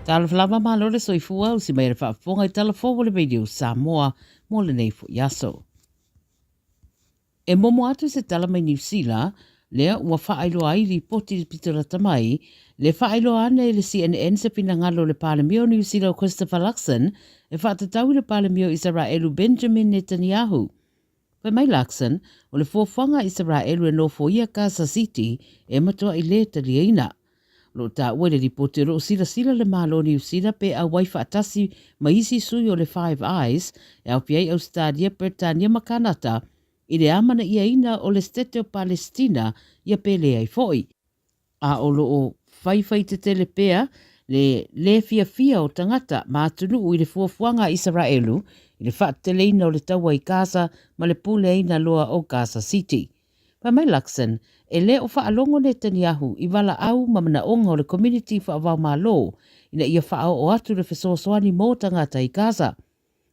Talofa lava malo le soifua usi mai le faafofoga i tala fou o le Radio Samoa mo lenei foi aso. E momo atu se tala mai Niu Sila, lea ua faailoa ai lipoti i le pito lata mai, le faailoa ane i le CNN se finagalo o le Palemia o Niu Sila o Christopher Luxon e faatatau i le Palemia o Isaraelu Benjamin Netanyahu. Fai mai Luxon, o le fuafuaga a Isaraelu e nofoia Gaza City e matuai le taliaina. O lo o taua i le lipoti o lo o silasila le Malo o Niu Sila pe auai faatasi ma isi sui o le Five Eyes, e aofia ai Ausetalia, Peretania ma Kanata, i le amanaiaina o le Setete o Palesitina ia pe leai foi. A o lo o faifai tetele pea le lē fiafia o tagata ma atunuu i le fuafuaga a Isaraelu i le faateteleina o le taua i Gaza ma le puleaina loa o Gaza City. Fai mai Luxon, e le o faalogo Netanyahu i valaau ma manaoga o le komuniti faavaomalo ina ia faaoo atu le fesoasoani mo tagata i Gaza.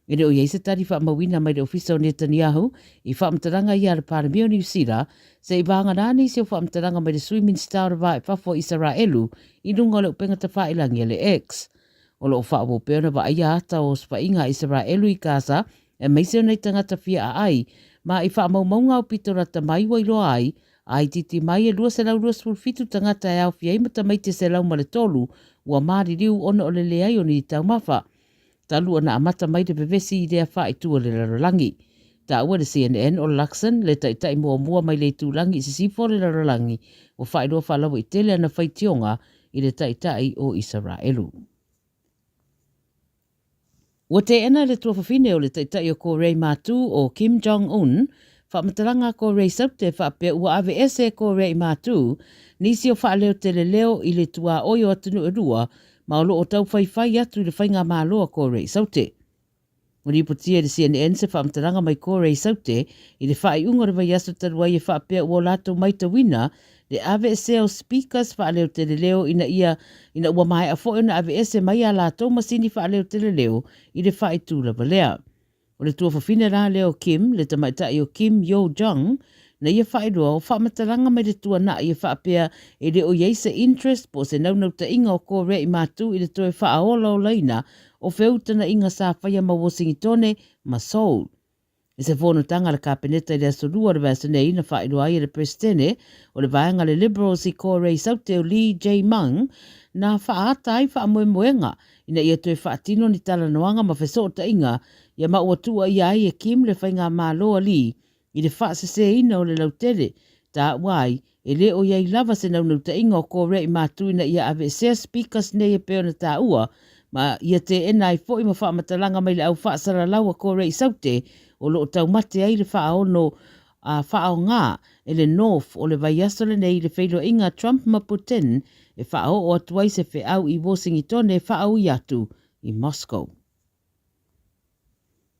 E le o i ai se tali faamauina mai le ofisa o Netanyahu i faamatalaga ia a le Palemia o Niu Sila, se i vagana nisi o faamatalaga mai le Sui Minisita o le Va i Fafo o Isaraelu i luga o le upega tafailagi a le X. O lo o faaauau pea ona vaaia ata o osofaiga a Isaraelu i Gaza aemaise o nai tagata fia aai ma i faamaumauga aupito lata mai ua iloa ai, a itiiti mai e 227 tagata e aofia ai ma tamaiti e 103 ua maliliu ona o le leai o ni taumafa. Talu ona amata mai le vevesi i lea faaitu o le lalolagi. Taua le CNN o Luxon, le taitai muamua mai le itulagi i sisifo o le lalolagi, ua faailoa faalauaitele ana faitioga i le taitai o Isaraelu. Ua teena le tuafafine o le taitai o Korea i Matu o Kim Jong Un faamatalaga a Korea i Saute faapea ua aveese e Korea i Matu nisi o faaleoteleleo i le tuaoi o atunuu e lua ma o lo o taufaifai atu i le faigamalo a Korea i Saute. Ua lipotia e le CNN se faamatalaga mai Korea i Saute i le faaiuga o le vaiaso talu ai e faapea ua o latou maitauina le aveesea o speakers faaleoteleleo ina ia ina ua maea foi ona aveese mai a latou masini faaleoteleleo i le faaitu lava lea. O le tuafafine la lea o Kim, le tamaitai o Kim Yo Jong, na ia faailoa o faamatalaga mai le tuanai e faapea e le o i ai se interest po o se naunautaiga o Korea i Matu i le toe faaolaolaina o feutagaiga sa faia ma Wosingitone ma Seoul. I se fonotaga a le Kapeneta i le Aso Lua o le vaiaso nei na faailoa ai e le Peresetene o le vaega a le Liberals i Korea i Saute o Lee Jae-myung na faaata ai faamoemoega ina ia toe faatino ni talanoaga ma fesootaiga ia ma ua tuuaia ai e Kim le faigamalo a Lee i le faaseseina o le lautele, taua ai, e le o i ai lava se naunautaiga o Korea i Matu ina ia aveesea speakers nei e pei ona taua, ma ia teena ai foi ma faamatalaga mai le au faasalalau a Korea i Saute o lo o taumate ai le faaono a faaaoga e le North o le vaiaso lenei i le feiloaiga a Trump ma Putin e faaoo atu ai se feau i Wosingitone e faaui atu i Moscow.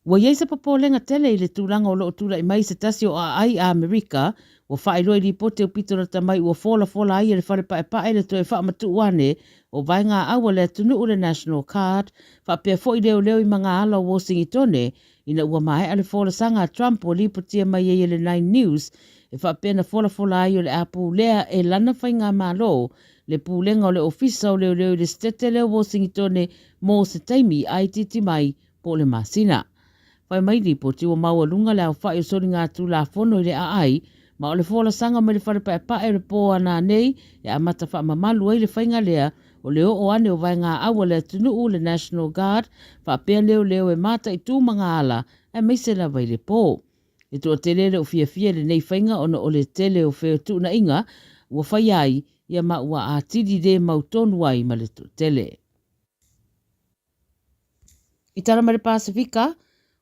Ua i ai se popolega tele i le tulaga o lo o tulai mai se tasi o aai a Amerika ua faailoa i lipoti aupito lata mai ua folafola ai e le Fale Paepae le toe faamatuu ane o vaegaau a le atunuu le National Card faapea foi leoleo i magaala o Wosingitone ina ua maea le folasaga a Trump ua lipotia mai ai e le Nine News e faapea na folafola ai o le a pulea e lana faigamalo le pulega o le Ofisa o Leoleo i le Setete lea o Wosingitone mo se taimi a itiiti mai po o le masina. Fai mai lipoti ua maualuga le aofai o soligatulafono i le aai ma o le folasaga mai le fale paepae o le po a nanei e amata faamamalu ai le faiga lea o le oo ane o vaegaau a le atunuu le National Guard faapea leoleo e mataitu magaala aemaise lava i le po. E toatele le o fiafia i lenei faiga ona o le tele o fetuunaiga ua faia ai ia ma ua atili le mautonu ai ma le toatele. I tala mai le Pasefika,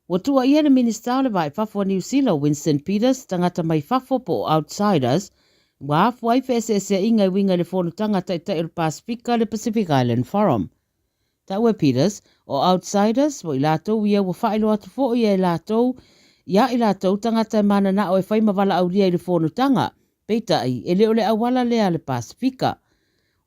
ua tuuaia le Minisita o le Va i Fafo a Niu Sila o Winston Peters, tagata mai fafo po o outsiders, ua afua ai feeseeseaiga e uiga i le fonotaga a Taitai o le Pasefika, le Pacific Island Forum. Taua e Peters, o outsiders, o i latou ia ua faailoa atu foi e latou ia i latou tagata e mananao e fai ma valaaulia i le fonotaga, peitai, e le o le auala lea a le Pasefika.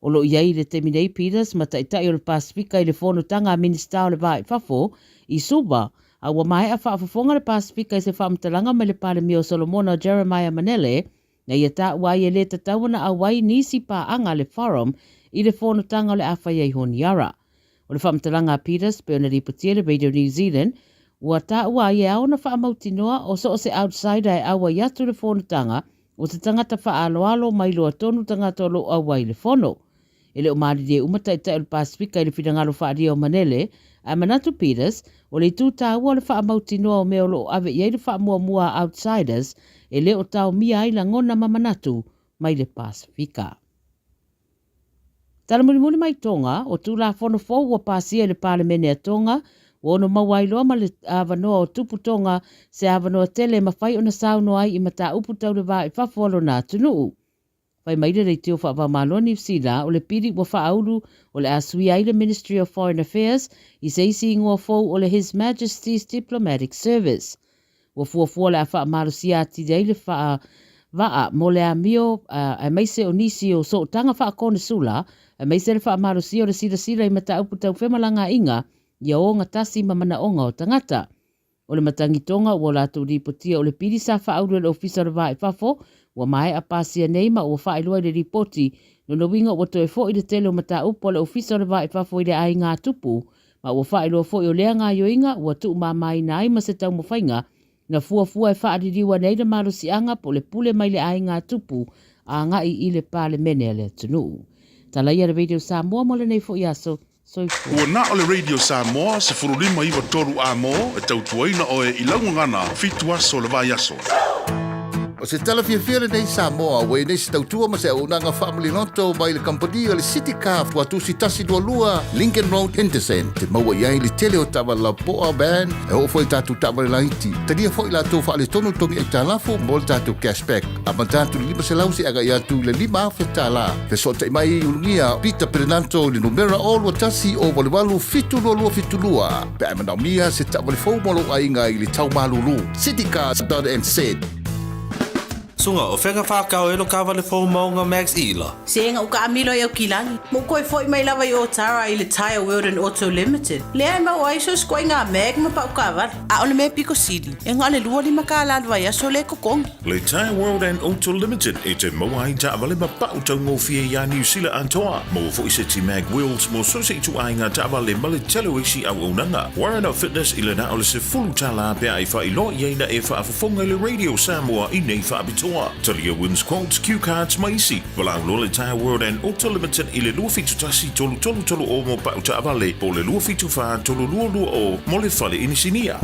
O lo o i ai i le taimi nei Peters ma Taitai o le Pasefika i le Fonotaga a Minisita o le Va i Fafo i Suva, a ua maea faafofoga le Pasefika i se faamatalaga mai le Palemia o Solomona Jeremiah Manele na ia taua ai e le tatau ona auai nisi paaga a le Forum i le fonotaga o le a fai ai Honiara. O le faamatalaga a Peters pei ona lipotia i le Radio New Zealand, ua taua ai e ao ona faamautinoa o so o se outsider e auai atu i le fonotaga o se tagata faaaloalo ma iloa tonu tagata o lo o auai i le fono. E le o malilie uma taitai o le Pasefika i le finagalo faaalia o Manele, ae manatu Peters, o le itu taua o le faamautinoa o mea o lo o ave i ai le faamuamua a outsiders e le o taomia ai lagona ma manatu mai le Pasefika. Tala mulimuli mai Tonga, o Tulafono fou ua pasia i le Palemene a Tonga, ua ono maua ai loa ma le avanoa o Tupu Tonga se avanoa tele e mafai ona saunoa ai i mataupu tau le va i fafo a lona atunuu. Fai mai le leitio faavaomalo a Niu Sila, o le pili ua faaulu o le a suia ai le Ministry of Foreign Affairs i se isi igoa fou o le His Majesty's Diplomatic Service. Ua fuafua o le a faamalosia atili ai le faa vaa mo le amio aemaise o nisi o sootaga faakoonesula aemaise le faamalosia o le silasila i mataupu tau femalagaaiga ia ogatasi ma manaoga o tagata. O le matagitoga ua latou lipotia o le pili sa faaulu e le Ofisa o le Va i Fafo ua maea pasia nei ma ua faailoa i le lipoti, lona uiga ua toe foi le tele o mataupu a le Ofisa o le Va i Fafo i le aiga tupu ma ua faailoa foi o lea gaoioiga ua tuumamaina ai ma se taumafaiga na fuafua e faaliliu ane ai le malosiaga po o le pule mai le aiga tupu agai i le Palemene a le atunuu. Talaia le Radio Samoa mo lenei foi aso. Soifua. Ua na o le Radio Samoa 15 9 3 A mo e tautuaina oe i lau gagana fitu aso o le vaiaso. O se tala fiafia lenei Samoa ua i nei se tautua ma se auaunaga faamaliloto mai le kamupani o le City Car Tuatusi 122 Lincoln Road Henderson te maua i ai le tele o taavale lapoa van e oo foi i tatou taavale laiti. Talia foi latou faaletonu togi aitalafu mo le tatou cashback. Amata atu i le 500 seia agai atu i le 5,000 tala. Fesootai mai i Ulugia Peter Perenato i le numera 021 088 722 pe a e manaomia se taavale fou mo lou aiga i le tau malulu. Citycars.nz. Sunga, o fea ka whakao e lo kawale fou maunga Max Ila? Se nga uka amilo i au kilagi. Mo koe foi mai lava i Otara i le Tyre World and Auto Limited. Lea e mau ai so sikoa i ngā mag ma pau kawale. A o le mea piko sili, e nga o le 25 kālā le vaiaso le kokongi. Le Tyre World and Auto Limited e te maua ai taavale ma pau taugofie iā Niu Sila atoa. Maua foi se ti mag wheels mo so se ituaiga taavale ma le tele o isi auaunaga. Warren of Fitness i le na o le $10 pe a e faailoa i ai na e faafofoga i le Radio Samoa i nei faapitoa. Talia Wins Quotes, Cue Cards ma isi. Valaau loa le Tyre World and Auto Limited i le 271 3330 mo pau taavale po o le 274 3220 mo le fale inisinia.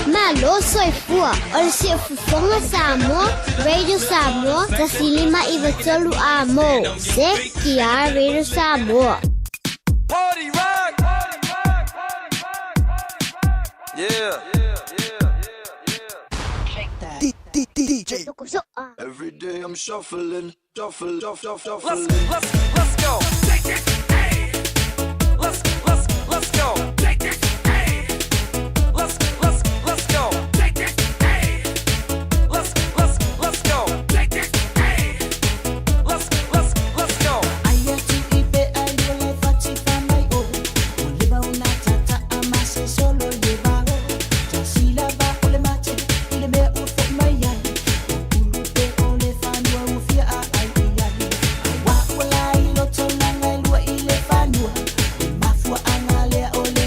Malo soifua, o le Siufofoga Samoa, Radio Samoa, 159 A mo, CTR Radio Samoa. Party rock! Yeah. DJ. Every day I'm shuffling, shuffle, shuffle, shuffle. Let's, let's, let's go. Let's, let's, let's go. Let's, let's, let's go. Let's, let's, let's go. Let's, let's, let's go. Aia tu i pe ai lua le fati fa mai o O le ba una tata a ma se solo le ba o Ta sila ba o le mate i le mea ua fo'i mai ai O ulu pe o le fanua ua fia a ai i ai Aua ua lai loto langa e lua i le fanua O mafuaanga lea o le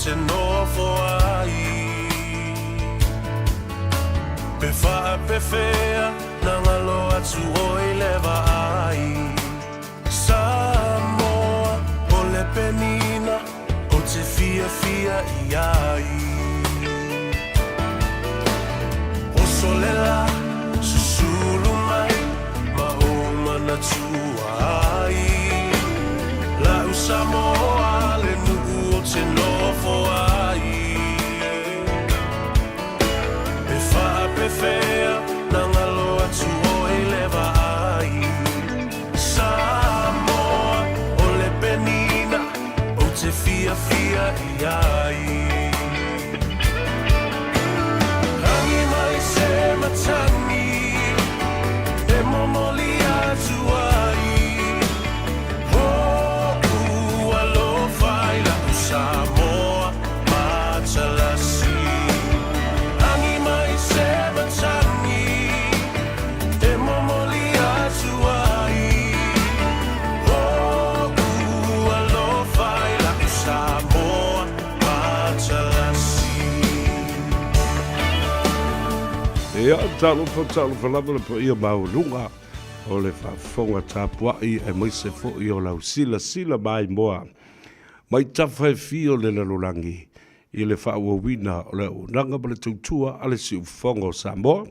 te nofo ai. Pe faapefea na galo atu oe i le vaai. Samoa o le penina ou te fiafia i ai. Oso le la, susulu mai ma ou manatua ai. La'u Samoa le nuu ou te nofo ai. Pe faapefea na galo atu oe i le vaai. Samoa o le penina ou te fiafia i ai. Agi mai se matagi e momoli atu ai. Ho'u alofa i la'u Samoa matalasi. Agi mai se matagi e momoli atu ai. Ho'u alofa i la'u Samoa matalasi. Ia, talofa, talofa lava le paia maualuga o le faafofoga tapuai aemaise foi o lau silasila maimoa mai tafa e fia o le lalolagi i le faaauauina o le auaunaga ma le tautua a le Siufofoga o Samoa,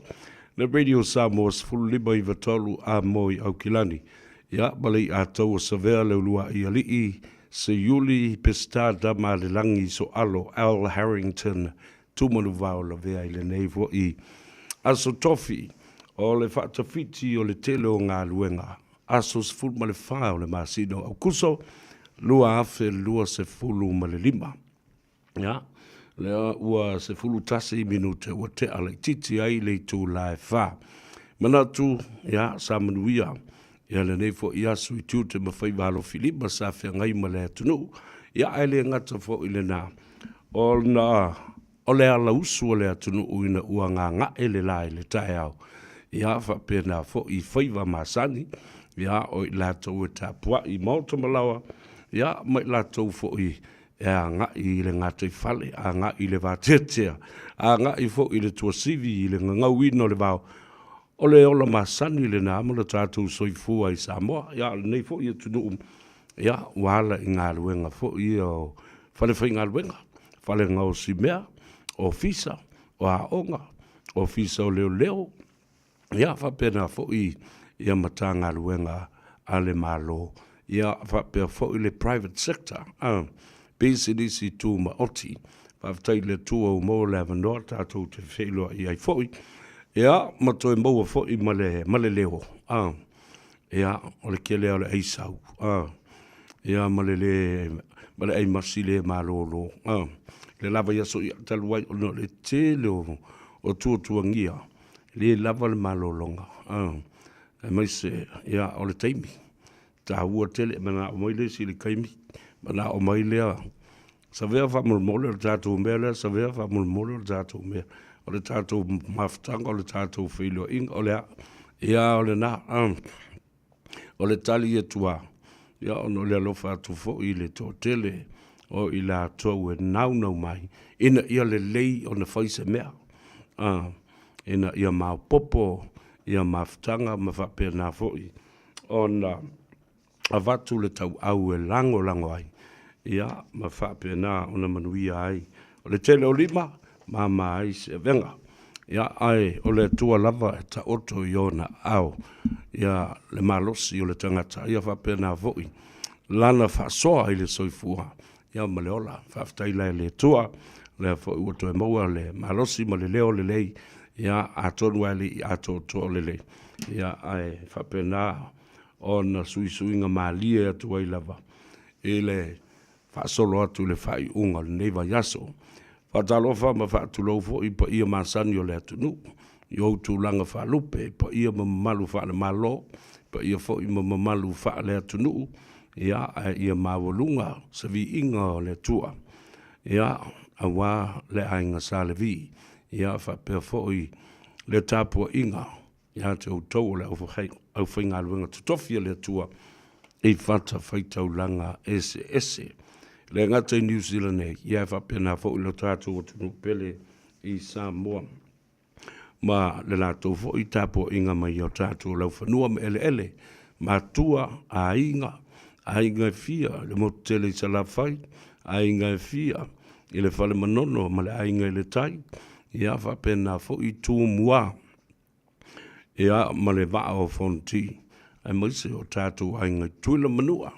le Radio Samoa 15 93 a mo i Aukilani. Ia, ma le iatau o Savea Leulua'i Alii, Seiuli, Peseta Tamalelagi Soalo, Al Harrington, Tumanuvao lavea i lenei foi aso tofi o le faatafiti o le tele o galuega, aso 14 o le masina o Aukuso 2025. Ia, lea ua 11 minute ua tea laitiiti ai le itula e 4. Manatu, ia, sa manuia ia lenei foi aso i tiute ma faiva alofilima sa feagai ma le atunuu, ia ae le gata foi lena, ona o le alausu o le atunuu ina ua gaga'e le la i le taeao, ia faapena foi i faiva masani, ia o i latou e tapua'i i maota ma laoa, ia ma i latou foi e aga'i i le gataifale, aga'i i le vateatea, aga'i foi i le tuasivi i le gagauina o le vao, o le ola masani lena ma lo tatou soifua i Samoa. Ia, o lenei foi atunuu, ia, ua ala i galuega foi ia o falefaigaluega, fale gaosi mea, ofisa, o aoga, ofisa o leoleo, ia faapena foi ia Matagaluega a le Malo, ia faapea foi le private sector, pisinisi tumaoti. Faafetai i le Atua ua maua le avanoa tatou te feiloai ai foi, ia ma toe maua foi ma le, ma le leo, ia, o le tele lava o le aisau, ia ma le lē, ma le aimasi le malolo, le lava i aso ia talu ai ona o le tele o, o tuatuagia, le lava le malologa, aemaise ia o le taimi taua tele, e manao mai le isi i le taimi, manao mai lea, Savea faamolemole o le tatou mea lea, Savea faamolemole o le tatou mea, o le tatou mafutaga, o le tatou feiloaiga, o le a, ia o lena. O le tali atu lava, ia ona o le alofa atu foi i le toatele o i latou e naunau mai ina ia lelei ona fai se mea, ina ia maopoopo ia mafutaga ma faapena foi ona avatu le tauau e lagolago ai, ia ma faapena ona manuia ai. O le tele o lima, mama ai se avega. Ia, ae o le Atua lava e taoto i ona aao, ia le malosi o le tagata, ia faapena foi lana faasoa i le soifua, ia ma le ola. Faafetai la i le Atua, lea foi ua toe maua le malosi ma le leo lelei, ia atonu lava e le i atoatoa lelei, ia ae faapena ona suisuiga malie atu ai lava i le faasolo atu i le faaiuga o lenei vaiaso. Faatalofa ma faatulou foi i paia masani o le atunuu, i ou tulaga faalupe, i paia ma mamalu faale-Malo, paia foi ma mamalu faale-atunuu, ia, ae ia maualuga se viiga o le Atua, ia, aua le Aiga Sa Levi, ia, faapea foi le tapuaiga ia te outou o le aufaigaluega totofi a le Atua i fatafaitaulaga eseese. Le gata i Niu Sila nei, ia e faapena foi lo tatou atunuu pele i Samoa. Ma le latou foi tapuaiga mai i o tatou laufanua ma eleele, matua, aiga, aiga e fia i le motu tele i Salafai, aiga e fia i le Fale Manono ma le aiga i le Tai, ia faapena foi Tumua. Ia, ma le Vaa o Fonoti, aemaise o tatou aiga i Tutuila ma Manua,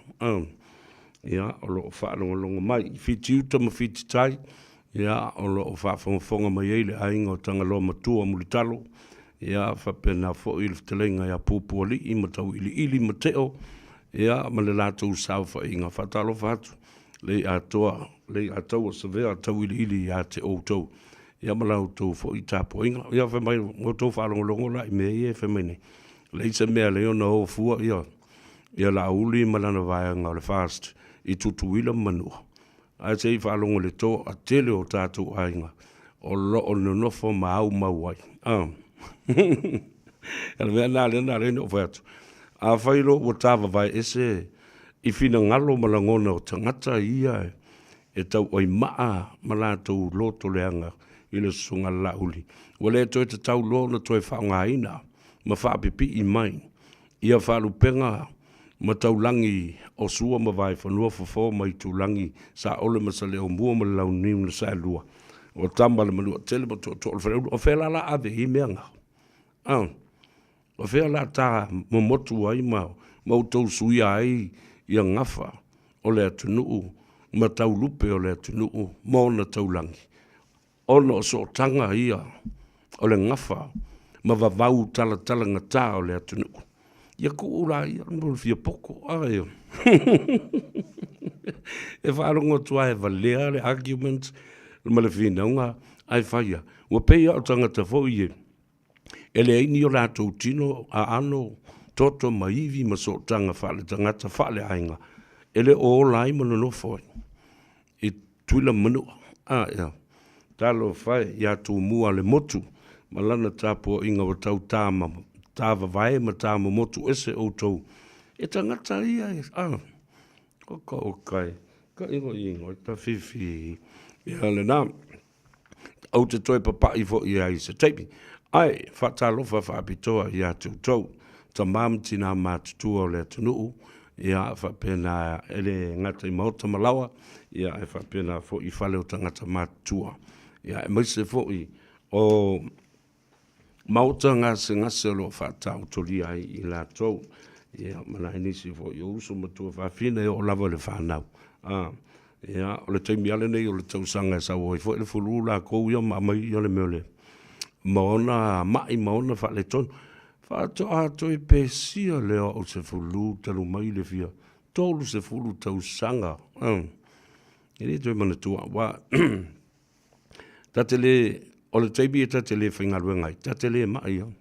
ia, o lo o faalogologo mai i Fitiuta ma Fititai, ia, o lo o faafogafoga mai ai le aiga o Tagaloa Matua Mulitalo, ia, faapena foi le fetalaiga ia Pupualii ma Tauiliili ma Teo, ia, ma le latou saofaiga. Faatalofa atu Leiatoa, Leiataua Savea Tauiliili ia te outou. Ia ma la outou foi tapuaiga. Ia fai mai, ua outou faalogologo la i mea ia e fai mai nei. Leai se mea e alai ona o fua ia, ia Laauli ma lana vaega o le FAST i Tutuila ma Manua. Ae se i faalogo i le toatele o tatou aiga o lo o nonofo ma aumau ai. Ah. O le mea lena lea na ala ai ona ou fai atu, afai loa ua tavavae ese i finagalo ma lagona o tagata ia e tauai maa ma latou loto leaga i le Susuga a le Laauli, ua le toe tatau loa ona toe faaaogaina ma faapipii mai ia faalupega ma taulagi o Sua ma Vaefanua, Fofo ma Aitulagi, Saole ma Saleaaumua ma le Launiu na Saelua, o Tama a le Manuatele ma Tootoo o le Faleula. O fea la o le a ave i ai mea na? A? O fea o le a ta momotu ai ma outou suia ai ia gafa o le atunuu ma taulupe o le atunuu ma ona taulagi, ona o sootaga ia o le gafa ma vavau talatalagata o le atunuu. Ia tuu laia mo le fia poto. Ai. E faalogo atu lava e valea le argument ma le finauga ae fai lava. Ua pei lava o tagata foi ia E leai ni o latou tino, aano, toto ma ivi ma sootaga faaletagata faaleaiga e le o ola ai ma nonofo ai i Tutuila ma Manua. A ea, talofa e ia Tumua le motu ma lana tapuaiga ua tau tāvavae ma tāmomotu ese outou e tagata ia e, a, oka oka e, ka igoigo e tawhiwhi ia lena. Ou te toe papaʻi foi ai i se taimi. Ae, faatalofa faapitoa ia te outou, tama ma tinā matutua o le atunuu, ia, faapena e le gata i maota ma laoa, ia, ae faapena foi i fale o tagata matutua, ia, aemaise foi o Maota gasegase o lo o faataotolia ai i latou, ia, ma nai nisi foi o uso ma tuafafine e oo lava i le fanau. A, ia, o le taimi lava lenei o le tausaga e sau ai foi le fulu lakou ia ma aumai ia le mea o le ma ona mai ma ona faaletonu. Faatoa toe pesia lea o se fulu talu mai le fia 30 tausaga. E le toe manatua, aua Ta te le, o le taimi e ta te le faigaluega ai, ta te le mai lava.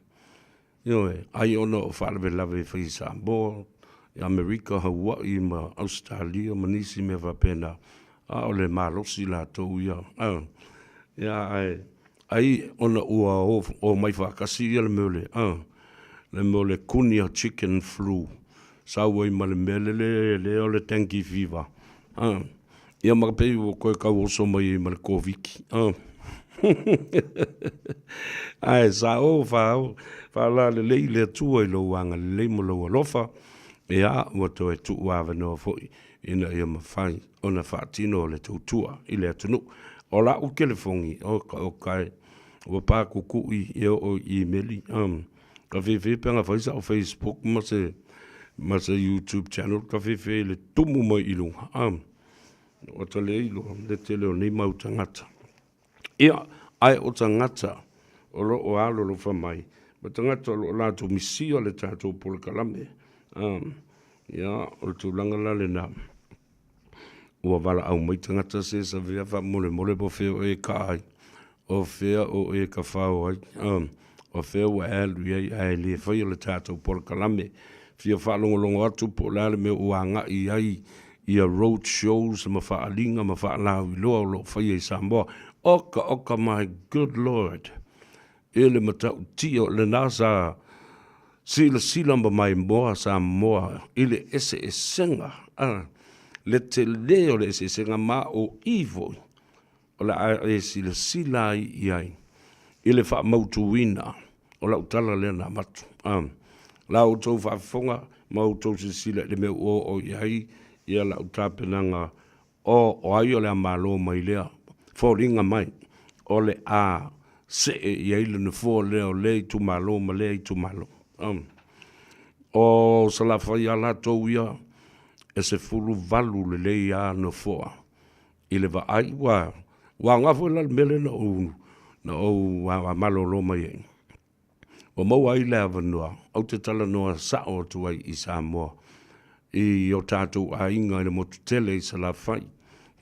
Ioe, ai ona o faalavelave e fai i Samoa, i Amerika, Hawaii ma Ausetalia ma nisi mea faapena, a o le malosi latou ia. A, ia ae, ai ona ua omai faatasi ia le mea o le, a, le mea o le Kunia chicken flu, sau ai ma le mea lele lea o le dengue fever. A, Ia ma pei ua toe tau oso mai ai ma le Koviti. Oh. Ae sa o fa faalalelei le Atua i lou agalelei ma lou alofa, ia ua toe tuu avanoa foi ina ia mafai ona faatino le tautua i le atunuu. O lau telefoni, oka oka e, ua pakukui e oo i imeli. Um, ka fefe pe ana fai sa'u Facebook ma se ma se YouTube channel ka fefe i le tumu mai i luga a ua ta le iloa le tele o nei mau tagata. Ia, ae o tagata o lo o alolofa mai ma tagata o lo o latou misia le tatou polokalame. A, ia, o le tulaga la lena. Ua valaau mai tagata se savea faamolemole po o fea o e kaa ai, o fea o e kafao ai, o fea ua e alu i ai ae le faia le tatou polokalame. Fia faalogologo atu po o le a le mea ua agai i ai ia road shows ma faaaliga ma faalauiloa o lo o faia i Samoa. Oka oka my good Lord! I le matautia o lena sa silasila ma maimoa Samoa i le eseesega. Le tele o le eseesega ma o i foi o le a e silasila ai i ai i le faamautuina o lau tala lea na avatu. A, la outou faafofoga ma outou silasila i le mea ua oo i ai ia lau tapenaga o, o ai o le a malo mai lea foliga mai o le a see i ai le nofoa lea o lea itumalo ma lea itumalo. A, o Salafai a latou ia e 18 lelei a nofoa i le vaai, ua ua aoga foi la le mea lea na ou na ou malolo mai ai. Ua maua ai le avanoa ou te talanoa sao atu ai i Samoa i o tatou aiga i le motu tele i Salafai,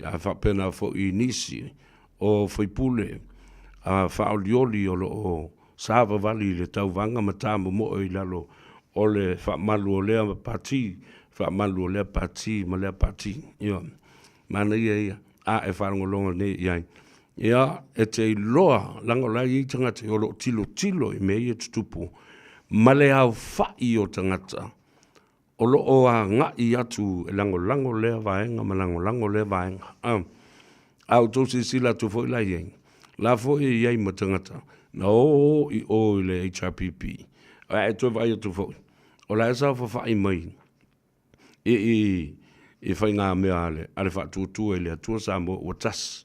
ae faapena foi i nisi o faipule a faaolioli o lo o savavali i le tauvaga ma tamomoe i lalo o le faamalu o lea pati, faamalu o lea pati ma lea pati. Ioe. Manaia ia, a e faalogologo nei i ai. Ia, e te iloa, leaga o la e i ai tagata o lo o tilotilo i mea ia e tutupu, ma le aofai o tagata o lo o agai atu e lagolago lea vaega ma lagolago lea vaega. A, a outou silasila atu foi la i ai, la foi e i ai ma tagata na o i o i le HRPP, a e toe vaai atu foi, o la e saofafai mai i i i faigamea a le, a le Faatuatua i le Atua Samoa ua tasi.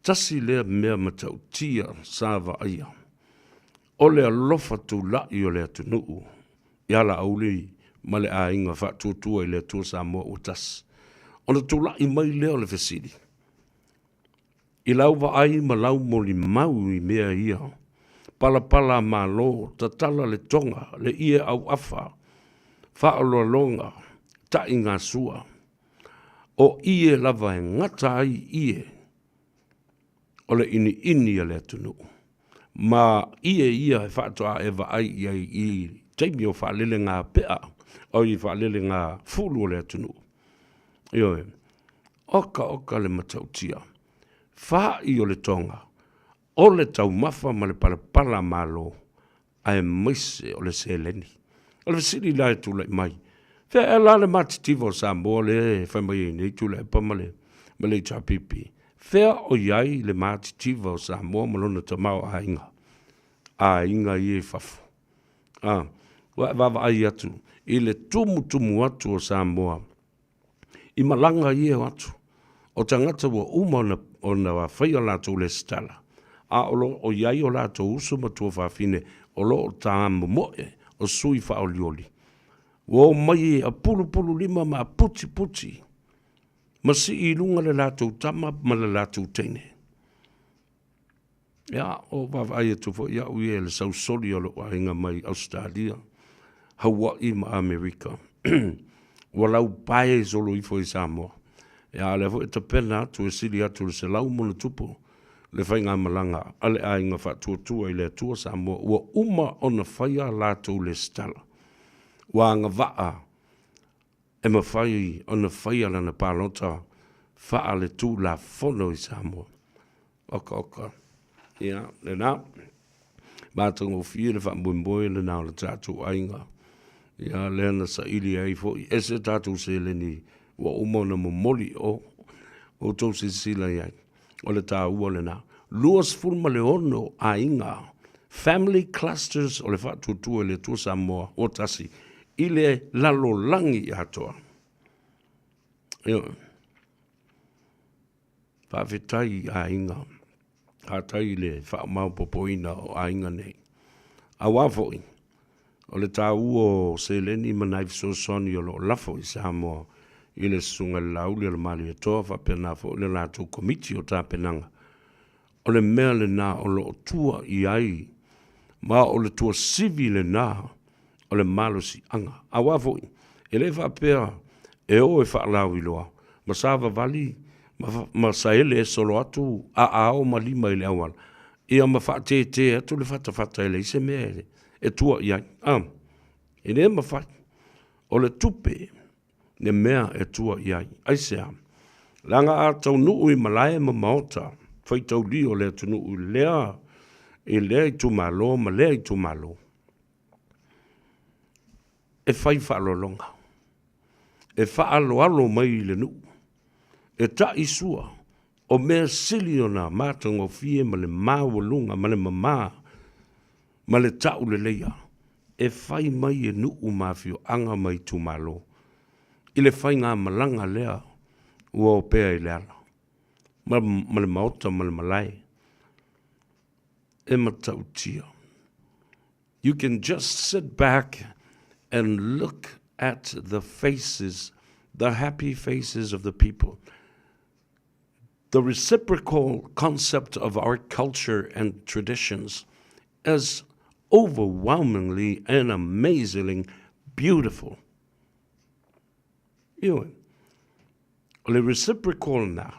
Tasi lea mea matautia sa vaaia, o le alofa tulai o le atunuu ia Laauli ma le aiga Faatuatua i le Atua Samoa ua tasi. Ona tulai mai lea o le fesili, I lau vaai ma lau molimau i mea ia, palapala a Malo, tatala le toga, le ie auafa, faaoloaloga, ta'igasua, o ie lava e gata ai ie o le ʻiniʻini a le atunuu, ma ie ia e faatoa e vaai i ai i taimi o faalelega pe'a, oi faalelega fulu o le atunuu. Ioe. Okaoka le matautia, fa'i o le toga, o le taumafa ma le palapala a Malo, aemaise o le seleni. O le fesili la e tulai mai, fea ea la le matitiva o Samoa lea e fai mai ai nei Tuilaepa ma le, ma le HRPP? Fea o i ai le matitiva o Samoa ma lona tamaoaiga? Aiga ia i fafo. A, ua e vaavaai atu i le tumutumu atu o Samoa i malaga ia e o atu, o tagata ua uma ona, ona faia latou lesitala, a o lo o i ai o latou uso ma tuafafine o lo o tamomoe o sui faaolioli, ua o mai e pulupululima ma aputiputi ma sii i luga le latou tama ma le latou teine. Ia, o vaavaai atu foi au ia i le sausoli o lou aiga mai Ausetalia, Hauaʻi ma Amerika. Ua laupae solo ifo i Samoa. Ia, a o lea foi e tapena atu e sili atu i le 100+ le faigamalaga a le Aiga Faatuatua i le Atua Samoa ua uma ona faia a latou lesitala. Ua agavaa e mafai ona faia lana palota faaletulafono i Samoa. Oka oka. Ia, lena. Matagofie le faamoemoe lena o le tatou aiga. Ia, lea na saili ai foi ese tatou seleni ua uma ona momoli i o. Outou silasila i ai. O le taua lena. 26 aiga, family clusters o le Faatuatua i le Atua Samoa ua tasi i le lalolagi atoa. Ioe. Faafetai i aiga, faafetai i le faamaopoopoina o aiga nei. Aua foi, o le taua o seleni ma nai fesoasoani o lo o lafo i Samoa i le Susuga i le Laauli o le Malietoa faapena foi le latou Komiti o Tapenaga, o le mea lena o lo o tua i ai ma o le tuasivi lena o le malosiaga. Aua foi, e le faapea e o e faalauiloa ma savavali ma, ma saele e solo atu aao ma lima i le auala, ia ma faatetē atu le fatafata e leai se mea e, e tua i ai. A, e le mafai. O le tupe le mea e tua i ai. Aisea? Leaga a taunuu i malae ma maota faitaulio o le atunuu i lea, i lea itumalo ma lea itumalo, e fai faaaloaloga. E faaaloalo mai i le nuu, e taʻi sua, o mea sili ona matagofie ma le maualuga ma le mamā ma le tauleleia e fai mai e nuu ma afioaga ma itumalo i le faigamalaga lea ua opea i le ala ma, ma le maota ma le malae. E matautia. You can just sit back and look at the faces, the happy faces of the people. The reciprocal concept of our culture and traditions is overwhelmingly and amazingly beautiful. Ioe. O le reciprocal na,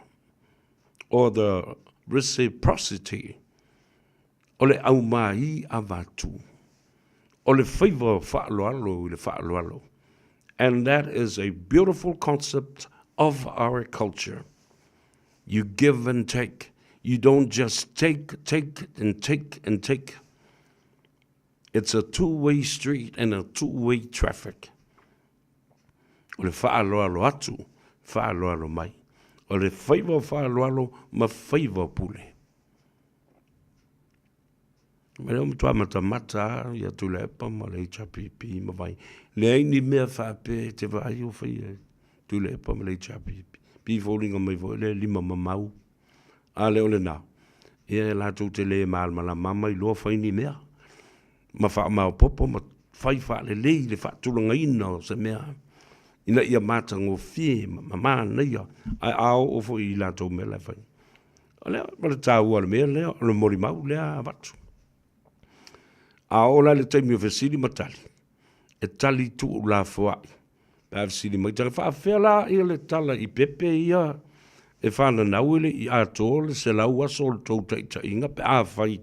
or the reciprocity, o le aumāi avatu, o le faiva faaaloalo i le faaaloalo. And that is a beautiful concept of our culture. You give and take. You don't just take, take, and take, and take. It's a two-way street and a two-way traffic. O le faaaloalo atu, faaaloalo mai. O le faiva o faaaloalo ma faiva o pule. Ma lea ua matua matamata lava ia Tuilaepa ma le HRPP ma vai. Leai ni mea faapea e te vaai o faia e Tuilaepa ma le HRPP. Pei foliga mai foi lea e lima mamau. A lea o lena, ia e latou te le malamalama ma iloa fai ni mea. Ma faamaopopo ma fai faalelei le faatulagaina o se mea ina ia matagofie ma manaia, ae a oo foi i latou mea la e fai. O lea, o le taua o le mea lea, o le molimau lea avatu. A oo la i le taimi o fesili ma tali, e tali tuulafoai pe a fesili mai tala faafefea la ia le tala i pepe ia e fananau e le i atoa le 100 aso o le tou taitaiga pe afai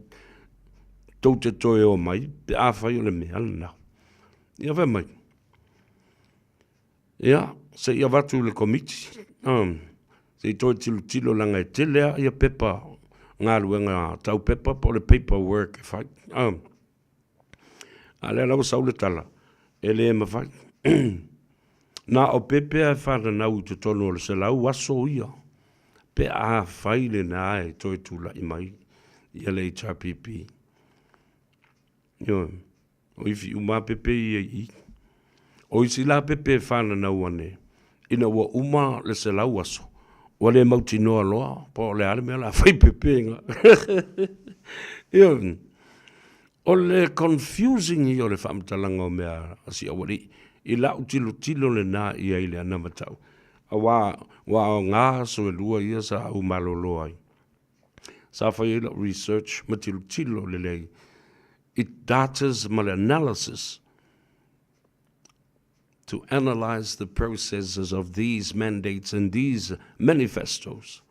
tou te toe o mai pe afai o le mea lena. Ia fai mai, ia, se i avatu i le komiti, se i toe tilotilo leaga e tele lava ia pepa galuega tau pepa po o le paper work e fai. A lea la ua sau le tala, e le mafai. Na o pepe lava e fananau i totonu o le 100 aso ia, pe afai lena e toe tulai mai ia le HRPP. Ioe. O ifi uma lava pepe ia i i. O isi la pepe e fananau ane, ina ua uma le 100 aso, ua le mautinoa loa po o le a le mea o le a fai pepe ga. Ioe. O le confusing ia o le faamatalaga o mea a si aualii, i lau tilotilo lena i ai i le anavatau, aua ua aoga aso e lua ia sa ou malolo ai. Sa fai ai lau research ma tilotilo lelei i datas ma le analysis to analyze the processes of these mandates and these manifestos.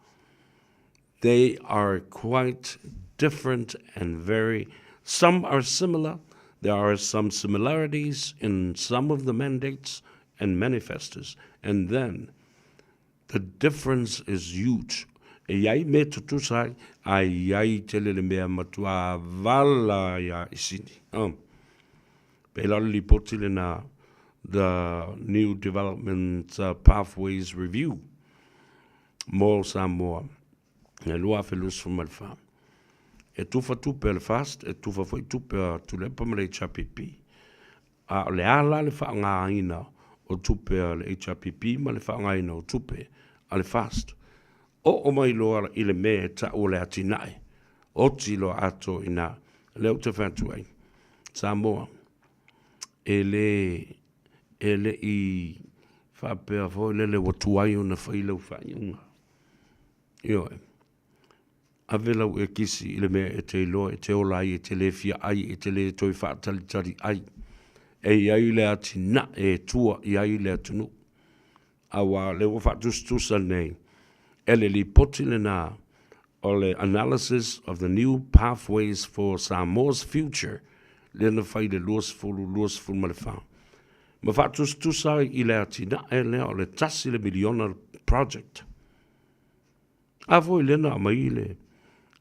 They are quite different and very, some are similar, there are some similarities in some of the mandates and manifestos, and then the difference is huge. E i ai mea tutusa ai, a i ai tele le mea matua vala ia i sini. Oh. Pēlā o le lipoti lena The New Development Pathways Review mo Samoa e 2024. E tufa tupe a le FAST, e tufa foi tupe a Tuilaepa ma le HRPP. A o le a la le faaaogaina o tupe a le HRPP ma le faaaogaina o tupe a le FAST? Oo mai loa i le mea e tau o le atinae, oti loa atoa i ina. Lea ou te fai atu ai, Samoa, e le, e le i faapea foi lele ua tuai ona fai lau faaiuga. Ioe. Ave lau ekisi i le mea e te iloa e te ola ai, e te le fia ai, e te le toe faatalitali ai. E i ai le atinae e tua i ai le atunuu. Aua o lea ua faatusatusa nei e le lipoti lena o le Analysis of the New Pathways for Samoa's Future lea na fai i le 2024 ma faatusatusa ai i le atinae lea o le tasi le miliona project. A foi lea na aumai le,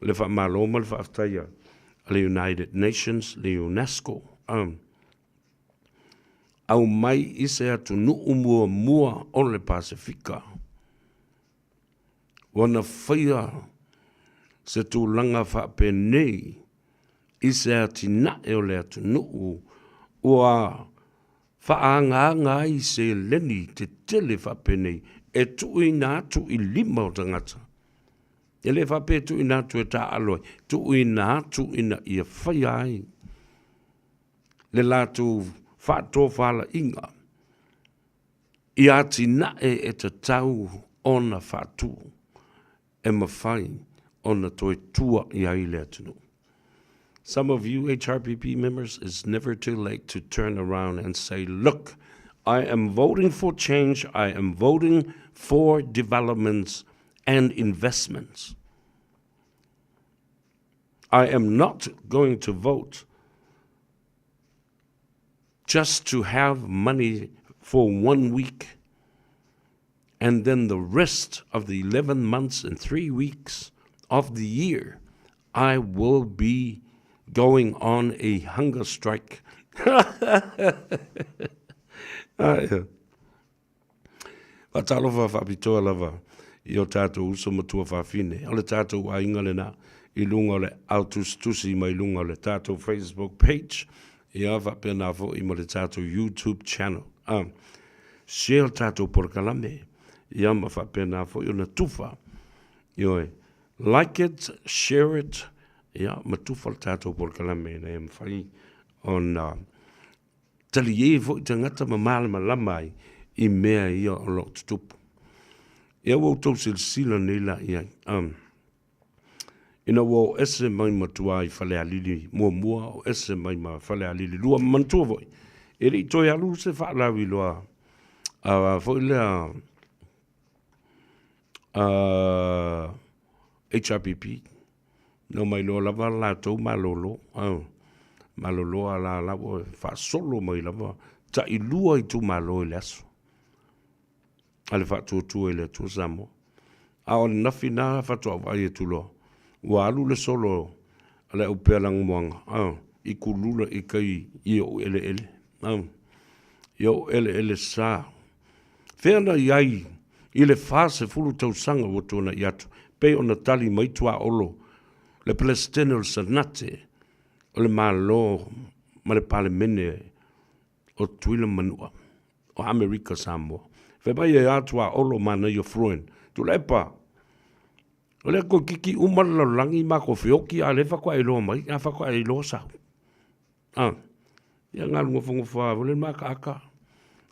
le faamalo ma le faafetai a le United Nations, le UNESCO. Um, aumai i se atunuu muamua o le Pasefika. Ua na faia se tulaga faapenei i se atinae o le atunuu ua faaagaaga ai seleni tetele faapenei e tuuina atu i lima o tagata. E le faapea e tuuina atu e taaalo ai, tuuina atu ina ia faia ai le latou faatofalaiga i atinae e tatau ona faatu e mafai ona toe tua i ai le atunuu. Some of you HRPP members, it's never too late to turn around and say, look, I am voting for change, I am voting for developments and investments. I am not going to vote just to have money for one week and then the rest of the 11 months and 3 weeks of the year, I will be going on a hunger strike. Faatalofa faapitoa lava i o tatou uso ma tuafafine, o le tatou aiga lena i luga o le ao tusitusi mai luga o le tatou Facebook page, ia faapena foi ma le tatou YouTube channel. Ah, share le tatou polokalame, ia ma faapena foi ona tufa. Ioe, like it, share it, ia ma tufa le tatou polokalame ina ia mafai ona Taliē foi tagata ma malamalama ai i mea ia o lo o tutupu. Ia ua outou silasila nei la i ai. Um, ina ua o ese mai ma tua i Falealili muamua, o ese mai ma Falealili lua, ma manatua foi, e le i toe alu se faalauiloa uh, foi lea uh, HRPP, Na omai loa lava latou malolo, malolo a la la ua faasolo mai lava tailua itumalo i le aso a le Faatuatua i le Atua Samoa. A o ananafi na faatoa vaai atu loa, ua alu le solo a le aupealagomoaga i kulula i kai i ou eleele, i ou eleele sa. Fea na i ai i le 40 tausaga ua tuanai atu, pei ona tali mai Tuaolo, le Peresetene o le Senate o le Malo ma le Palemene o Tutuila ma Manua o Amerika Samoa. Fai mai e a Tuaolo manaia Freund, Tuilaepa, o lea toeitiiti uma le lalolagi matou feoti a o lea faatoa e iloa mai, a faatoa e iloa sau. A, ia galunofonofo lava foi le mataata,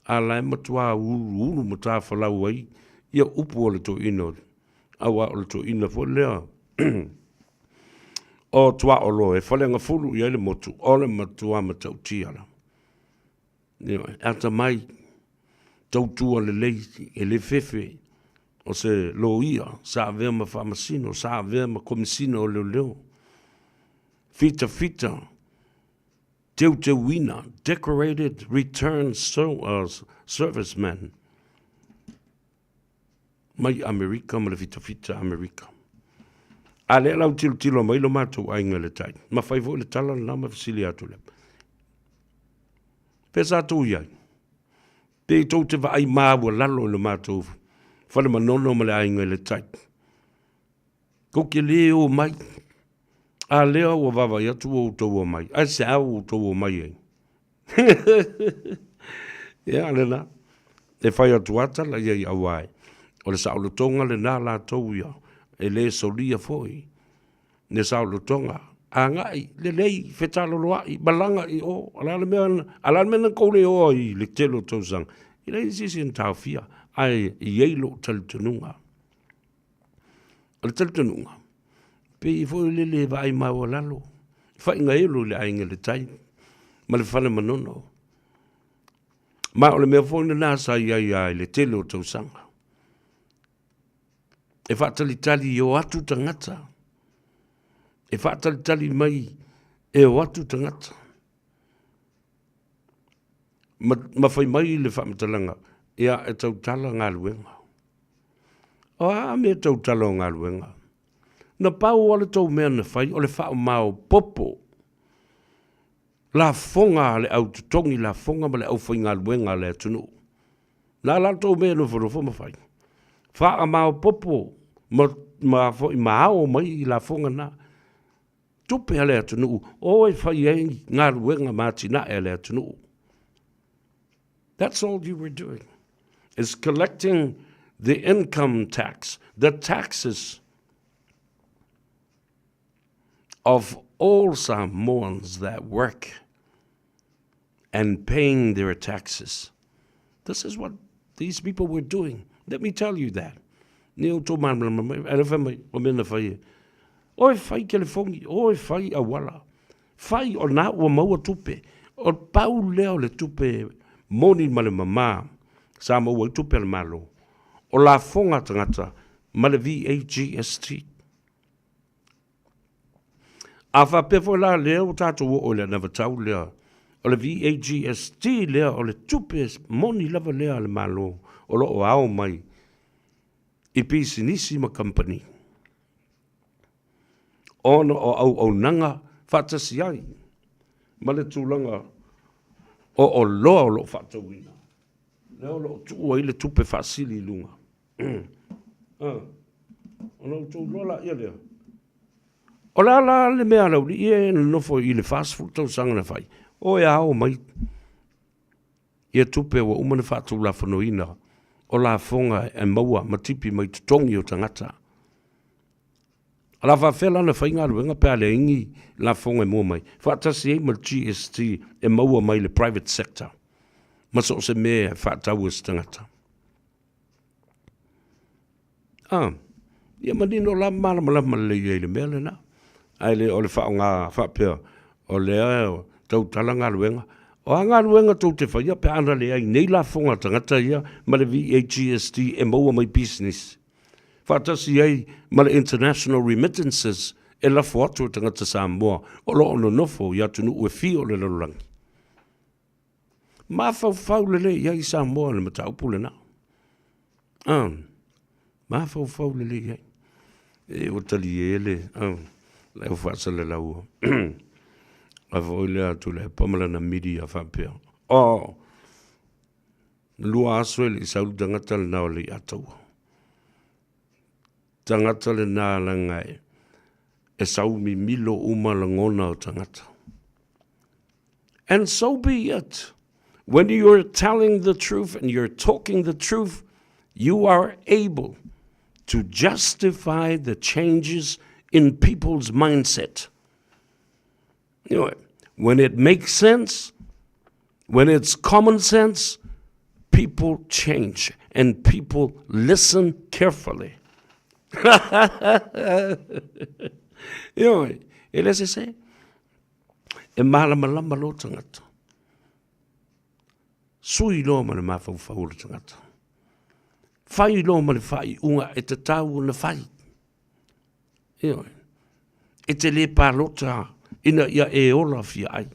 a la e matua uluulu ma tafalau ai ia upu o le toeaina, aua o le toeaina foi lea o Tuaolo e faleagafulu i ai le motu, o le matua matautia la. Ioe, e atamai, tautua lelei, e le fefe, o se loia sa avea ma faamasino, sa avea ma komisina o leoleo, fitafita, teuteuina, decorated returned so, serviceman mai Amerika ma le fitafita Amerika. A lea la ua tilotilo mai lo matou aiga i le tai, ma fai foi le tala lena ma fesili atu lea. Pe sa tou i ai? Pe tou te vaai maualalo i lo matou fale manono ma le aiga i le tai? Tou te lē o mai. A lea ua vaavaai atu ua outou omai. Aisea ua outou omai ai? Ia, lena. E fai atu lava tala i ai aua o le saolotoga lena latou ia, e le solia foi le saolotoga. Agai lelei, fetaloloai, malaga i o. O le a le mea, a o le a le mea na tou le o ai i le tele o tausaga? E leai se isi na taofia, ae i ai lou talitonuga. O le talitonuga, pei foi le le vaai maualalo, faigaelo i le aiga i le tai ma le fale manono. Ma o le mea foi lena sa i ai lava i le tele o tausaga. E faatalitali e o atu tagata, e faatalitali mai e o atu tagata. Ma, ma fai mai le faamatalaga, ia e tautala galuega. O a mea tautala o galuega? Na pau lava le tou mea na fai o le faamaopoopo. Lafoga a le au totogi lafoga ma le aufaigaluega a le atunuu. Na latou mea e nofonofo ma fai. Faamaopopo ma, ma foi ma ao mai i lafoga na. Tupe a le atunuu, o e fai ai galuega ma atinae a le atunuu. That's all you were doing, is collecting the income tax, the taxes of all Samoans that work and paying their taxes. This is what these people were doing. Let me tell you that. Ni o tō māmlama mai, ana whai mai, o mena whai e. Oe whai telefongi, oe whai awala. Whai o nā ua maua tupe. O pau lea o le tupe moni ma le mamā, sa maua i tupe a le Malo. O lafoga tagata ma le VAGST. A faapea foi la lea ua tatou oo i le anavatau lea, o le VAGST lea o le tupe moni lava lea a le Malo o lo o ao mai i pisinisi ma kamupani ona o auaunaga faatasi ai ma le tulaga o oloa o lo o faatauina, lea o lo o tuu ai le tupe faasili i luga. Ona outou iloa laia lea, o le a la le mea a le aualii ia e nonofo i le 40 tausaga na fai, o e ao mai ia tupe ua uma ona faatulafonoina o lafoga e maua ma tipi mai totogi o tagata. O le a faapefea la ona fai galuega pe a leai ni lafoga e maua mai, faatasi ai ma le GST e maua mai le private sector ma so o se mea e faatau e se tagata. Ah, ia manino la ma malamalama lelei ai i le mea lena. Ae le o le faaaoga faapea, o lea e tautala galuega. O a galuega tou te faia pe ana leai nei lafoga a tagata ia ma le VAGST e maua mai pisinisi, faatasi ai ma le international remittances e lafo atu e tagata Samoa o lo o nonofo i atunuu e fia o le lalolagi. Mafaufau lelei i ai Samoa i le mataupu lena. Ah, mafaufau lelei i ai. E ua talie le, ah, le au faasalalau. A foi le atu le pa ma lana miri a faapea. Oh, lua aso e le i sau le tagata lena o Leiataua. Tagata lena leaga e, e sau mimilo uma lagona o tagata. And so be it. When you're telling the truth and you're talking the truth, you are able to justify the changes in people's mindset. You know, when it makes sense, when it's common sense, people change and people listen carefully. Ioe, e le sese, e malamalama lo tagata. Sui loa ma le mafaufau o le tagata. Fai loa ma le faaiuga e tatau ona fai. Ioe. E te lē palota ina ia e ola fia ai.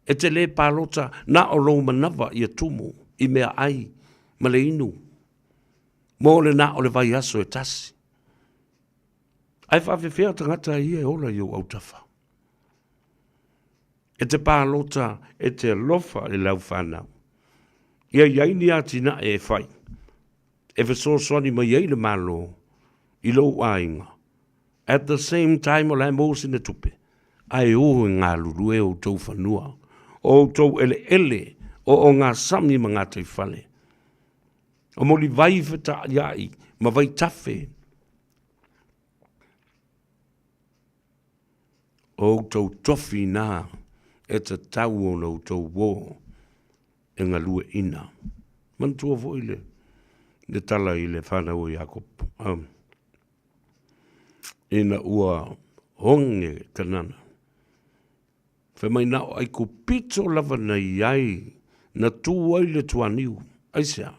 E te lē palota na o lou manava ia tumu i mea ai ma le inu mo le na o le vaiaso e tasi. Ae faafefea tagata ia e ola i ou autafa. E te palota e te alofa i lau fanau. Ia i ai ni atinae e fai, e fesoasoani mai ai le Malo i lou aiga. At the same time o la e maua sina tupe, ae o e galulue outou fanua, o outou eleele, o ogasami ma gataifale. O mulivai fetaaiai ma vaitafe. O outou tofi na e tatau ona outou o e galueaiina. Manatua foi le, le tala i le fanau o Iakopo. Um, ina ua oge Kanana. Fai mai na o Aikupito lava na i ai, na tū ai le tuaniu. Aisea?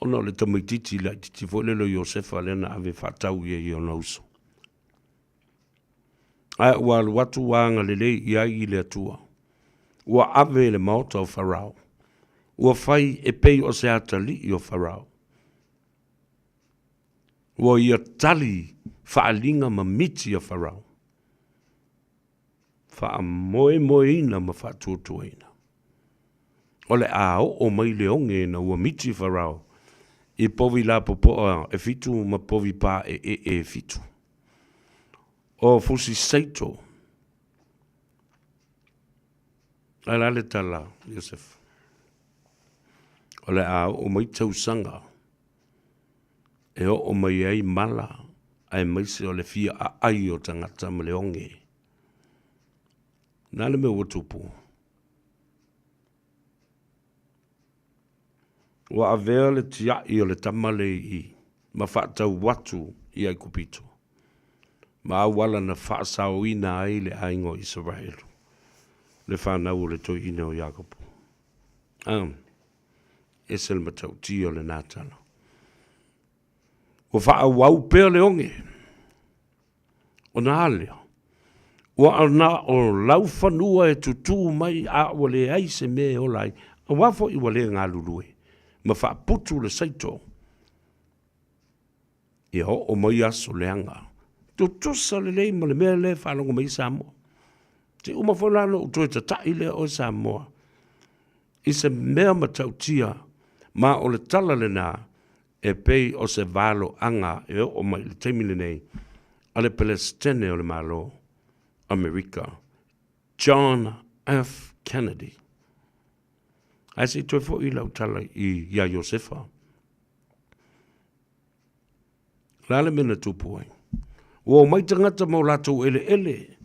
Ona o le tamaitiiti laitiiti foi lele o Iosefa lea na ave faatau ia i ona uso. Ae ua alu atu ua agalelei i ai i le Atua. Ua ave i le maota o Farao. Ua fai e pei o se atalii o Farao. Ua ia tali faaliga ma miti a Farao. Faamoemoeina ma faatuatuaina. O le a oo mai le oge ina ua miti Farao i povi lapopoa e fitu ma povi paeee e fitu. O fusi seito. Ae la le tala, Iosefa? O le a oo mai tausaga e oo mai ai mala aemaise o le fia aai o tagata ma le oge. Na le mea ua tupu? Ua avea le tiai o le tama le i ma faatau atu i Aikupito, ma auala na faasaoina ai le aiga o Isaraelu, le fanau o le toeaina o Iakopo. A, ese le matautia o lena tala. Ua faaauau pea le oge. Ona a lea, ua na o laufanua e tutū mai a ua leai se mea e ola ai, aua foi ua le galulue ma faaputu le saito. Ia oo mai aso leaga, tutusa lelei ma le mea lea e faalogo mai ai Samoa. Se uma foi la ona ou toe tata'i lea oe Samoa i se mea matautia, ma o le tala lena e pei o se valoaga e oo mai i le taimi lenei a le Pelesitene o le Malo Amerika, John F. Kennedy. Ae se i toe foi lau tala i, iā Iosefa. O le a le mea na tupu ai? Ua omai tagata ma o latou eleele.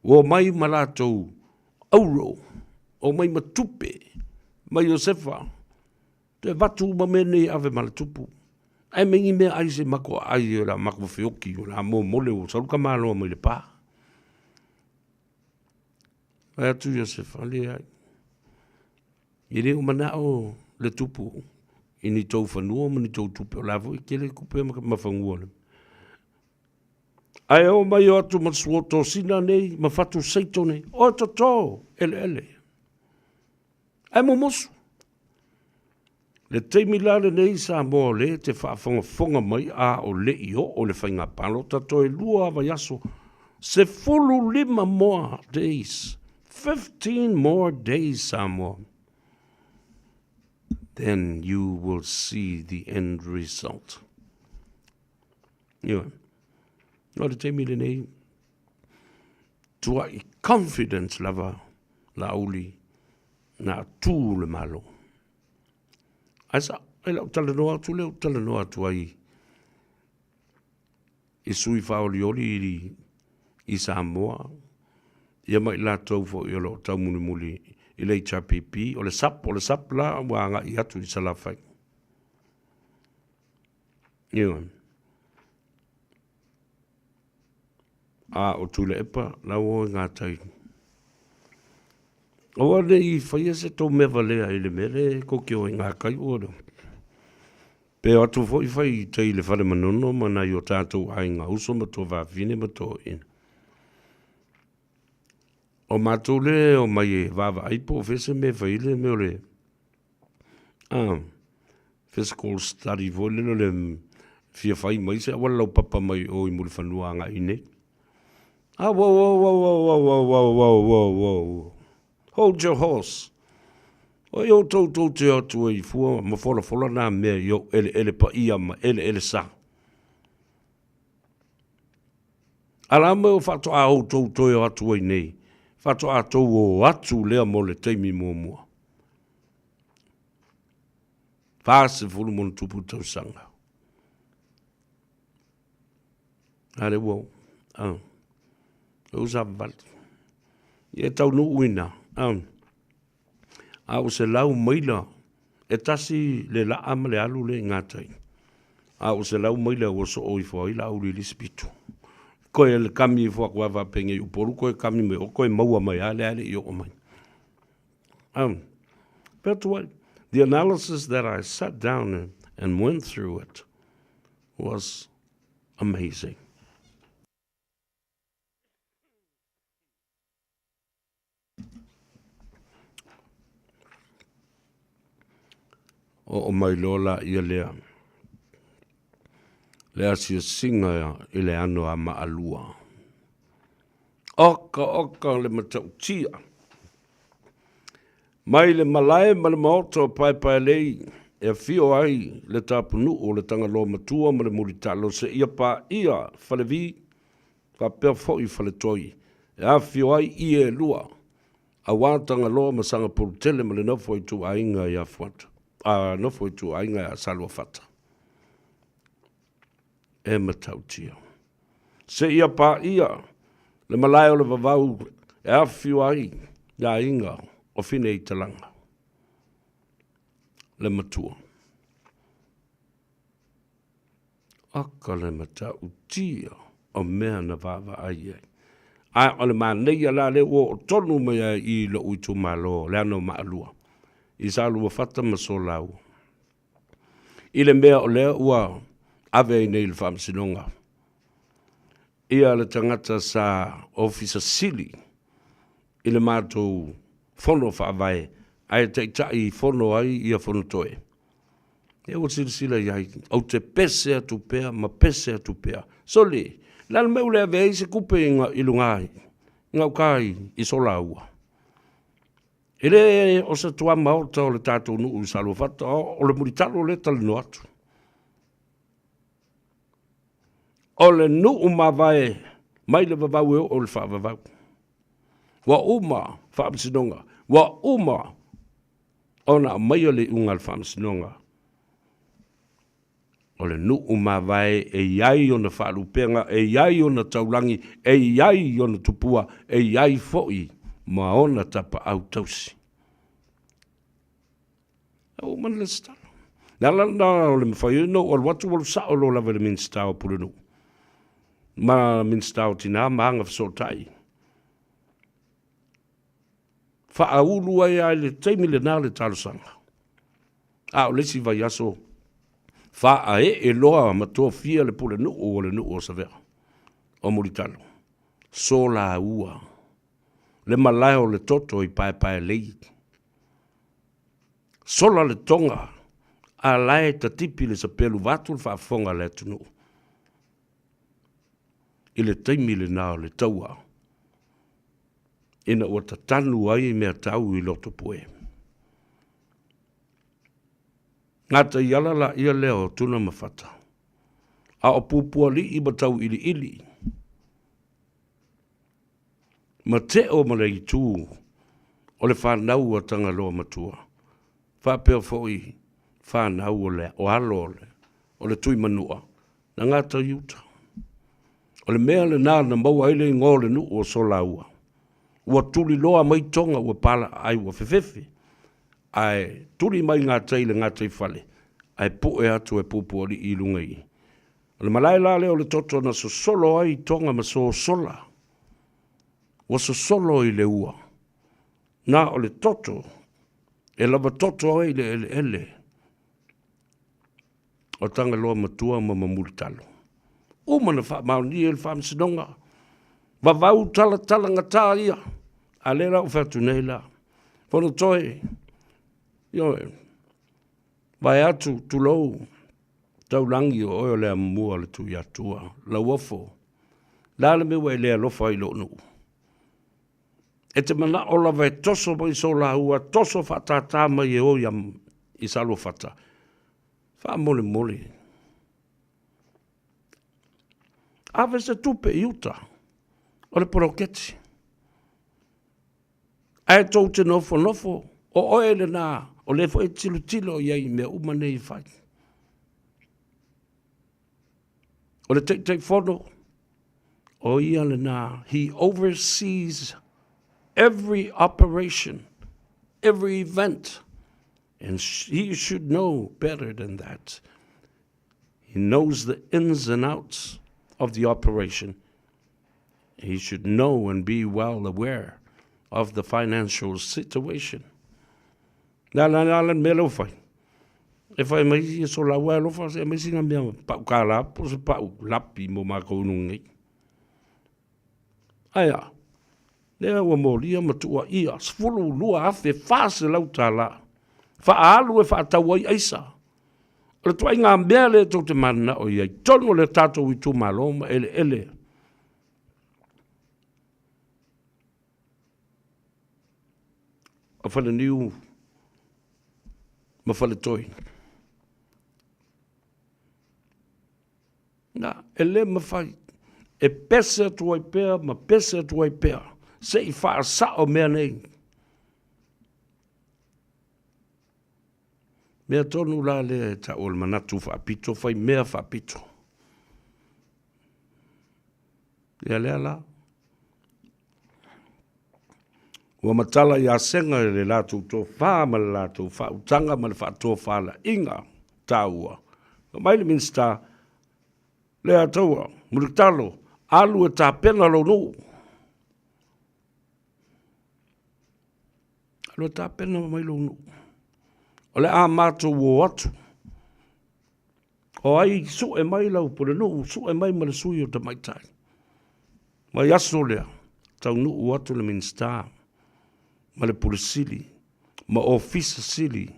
Ua omai ma latou auro, omai ma tupe mai Iosefa. Toe avatu uma mea nei e ave ma le tupu. Ae mai ni mea ai se mako ai o la mako feoki o la momole o sau ka maloa mai le pa. Ai atu Iosefa, leai. E le o manao le tupu i ni tou fanua ma ni tou tupe, o la foi e tele tupe ma fanua. Ae o mai o atu ma suotosina nei ma fatu seito nei, o toto eleele. Ae momosu. Le taimi la lenei Samoa o lea e te faafogafoga mai a o le i oo le faiga palota toe lua vaiaso, 15 more days, 15 more days Samoa, then you will see the end result. Ioe. O le taimi lenei, tuai confidence lava Laauli na tū le Malo. Ae sa, e lau talanoa atu lea, ou talanoa atu ai i sui faaolioli i, i Samoa, ia ma i latou foi o lo o taumulimuli i le HRPP, o le SAP, o le SAP la ua agai atu i Salafai. Ioe. A o Tuilaepa, la ua o i gatai. Aua ne i faia se tou mea valea i le mea lea e tou te o ai gatai ua le. Pe o atu foi fai i tai i le fale manono ma nai o tatou aiga uso ma tuafafine ma toeaiina. O matou lea e omai e vaavaai po o fea se mea e fai ai le mea o le physical study foi lele o le fia fai mai se auala laupapa mai o i Mulifanua agai i inei. Ah, whoa, whoa, whoa, whoa, whoa, whoa, whoa, whoa, whoa, whoa. Hold your horse. O i outou tou te atu ai fua ma folafola nā mea i ou eleele paia ma eleele sa. A la mai o faatoa outou toe o atu ai nei, faatoa tou o atu lea mo le taimi muamua. 40 ma ona tupu tausaga. A lea ua, a, ua savavali. Ia e taunuu ina, a, a ua 100 maila, e tasi le laa ma le alu lea i gatai. A ua 100 maila ua soo ifo ai Laauli i le isi pito. Koe le kami ifo atu lava faapenei i Upolu, koe kami mai o, koe maua mai lava lea e le i oo mai. But what, the analysis that I sat down and, and went through it was amazing. Oo mai loa laia lea, le asiasiga i le ano a Maalua. O! Oka oka le matautia. Mai le malae ma le maota o Paepaelei e afio ai le tapunuu o le Tagaloa Matua ma le Mulitalo seia paia Falevi faapea foi Faletoi e afio ai ie e lua aua Tagaloa ma Sagapolutele ma le nofo a ituaiga ia Fuata, a nofo a ituaiga ia Saluafata. E matautia. Seia paia le malae o le vavau e afifio ai le aiga o Fineitalaga, le matua. Aka le matautia o mea na vaavaai ai. A o le manaia la lea ua oo tonu mai ai i lou itumalo, le ana o Maalua, i Saluafata ma Solaua. I le mea o lea ua ave ai nei i le Faamasinoga ia le tagata sa Ofisa Sili i le matou Fono Faavae ae taitai fono ai ia Fonotoe. Ia ua silasila i ai, ou te pese atu pea ma pese atu pea. Sole, le a le mea ua le ave ai se tupe i luga i gauta i Solaua? E le o se tuamaota o le tatou nuu i Saluafata, o le mulitalo lea e talanoa atu. O le nuu mavae mai le vavau e oo i le faavavau. Ua uma faamasinoga, ua uma ona aumaia le iuga a le faamasinoga. O le nuu mavae e i ai ona faalupega, e i ai ona taulagi, e i ai ona tupua, e i ai foi ma ona tapaau tausi. Ua uma ona lesitala. O le ala lena o le mafai ai ona ou alu atu ua alu sao loa lava i le Minisita o Pulenuu ma Minisita o Tina ma Agafesootai. Faaulu ai lava i le taimi lena le talosaga. A o le isi vaiaso, faaee loa ma tofia le pulenuu o le nuu o Savea, o Mulitalo, solaua le malae o le toto i Paepaelei. Sola le toga, a la e tatipi le sapelu vaeatu le faafofoga a le atunuu i le taimi lena o le taua ina ua tatanu ai mea tau i Lotopue. Gataiala laia lea o Tuna ma Fata, a o Pupualii ma Tauiliili, ma Teo ma Leitu o le fanau a Tagaloa Matua, faapea foi fanau o le o alo o le Tuimanua na gataiuta. O le mea lena na maua ai le igoa o le nuu o Solaua, ua tuliloa mai Toga ua palaaai ua fefefe, ae tuli mai gatai i le gataifale, ae pue atu e Pupualii i luga i. O le malae la lea o le toto na sosolo ai Toga ma sosola, ua sosolo i le ua, na o le toto e lava toto ai le eleele o Tagaloa Matua ma Mamulitalo. Uma na faamaonia e le Faamasinoga, vavau talatalagata ia, a lea la ua fai atu nei la, Fonotoe, ioe, vaeatu, tulou, taulagi o oe o le amomua o le Tuiatua, Lauofo, le a le mea ua e le alofa ai i lou nuu? E te manao lava e toso mai so laua, toso faatātā mai e o i Saluafata. Faamolemole. Ave se tupe i uta o le poloketi. Ae tou te nofonofo, o oe lena, o lea foi e tilotilo i ai i mea uma nei e fai. O le Taitaifono, o ia lena, he oversees every operation, every event, and he should know better than that. He knows the ins and outs of the operation. He should know and be well aware of the financial situation. Le a le a le mea lea ua fai? E fai mai ia so laua e alofa se aumai sina mea pau kālā po o se pau lapi mo mākou i luga nei. Ae a? Lea ua molia ma tuuaia $12,400 faaalu e faatau ai aisa. O le tuaiga mea lea tou te mananao i ai tonu o le tatou itumalo ma eleele. a Faleniu ma Faletoi. Na, e le mafai e pese atu ai pea ma pese atu ai pea se i faasao mea nei. Mea tonu la lea e tau o le manatu faapito, fai mea faapito. Ia lea la. Ua matala ia Sega i le latou tofa ma le latou faautaga ma le faatofalaiga taua. Fai mai le Minisita, Leiataua, Mulitalo, alu e tapena lou nuu. Alu e tapena mai lou nuu. O le a matou o atu. O ai sue mai lau pulenuu, sue mai ma le sui o tamaitai. Mai aso lea, taunuu atu le Minisita ma le Pule Sili ma Ofisa Sili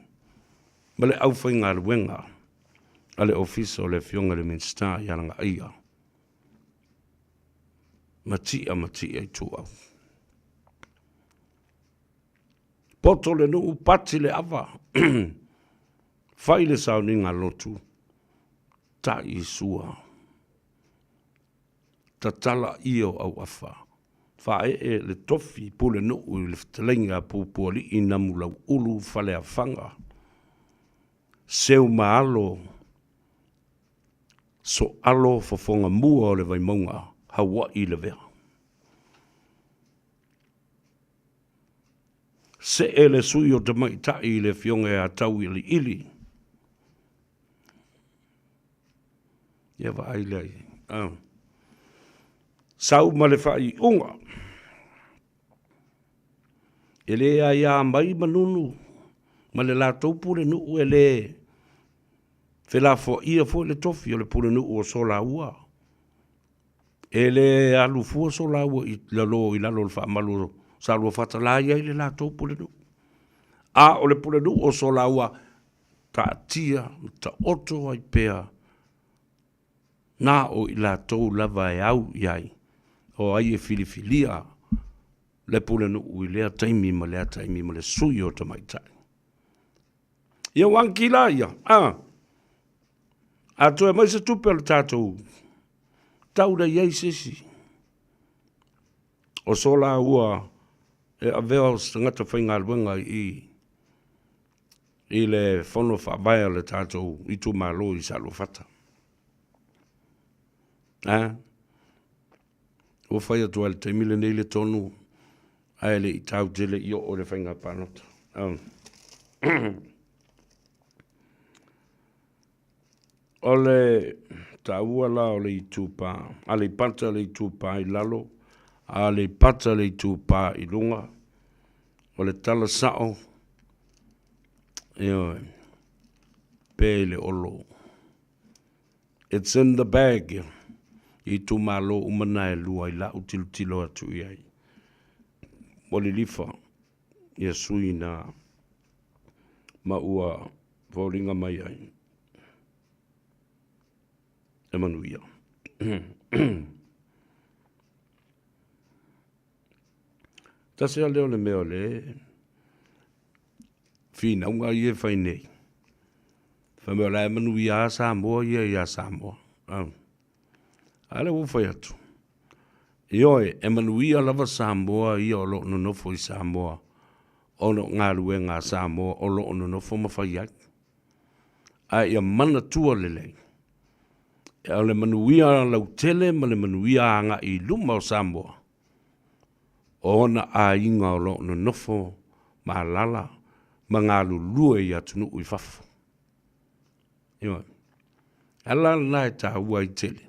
ma le aufaigaluega a le Ofisa o le Afioga i le Minisita i Alagaia ma tia ma tia ituau. Poto le nuu, pati le ava, fai le sauniga lotu, tai i sua. Tatala ia o auafa, faaee le tofi pulenuu i le fetalaiga a Pupualii Namulauulu Faleafaga, Seumaalo Soalo Fofogamua o le Vaimauga, Haua'i Lavea. See le sui o tamaitai i le afioga ia Tauiliili. Ia vaai lea i ai. Sau ma le faaiuga. E le aia mai Manunu ma le latou pulenuu e le felafoaia foi le tofi o le pulenuu o Solaua. E le alu fua Solaua i lalo i lalo o le faamalu o Saluafata la e i ai le latou pulenuu. A o le pulenuu o Solaua, taatia ma taoto ai pea na o i latou lava e au i ai, o ai e filifilia le pulenuu i lea taimi ma lea taimi ma le sui o tamaitai. Ia ua agikila ia, a, a toe mai se tupe o le tatou tau lea i ai se isi. O Solaua e avea o se tagata faigaluega i i le fono faavae a le tatou itumalo i Saluafata. A, ua fai atu ai le taimi lenei le tonu ae le i tau tele i oo i le faiga palota. O le taua la o le itupa, Aleipata le itupa i lalo, Aleipata le itupa i luga, o le tala sao, ioe, pe i le olo. It's in the bag i itumalo uma na e lua i lau tilotilo atu i ai. Ua lilifa ia sui na ma ua foliga mai ai e manuia. Tasi lava lea o le mea o le finauga ia e fai nei. Fai mai o la e manuia lava Samoa ia ia Samoa. A lea ua fai atu. Ioe, e manuia lava Samoa ia o lo o nonofo i Samoa ona o galuega a Samoa o lo o nonofo ma fai ai. Ae ia manatua lelei, o le manuia lautele ma le manuia agai i luma o Samoa, o ona aiga o lo o nonofo ma alaala ma galulue i atunuu i fafo. Ioe. Ala lena e taua ai tele.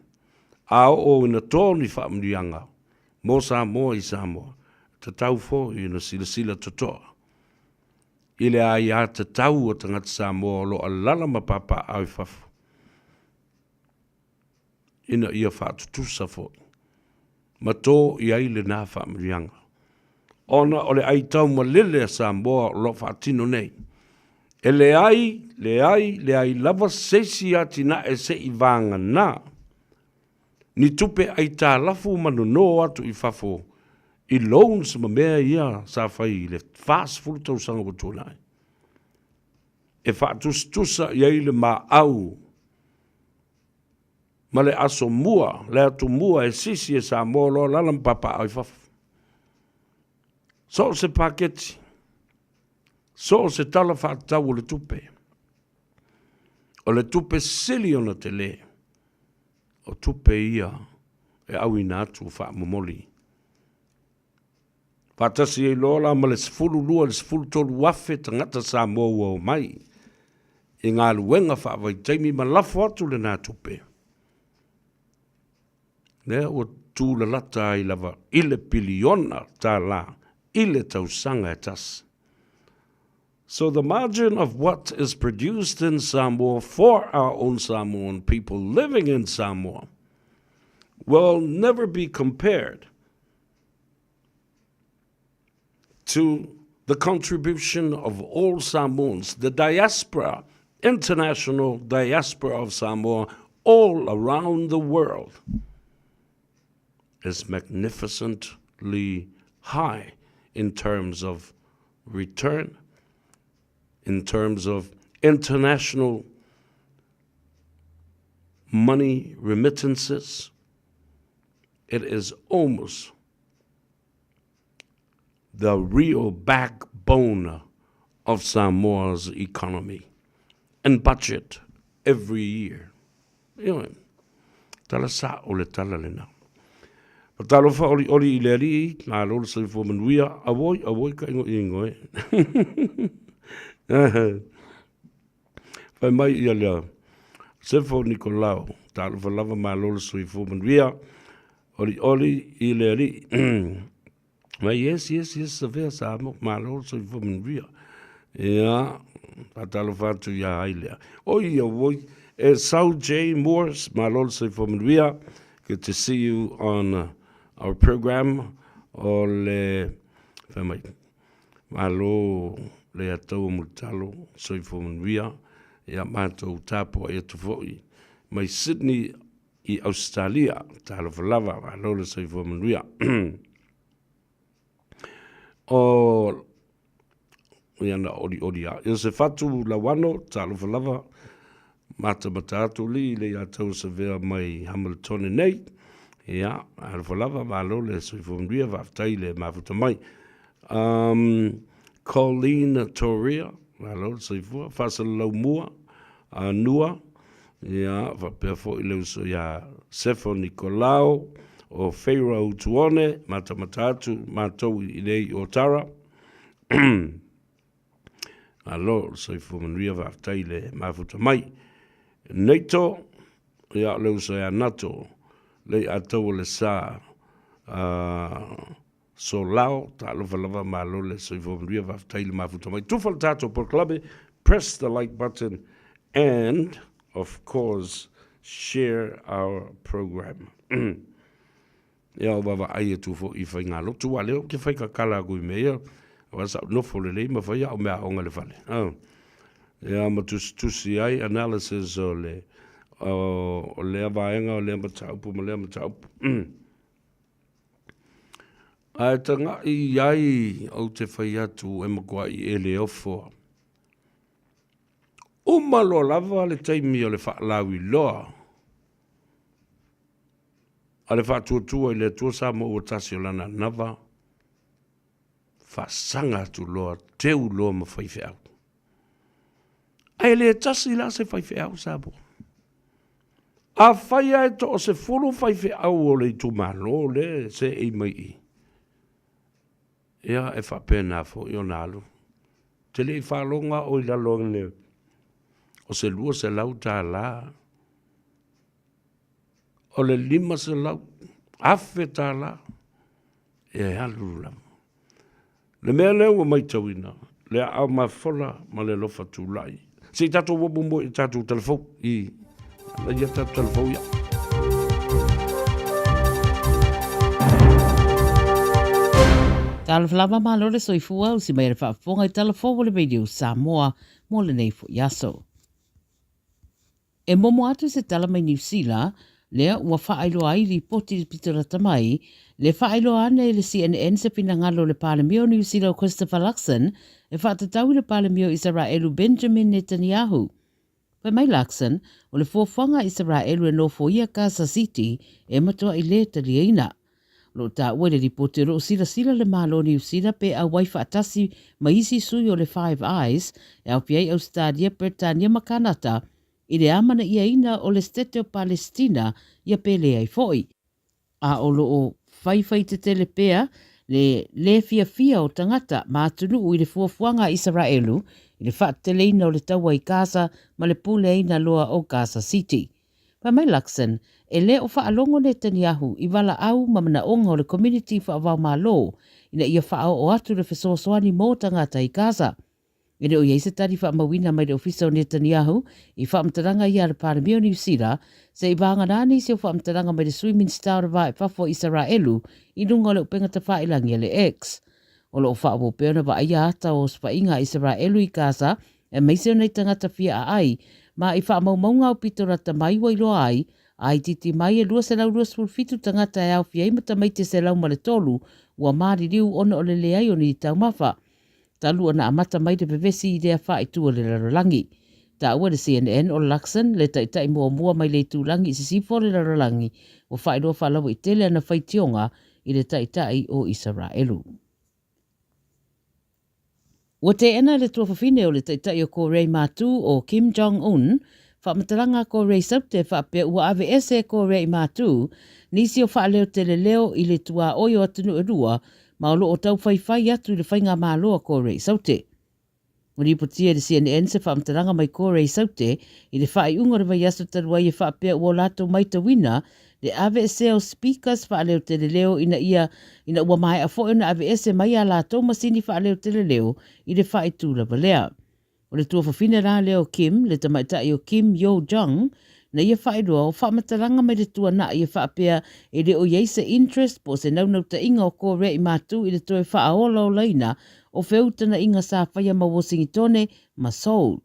A oo ina to ni faamanuiaga mo Samoa i Samoa, e tatau foi ona silasila totoa i le aiatatau a tagata Samoa o lo o alaala ma papaaao i fafo, ina ia faatutusa foi ma to i ai lena faamanuiaga, ona o le aitaumalele a Samoa o lo o faatino nei. E leai, leai, leai lava se isi atinae se i vagana ni tupe aitalafu ma nono atu i fafo. I loans ma mea ia sa fai i le 40 tausaga ua tuanai. E faatusatusa i ai le maau ma le aso mua, le atumua e sisi e Samoa loa lala ma papaaao i fafo. So o se paketi, so o se tala faatatau o le tupe, o le tupe sili ona tele, o tupe ia e auina atu faamomoli. Faatasi ai loa la ma le 12 i le 13,000 tagata Samoa ua omai i galuega faavaitaimi ma lafo atu lena tupe. Lea ua tulalata ai lava i le piliona tālā i le tausaga e tasi. So the margin of what is produced in Samoa for our own Samoan people living in Samoa will never be compared to the contribution of all Samoans, the diaspora, international diaspora of Samoa all around the world is magnificently high in terms of return, in terms of international money remittances. It is almost the real backbone of Samoa's economy and budget every year. Ioe, tala sa o le tala lena. Talofa oli oli i le alii, malo le soifua manuia, auoi, auoi ka ingo ingo e. Fai mai ia lea, Sefo Nikolao, talofa lava malo le soifua manuia, oli oli i le alii. Mai yes, yes, yes, Savea Samoa, malo le soifua manuia. Ia, faatalofa atu ia ai lea. Oi, oi, e Sau J. Morris, malo le soifua manuia. Good to see you on our program. O le, fai mai, malo le ataua mulitalo, soifua manuia. Ia, matou tapuai atu foi mai Sydney i Ausetalia. Talofa lava, malo le soifua manuia. O ia na olioli a. Ia se fatu lauano, talofa lava, matamata atu li le ia tau savea mai Hamiltone nei. Ia, alofa lava, malo le soifua manuia, faafetai le mafuta mai. Colleen Toria, malo le soifua, faasalalau mua, Nua, ia, faapea foi le uso ia Sefo Nikolao, o Feira Utuone, matamata atu matou i nei o Tara. Malo, le soifua manuia, faafetai le mafuta mai. Nato, ia, o le uso ia Nato, le i ataua le sa, Solao, talofa lava, malo le soifua manuia, faafetai le mafuta mai. Tufa le tatou polokalame, press the like button and of course share our program. Ia o vaavaai atu foi i faigalotu, aua lea ou te fai kakala atu i mea ia, aua sa ou nofo lelei ma fai au meaaoga i le fale. Ia ma tusitusi ai analysis o le o lea vaega o lea mataupu ma lea mataupu. Ae taga'i i ai ou te fai atu e matua'i e le ofo. Uma loa lava le taimi o le faalauiloa a le Faatuatua i le Atua Samoa ua tasi o Lana anava, faasaga atu loa, teu loa ma faifeau. Ae le tasi la se faifeau Samoa. Afai lava e toasefulu faifeau o le itumalo lea e seei mai i i, ia e faapena foi ona alu. Te le i faalogo o i lalo ane o se $200, o le $500,000, ia e alu lava. Le mea lea ua matauina, le aao mafola ma le alofa tulai. Se i tatou oo muamua i tatou tala fou i ia tatou tala fou ia. Talofa lava malo le soifua usi mai le faafofoga i tala fou o le Radio Samoa mo lenei foi aso. E momo atu se tala mai Niu Sila, lea ua faailoa ai lipoti i le pito lata mai, Le faailoa ane i le CNN se finagalo o le Palemia o Niu Sila o Christopher Luxon e faatatau i le Palemia o Isaraelu Benjamin Netanyahu. Fai mai Luxon, o le fuafuaga a Isaraelu e nofoia Gaza City e matuai le taliaina. O lo o taua i le lipoti o lo o silasila le Malo o Niu Sila pe auai faatasi ma isi sui o le Five Eyes e aofia ai Ausetalia, Peretania ma Kanata i le amanaiaina o le Setete o Palesitina ia pe leai foi. A o lo o faifai tetele pea le lē fiafia o tagata ma atunuu i le fuafuaga a Isaraelu i le faateteleina o le taua i Gaza ma le puleaina loa o Gaza City. Fai mai Luxon, e le o faalogo Netanyahu i valaau ma manaoga o le kominiti faavaomalo ina ia faaoo atu le fesoasoani mo tagata i Gaza. E le o i ai se tali faamauina mai le ofisa o Netanyahu i faamatalaga ia a le Palemia o Niu Sila, se i vagana nisi o faamatalaga mai le Sui Minisita o le Va i Fafo o Isaraelu i luga o le upega tafailagi a le X. O lo o faaauau pea ona vaaia ata o osofaiga a Isaraelu i Gaza aemaise o nai tagata fia aai ma i faamaumauga aupito lata mai ua iloa ai a itiiti mai e 227 tagata e aofia ai ma tamaiti e 103 ua maliliu ona o le leai o ni taumafa. Talu ona amata mai le vevesi i lea faaitu o le lalolagi. Taua le CNN o Luxon, le taitai muamua mai le itulagi i sisifo o le lalolagi, ua faailoa faalauaitele ana faitioga i le taitai o Isaraelu. Ua teena le tuafafine o le taitai o Korea i Matu o Kim Jong Un faamatalaga a Korea i Saute faapea ua aveese e Korea i Matu nisi o faaleoteleleo i le tuaoi o atunuu e lua ma o lo o taufaifai atu i le faigamalo a Korea i Saute. Ua lipotia e le CNN se faamatalaga mai Korea i Saute i le faaiuga o le vaiaso talu ai e faapea ua o latou maitauina le aveesea o speakers faaleoteleleo ina ia ina ua maea foi ona aveese mai a latou masini faaleoteleleo i le faaitu lava lea. O le tuafafine la lea o Kim, le tamaitai o Kim Yo Jong, na ia faailoa o faamatalaga mai le tuanai e faapea e le o i ai se interest po o se naunautaiga o Korea i matu i le toe faaolaolaina o feutanaʻiga sa faia ma Wosingitone ma Seoul.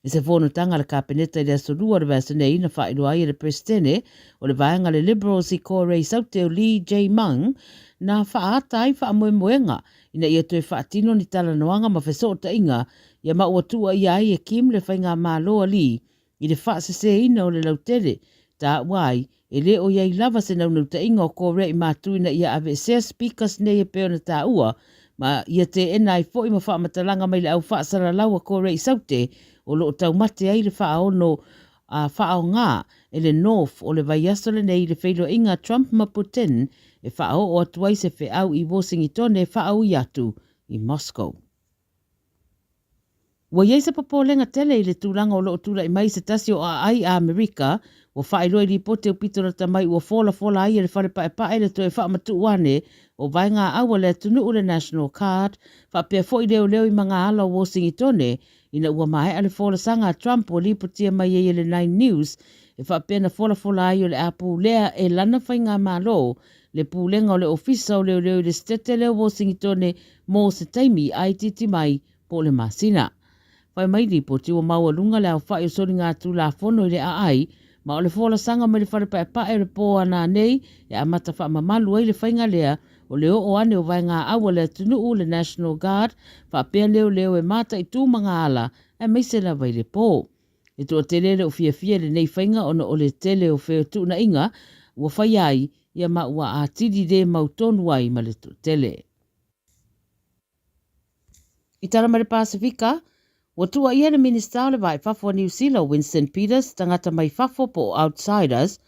I se fonotaga a le Kapeneta i le Aso Lua o le vaiaso nei na faailoa ai e le Peresetene o le vaega a le Liberals i Korea i Saute o Lee Jae-myung na faaata ai faamoemoega ina ia toe faatino ni talanoaga ma fesootaiga ia ma ua tuuaia ai e Kim le faigamalo a Lee i le faaseseina o le lautele, taua ai, e le o i ai lava se naunautaiga o Korea i matu ina ia aveesea speakers nei e pei ona taua, ma ia teena ai foi ma faamatalaga mai le au faasalalau a Korea i Saute o lo o taumate ai le faaono a faaaoga e le North o le vaiaso lenei i le feiloaiga a Trump ma Putin e faaoo atu ai se feau i Wosingitone e faaui atu i Moscow. Ua i ai se popolega tele i le tulaga o lo o tulai mai se tasi o aai a Amerika ua faailoa i lipoti aupito lata mai ua folafola ai e le Fale Paepae le toe faamatuu ane o vaegaau a le atunuu le National Card faapea foi leoleo i magaala o Wosingitone Ina ua maea le folasaga a Trump ua lipotia mai ai e le Nine News e faapea na folafola ai o le a pulea e lana faigamalo le pulega o le Ofisa o Leoleo i le Setete lea o Wosingitone mo se taimi a itiiti mai po o le masina. Fai mai lipoti ua maualuga le aofai o soligatulafono i le aai ma o le folasaga mai le fale paepae o le po a nanei e amata faamamalu ai le faiga lea o le oo ane o vaegaau a le atunuu, le National Guard, faapea leoleo e mataitu magaala aemaise lava i le po. E toatele le o fiafia i lenei faiga ona o le tele o fetuunaiga ua faia ai ia ma ua atili le mautonu ai ma le toatele. I tala mai le Pasefika, ua tuuaia le Minisita o le Va i Fafo a Niu Sila o Winston Peters, tagata mai fafo po o outsiders,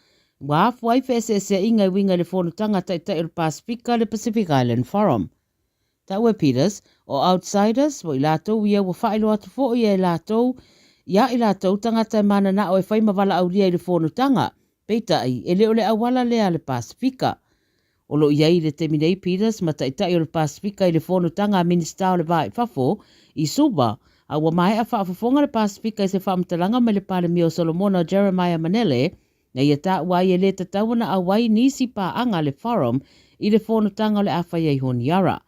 ua afua ai feeseeseaiga e uiga i le fonotaga a Taitai o le Pasefika, le Pacific Island Forum. Taua e Peters, o outsiders, o i latou ia ua faailoa atu foi e latou ia i latou tagata e mananao e fai ma valaaulia i le fonotaga, peitai, e le o le auala lea a le Pasefika. O lo o i ai i le taimi nei Peters ma Taitai o le Pasefika i le Fonotaga a Minisita o le Va i Fafo i Suva, a ua maea faafofoga le Pasefika i se faamatalaga mai le Palemia o Solomona Jeremiah Manele na ia taua ai e le tatau ona auai nisi paaga a le Forum i le fonotaga o le a fai ai Honiara.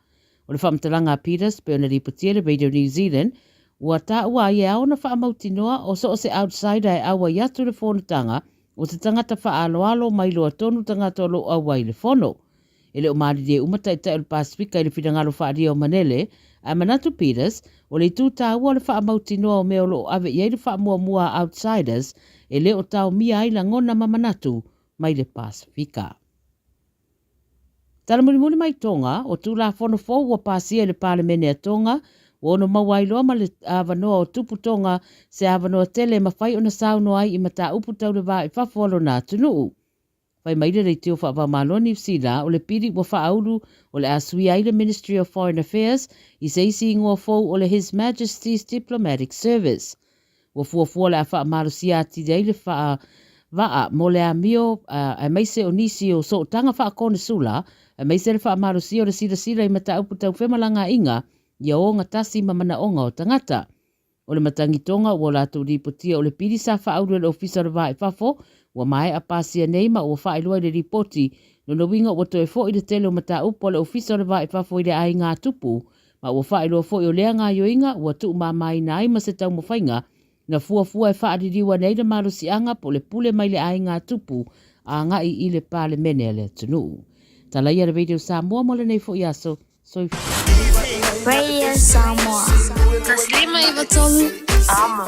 O le faamatalaga a Peters pei ona lipotia e le Radio New Zealand, ua taua ai e ao ona faamautinoa o so o se outsider e auai atu i le fonotaga o se tagata faaaloalo ma iloa tonu tagata o lo o auai i le fono. E le o malilie uma taitai o le Pasefika i le finagalo faaalia o Manele, ae manatu Peters, o le itu taua o le faamautinoa o mea o lo o ave i ai le faamuamua a outsiders e le o taomia ai lagona ma manatu mai le Pasefika. Tala mulimuli mai Tonga, o Tulafono fou ua pasia i le Palemene a Tonga, ua ono maua ai loa ma le avanoa o Tupu Tonga se avanoa tele e mafai ona saunoa ai i mataupu tau le va i fafo a lona atunuu. Fai mai le leitio faavaomalo Niu Sila o le pili ua faaulu o le a suia ai le Ministry of Foreign Affairs i se isi igoa fou o le His Majesty's Diplomatic Service. Ua fuafua o le a faamalosia atili ai le faa vaa mo le amio aemaise o nisi o sootaga faakoonesula aemaise le faamalosia o le silasila i mataupu tau femalagaaiga ia ogatasi ma manaoga o tagata. O le matagitoga ua latou lipotia o le pili sa faaulu e le Ofisa o le Va i Fafo ua maea pasia nei ma ua faailoa i le lipoti, lona uiga ua toe foi le tele o mataupu a le Ofisa o le Va i Fafo i le aiga tupu ma ua faailoa foi o lea gaoioiga ua tuumamaina ai ma se taumafaiga na fuafua e faaliliu ane ai le malosiaga po o le pule mai le aiga tupu agai i le Palemene a le atunuu. Talaia le Radio Samoa mo lenei foi aso. Soifua. Radio Samoa. 153 Amo.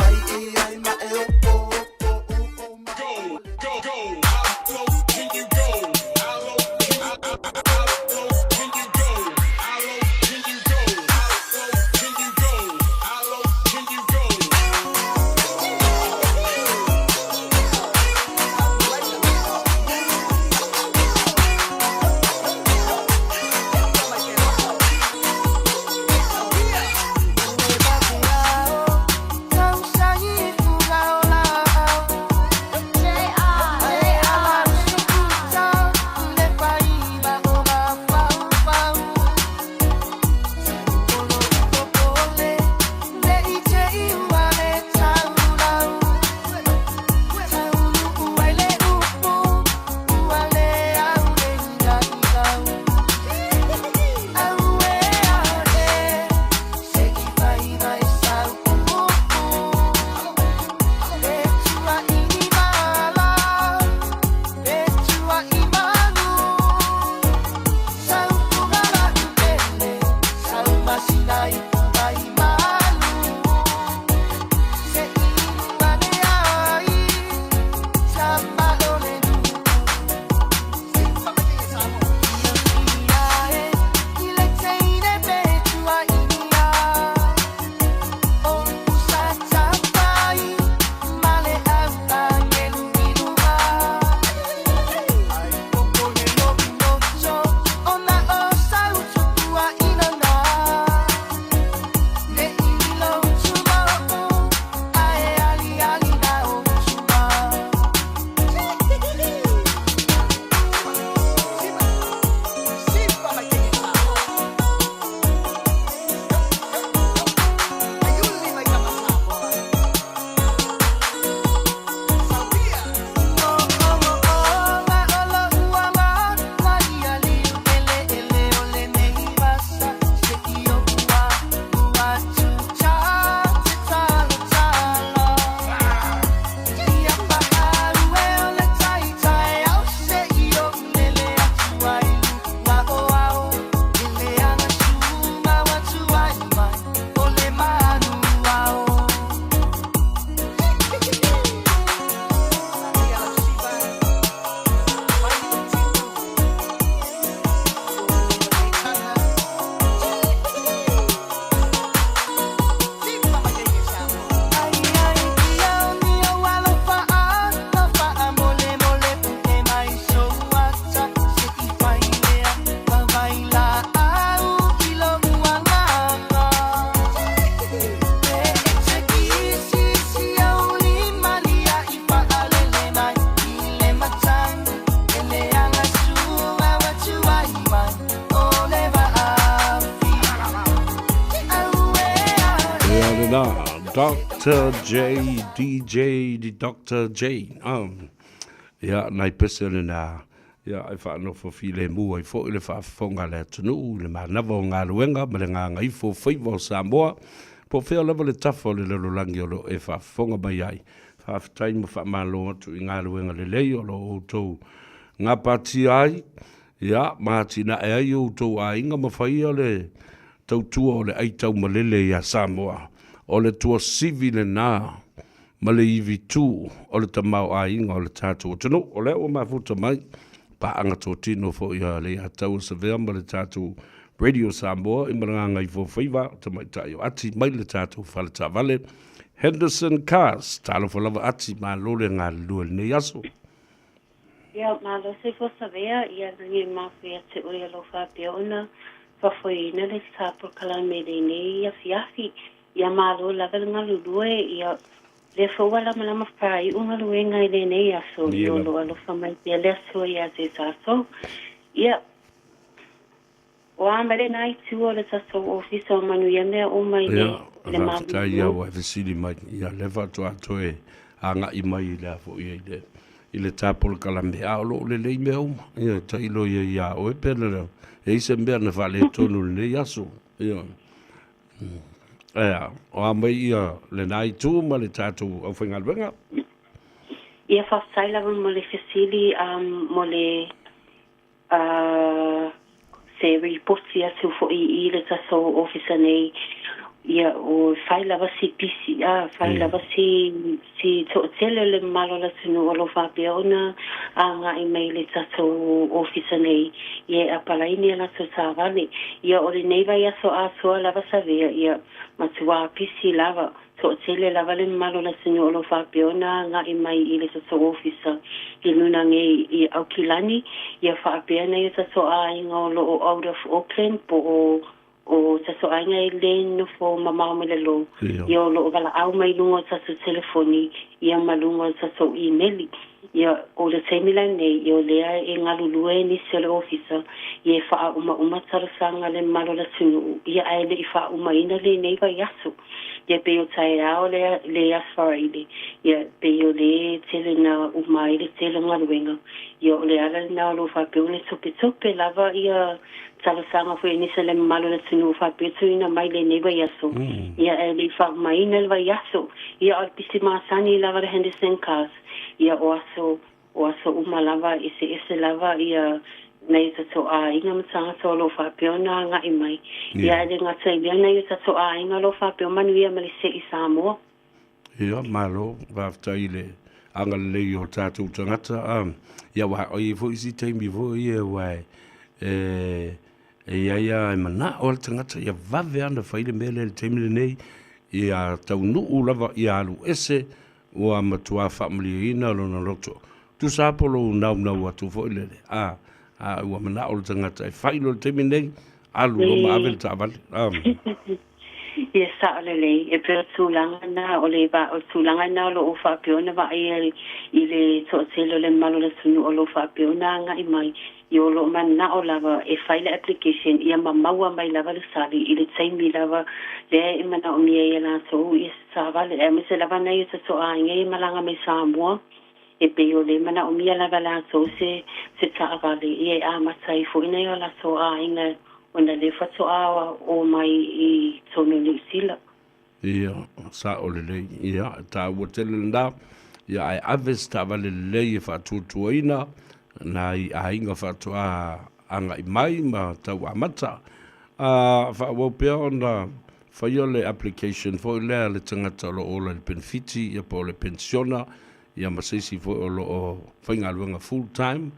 Dr. J, DJ, the Dr. J. Um, ia, nai pese lena, ia, e whaanofo file mua i fo i le whaafonga le atunuu, le manava o ngā ma le ngā ifo whaiva o Samoa, po fea lava le tafa o le lalolagi o lo e faafofoga mai ai. Faafetai ma faamalo atu i galuega lelei o lo o outou gapatia ai. Ia, ma atinae ai o outou aiga ma faia le tautua o le aitaumalele iā Samoa. O le tuasivi lena ma le ivi tū o le tamaoaiga o le tatou atunuu. O lea ua mafuta mai paaga totino foi a le Iataua Savea ma le tatou Radio Samoa i Malagagaifofaiva, tamaitai o Ati mai le tatou fale taavale Henderson Cars. Talofa lava Ati, malo le galulue i lenei aso. Ia, malo soifua Savea, ia lagi e mafu ia te oe alofa faapea ona faafoeina le sa polokalame i lenei afiafi. Ia malo lava le galulue, ia lea foi ua lamalama faaiu galuega i lenei aso, ia o lo o alofa mai pea le Atua ia te tatou. Ia, o a mai lena itu o le tatou ofisa o manuia mea uma i le Ia, le faafetai ia malulu. ua e fesili mai. Ia, lea faatoa toe agai mai i le a foi i le i le ta polokalame, a o lo o lelei mea uma. Ia, tailo ia iā oe pe na e i ai se mea na faaletonu i lenei aso. Ia. Ea, o a mai ia lena itu ma le tatou aufaigaluega? Ia, faafetai lava mo le fesili um, mo le uh, se ripoti atu foi i le tatou ofisa nei. Ia, o fai lava si pisi, a fai lava si si toatele o le mamalu o le atunuu o lo o faapea ona agai mai i le tatou ofisa nei, ia e apalaini a latou taavale. Ia, o lenei vaiaso atoa lava Savea, ia, matua pisi lava, toatele lava le mamalu o le atunuu o lo o faapea ona agai mai i le tatou ofisa i luna nei i Aukilani, ia faapea nai o tatou aiga o lo o out of Auckland po o O tatou aiga e le nofo mamao mai lalo, ia o lo o valaau mai luga o tatou telefoni, ia ma luga o tatou imeli. Ia, o le taimi lenei, ia o lea e galulue nisi o le ofisa, ia e faaumauma talosaga a le mamalu o le atunuu, ia ae le i faaumaina lenei vaiaso. Ia pei o taeao le, le Aso Faraile, ia pei o le tele na uma ai le tele o galuega, ia o le ala lena o lo o faapea ona topetope lava ia talosaga foi a nisi o le mamalu o le atunuu faapea tuuina mai lenei vaiaso, ia ae le i faaumaina le vaiaso. Ia o le pisi masani lava le Henderson Cars, ia o aso o aso uma lava, eseese lava ia nai o tatou aiga ma tagata o lo o faapea ona agai mai. Ia ae le gata i lea nai o tatou aiga o lo o faapea o manuia ma le se'i Samoa. Ia, malo, faafetai i le agalelei o tatou tagata. A, ia, aua e i ai foi isi taimi foi ia aua e, e, e i ai lava e manao lava le tagata ia vave lava ona fai le mea lea i le taimi lenei, ia taunuu lava, ia alu ese, ua matua faamalieina lona loto. Tusa lava po o lou naunau atu foi lele, a, a ua manao le tagata e fai loa i le taimi lenei, alu loa ma ave le taavale. A. Ia sao lelei, e pei o tulaga na, o le o tulaga na o lo o faapea ona vaaia i le toatele o le mamalu o le atunuu o lo o faapea ona agai mai, ia o lo o manao lava e fai le application ia ma maua mai lava le sali i le taimi lava lea e manaomia ai e latou ia se taavale, aemaise lava nai o tatou aiga ia e malaga mai Samoa, e pei o le manaomia lava e latou se se taavale ia e amata ai foi nai o latou aiga ona lea faatoa oo mai i totonu o Niu Sila. Ia, sao lelei. Ia, e taua tele lena. Ia, ae ave se taavale lelei e faatuatuaina nai aiga faatoa agai mai ma tau amata. A faaauau pea ona faia le application foi lea a le tagata o lo o ola i le penefiti ia po o le penisiona ia ma se isi foi o lo o faigaluega full time,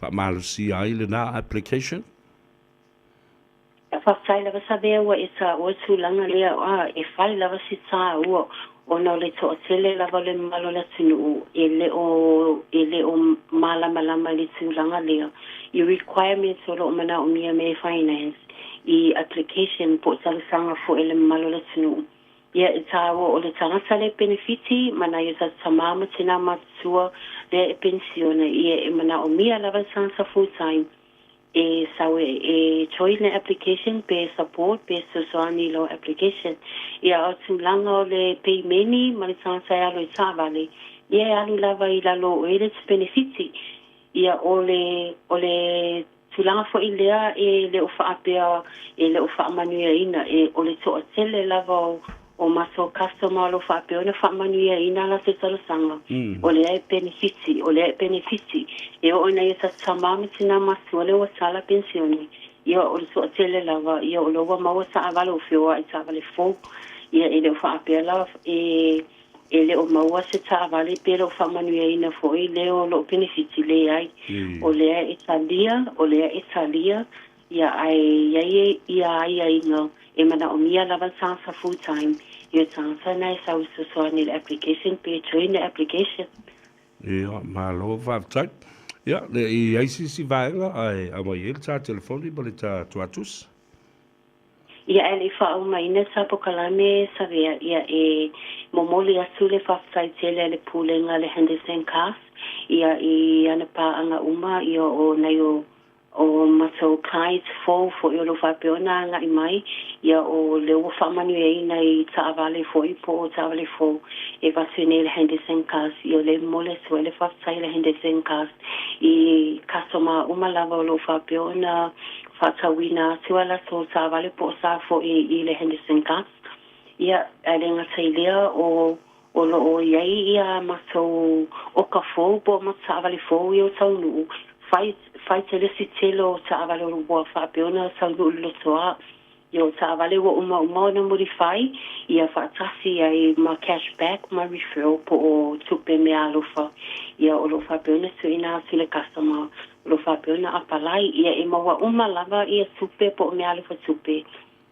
faamalosia ai lena application. Faafetai lava Savea ua e taua tulaga lea a e fai lava se taua ona o le toatele lava o le mamalu o le atunuu e le o e le o malamalama i le tulaga lea i requirements o lo o manaomia me finance i application po o talosaga foi a le mamalu o le atunuu. Ia e taua o le tagata le penefiti ma nai o tatou tama ma tina matutua lea e penisione ia e manaomia lava le tagata full time e sau e e join le application pe support pe fesoasoani i lou application. Ia o tulaga o le peimeni ma le tagata e alu i taavale ia e alu lava i lalo o oe le penefiti. Ia o le o le tulaga foi lea e le o faapea e le o faamanuiaina e o le toatele lava o O matou customer o lo o faapea ona faamanuiaina a latou talosaga, o lea e penefiti, o lea e penefiti. E oo ina ia ta tama ma tina matua lea ua tala penisione, ia o le toatele lava, ia o lea ua maua taavale ua feoai i taavale fou. Ia e le o faapea la e e le o maua se taavale pe le o faamanuiaina foi le o lo o penefiti, leai. O lea e talia, o lea e talia, ia ae i ai ia aiaiga E manaomia lava le tagata full time i le tagata na e sau e fesoasoani i le application pe join le application. Ia, malo faafetai. Ia, le i ai se isi vaega ae aumai ai le ta telefoni ma le ta tuatusi. Ia, ae le i faaaumaina sa polokalame Savea, ia e momoli atu le faafetai tele a le Pulega a le Henderson Cars, ia i ana paaga uma, ia o nai o O matou clients fou foi o lo o faapea ona agai mai, ia o lea ua faamanuiaina i taavale foi po o taavale fou e avatu nei e le Henderson Cars. Ia o lea e momoli atu ai le faafetai a le Henderson Cars i customer uma lava o lo o faapea ona faatauina atu a latou taavale po o sa foi i le Henderson Cars. Ia, ae le gata i lea, o O lo o i ai ia matou oka fou po o matou taavale fou ia o taunuu, fai, fai tele si tele o taavale ua faapea ona taunuu lolotoa. Ia o taavale ua umauma ona modify, ia faatasi ai ma cash back ma referral po o tupe meaalofa. Ia o lo o faapea ona tuuina atu i le customer o lo o faapea ona apalai. Ia e maua uma lava ia tupe po o meaalofa tupe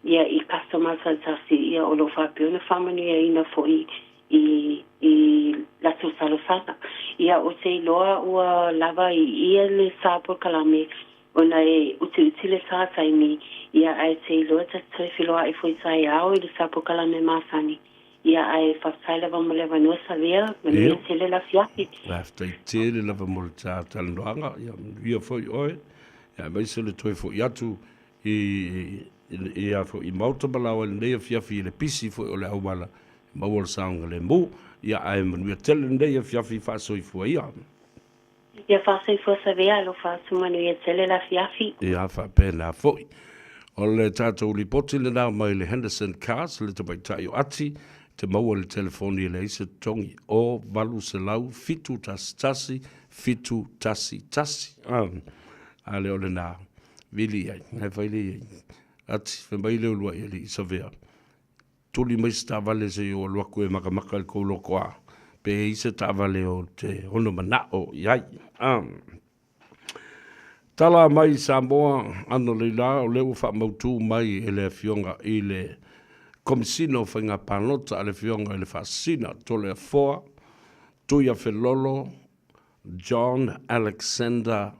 Ia i customer taitasi ia o lo o faapea ona faamanuiaina foi i i latou talosaga. Ia ou te iloa ua lava i ia le sa polokalame ona e utiuti le sa taimi, ia ae te iloa ta te toe feiloai foi taeao i le sa polokalame masani. Ia ae faafetai lava mo le avanoa Savea, manuia tele le afiafi. Faafetai tele lava mo le ta talanoaga, ia manuia foi oe, ia aemaise le toe foi atu i i a foi i Maota ma Laoa i lenei afiafi i le pisi foi o le auala e maua le saogalemu. Ia ae manuia tele lenei afiafi faasoifua ia. Ia faasoifua Savea alofa atu manuia tele le afiafi. Ia faapena foi. O le tatou lipoti lena mai le Henderson Cars, le tamaitai o Ati, te maua i le telefoni e leai se totogi o 800 711 711. A lea o lena. Vili i ai, ae fai le i ai. Ati, fai mai le uluai alii Savea, tuli mai se taavale se i ou alu atu e makamaka i le tou lotoa, pe i ai se taavale o te ono manao i ai. Tala mai Samoa, ano leila, o lea ua faamautu mai e le Afioga i le Komesina o Faiga Palota a le Afioga i le Faasisina Toleafoa Tuiafelolo John Alexander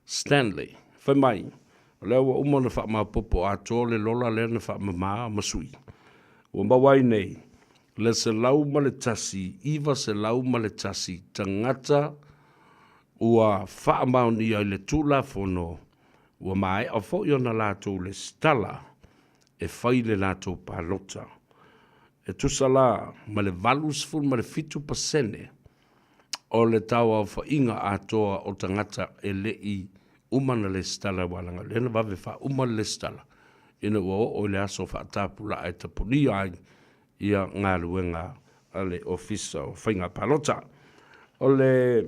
Stanley, fai mai, o lea ua uma ona faamaopoopo atoa le lola lea na faamama ma sui. Ua maua ai nei le 101, 901 tagata ua faamaonia i le Tulafono ua maea foi ona latou lesitala e fai le latou palota. E tusa la ma le 87 pasene o le tauaofaiga atoa o tagata e le i uma ona lesitala aua leaga o lea na vave faauma le lesitala ina ua oo i le aso faatapulaa e tapunia ai ia galuega a le Ofisa o Faiga Palota. O le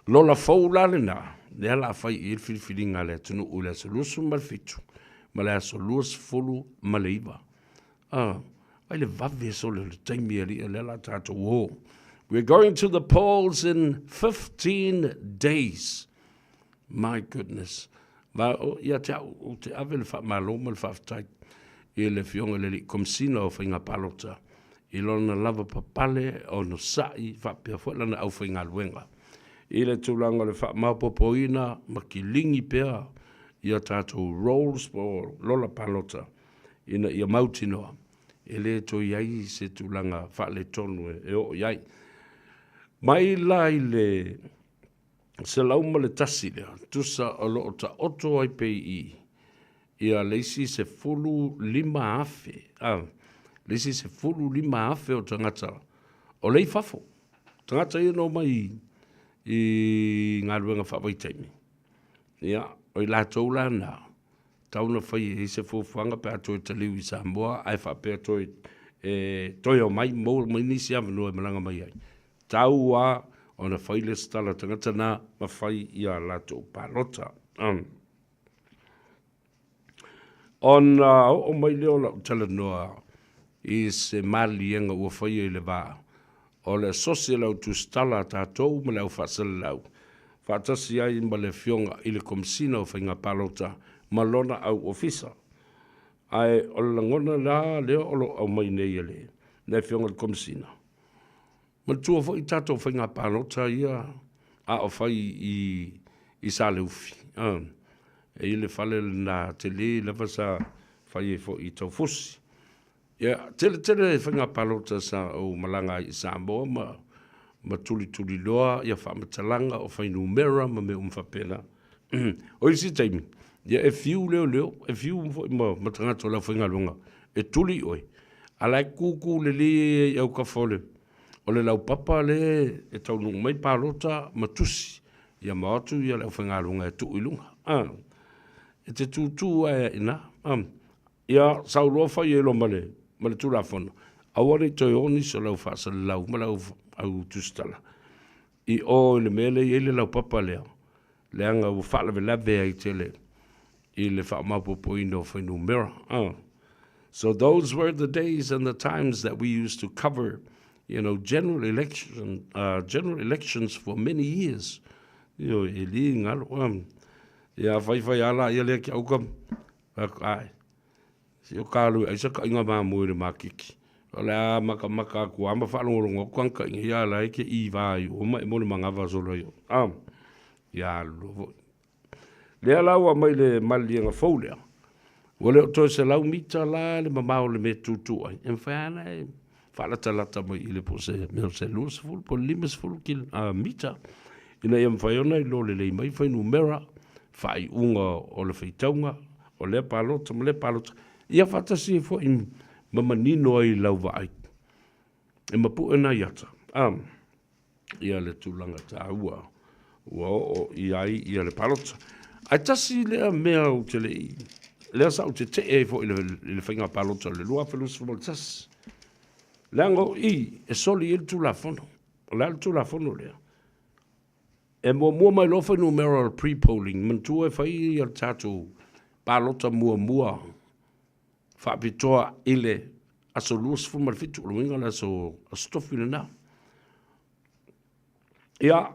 lola fou la lena, lea la fai i ai le filifiliga a le atunuu i le aso 27 ma le aso 29. Ah, ai le vave sole o le taimi alii o lea la tatou o. We're going to the polls in 15 days. My goodness. Va, o, ia te au, ou te ave le faamalo ma le faafetai i le Afioga i le Alii Komesina o Faiga Palota i lona lava papale, onosai, faapea foi lana aufaigaluega i le tulaga o le faamaopoopoina ma kiligi pea ia tatou rolls po o lola palota ina ia mautinoa e le toe i ai se tulaga faaletonu e oo i ai. Mai la i le 101 lea, tusa o lo o taoto ai pei i ia le isi 15,000, a, le isi 15,000 o tagata o lea i fafo. Tagata ia na omai i galuega faavaitaimi. Ia, o i latou la na, tau na fai i ai se fuafuaga pe a toe taliu i Samoa ae faapea toe e toe omai maua mai nisi avanoa e malaga mai ai. Tau a ona fai lesitala tagata na ma fai ia latou palota. Um. Ona oo mai lea o lau talanoa i se maliega ua faia i le va o le asosi a le au tusitala a tatou ma le au faasalalau, faatasi ai ma le Afioga i le Komesina o Faiga Palota ma lona au ofisa. Ae o le lagona la lea o lo o aumai nei e le Afioga i le Komesina, Manatua foi tatou faiga palota ia a o fai i i Saleufi, a, e i ai le fale lena tele lava sa fai ai foi i Taufusi. Ia, tele tele faiga palota sa ou malaga ai i Samoa ma ma tulituliloa ia faamatalaga o fuainumera ma mea uma faapena. O isi taimi, ia e fiu leoleo, e fiu foi ma, ma tagata o le aufaigaluega e tuli oe, a la e kūkū lelei ai i aukafa o le, o le laupapa le e taunuu mai palota ma tusi, ia ma o atu ia le aufaigaluega e tuu i luga. A, e te tūtū ae ai i ina. A, ia sau loa fai ai loa ma le, ma le Tulafono, aua ne i toe o nisi o le au faasalalau ma le au, au tusitala i o i le mea lea e i ai le laupapa lea, leaga ua faalavelave ai tele i le faamaopoopoina o fuainumera. So those were the days and the times that we used to cover, you know, general election, general elections for many years. Ioe, e le galo. Ia faifai a la ia lea ki auka, ai, si o kalu ai sa kainga mamoe le makiki. O le a makamaka aku a ma faalogologo aku ang kainga ia la e ke i vai o ma e mo le mangawa solo i o. Ia alu foi. Lea la ua aumai le maliliega fou lea, ua le o toe 100 mita la le mamao o le mea e tutū ai, e mafai lava ona e faalatalata mai i le po o se mea o se 20 po o le 50 kil, mita, ina ia mafai ona iloa lelei mai fuainumera, faaiuga o le faitauga o lea palota ma lea palota, ia faatasi ai foi ma manino ai i lau vaai e mapu'e nai ata. Ia le tulaga taua ua oo i ai ia le palota. Ae tasi lea mea ou te le i, lea sa ou tetee ai foi i le faiga palota o le 2021, leaga o i e soli ai le Tulafono. O le a le Tulafono lea? E muamua mai loa fuainumera o le pre-polling, manatua e fai ia le tatou palota muamua faapitoa i le aso 27, o le uiga o le aso, aso Tofi lena. Ia,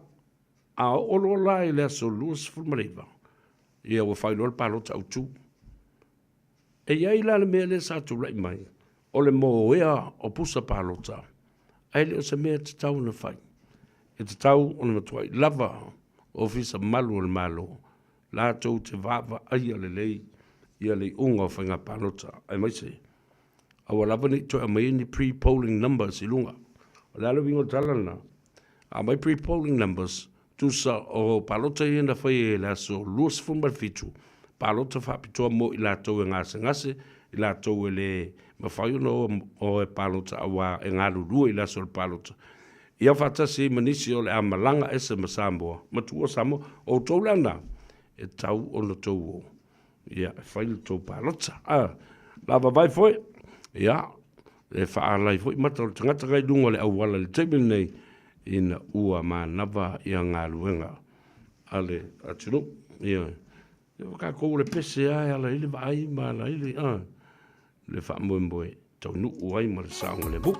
a oo loa la i le aso 29, ia ua fai loa le palota autu. E i ai la le mea lea sa tulai mai, o le moea o pusa palota, ae le o se mea e tatau ona fai. E tatau ona matuai lava Ofisa Malu o le Malo, latou te vaavaaia lelei ia le iuga o faiga palota, aemaise aua lava ne i toe aumaia ni pre-polling numbers i luga. O le a le uiga o le tala lena? A aumai pre-polling numbers, tusa o palota ia na faia i le aso 27, palota faapitoa mo i latou e gasegase, i latou e le mafai ona o e palota aua e galulue i le aso o le palota. Ia faatasi ai ma nisi o le a malaga ese ma Samoa, ma tuua Samoa. O outou la na, e tatau ona outou o, ia, e fai le tou palota. A, la vavae foi, ia, e faalai foi mata o le tagata kai luga o le auala i le taimi lenei, ina ua manava ia galuega a le atunuu. Ia, ia tatou o le pese lava e ala ai le vaai ma ala ai le, a, le faamoemoe taunuu ai ma le saogalemu.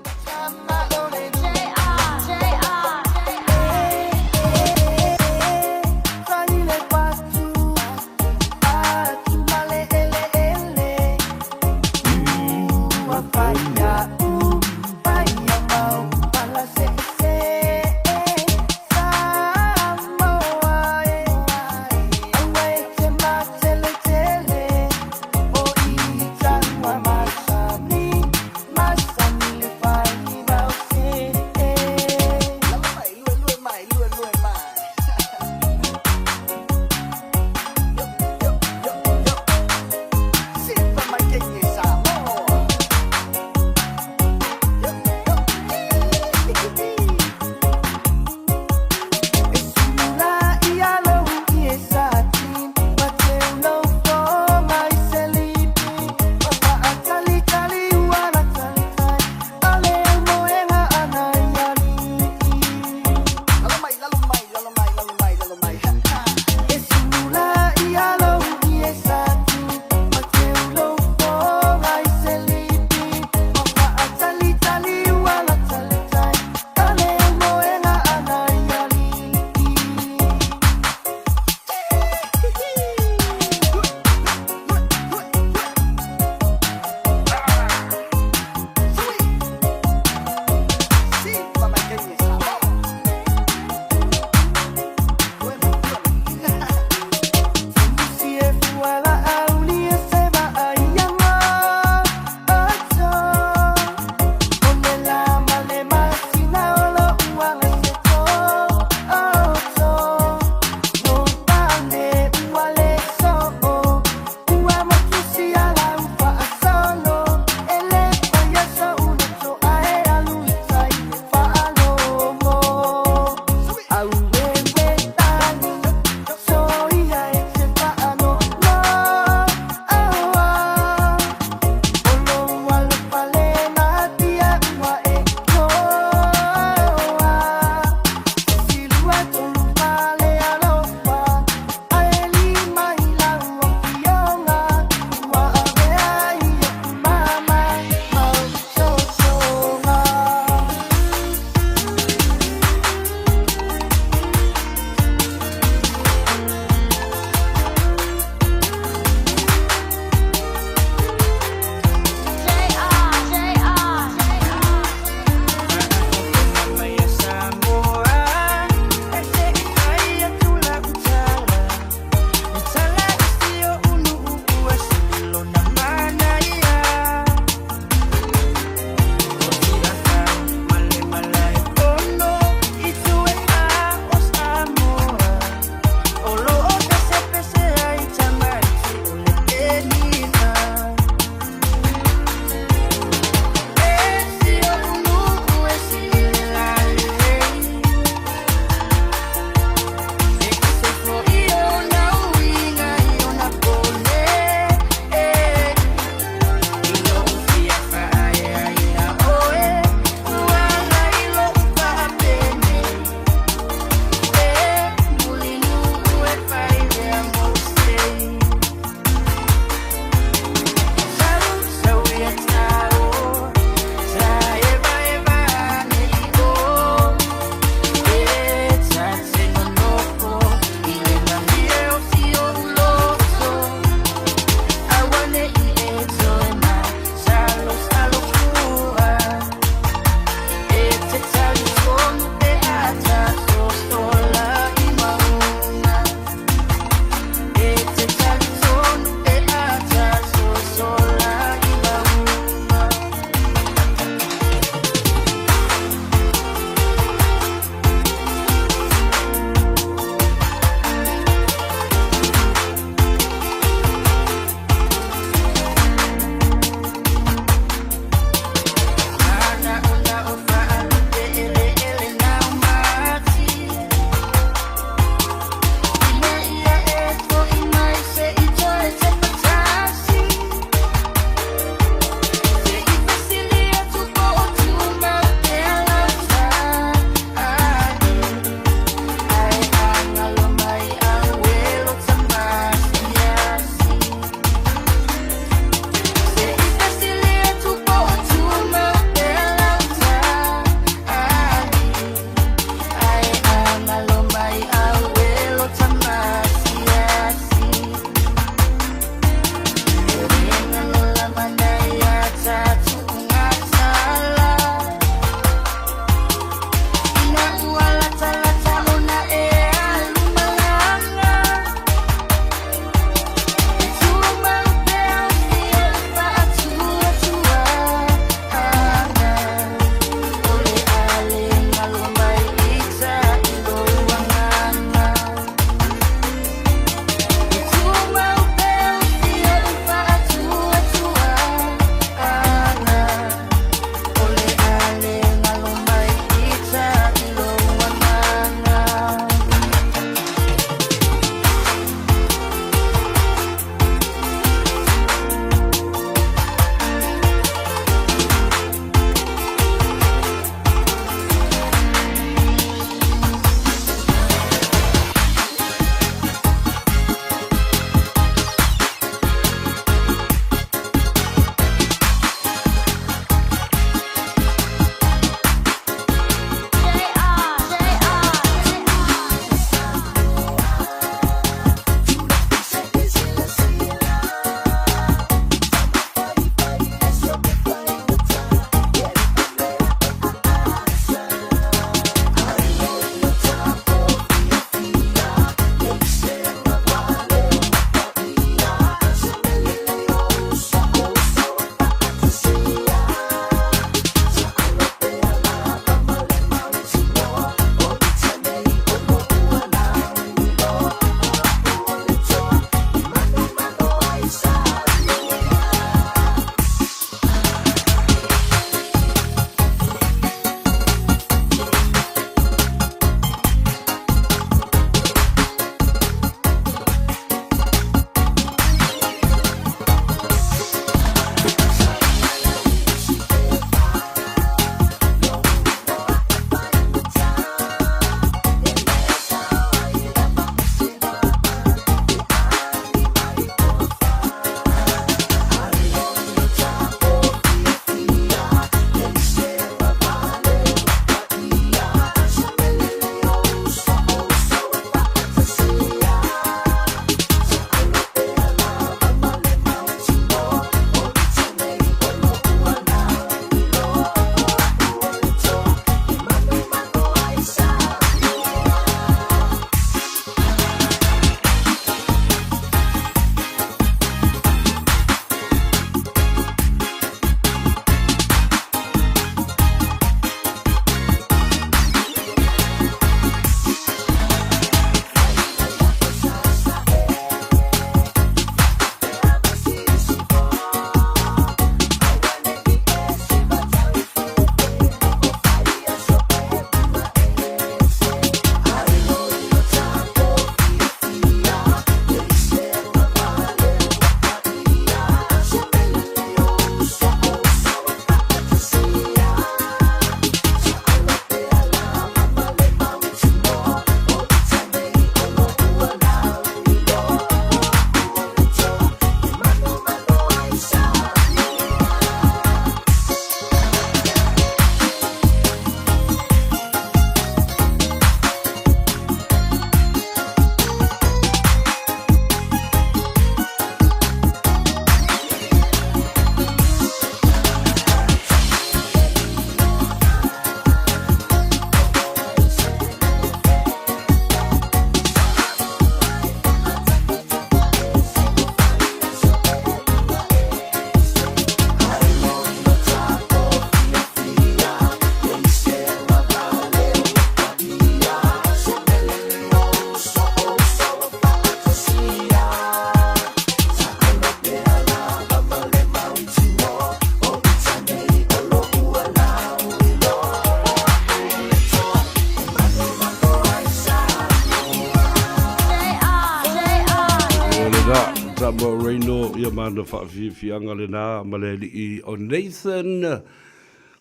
Samoa Reino, ia ma ana faafiafiaga lena ma le alii o Nathan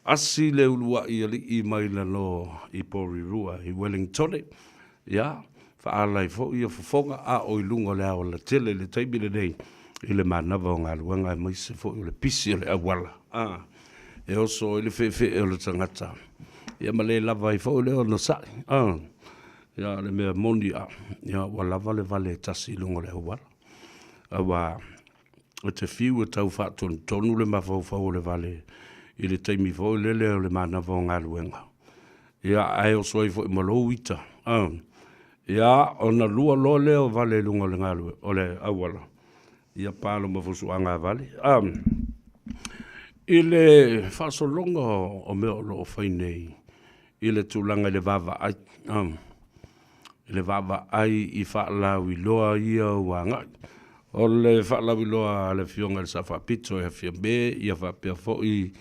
Asi le uluai alii mai lalo i Porirua i Wellingtone. Ia, faaala ai foi ia fofoga a o i luga o le aoalatele i le taimi lenei i le manava o galuega aemaise foi o le pisi o le auala. A, e oso ai le feefee o le tagata, ia ma le lava ai foi le onosai. A, ia o le mea moni a, ia ua lava le vale e tasi i luga o le auala. Aua e te fiu e tau faatonutonu le mafaufau o le vale i le taimi foi lele o le manava o galuega. Ia, ae oso ai foi ma lou ita. A, ia, ona lua loa lea o vale i luga o le galue, o le auala. Ia palo ma fusuaga vale. A, i le faasologa o mea o lo o fai nei i le tulaga i le vaavaai, a, i le vaavaai i faalauiloa ia ua agai. O le faalauiloa a le Afioga i le Sao Faapito e Fiame, ia faapea foi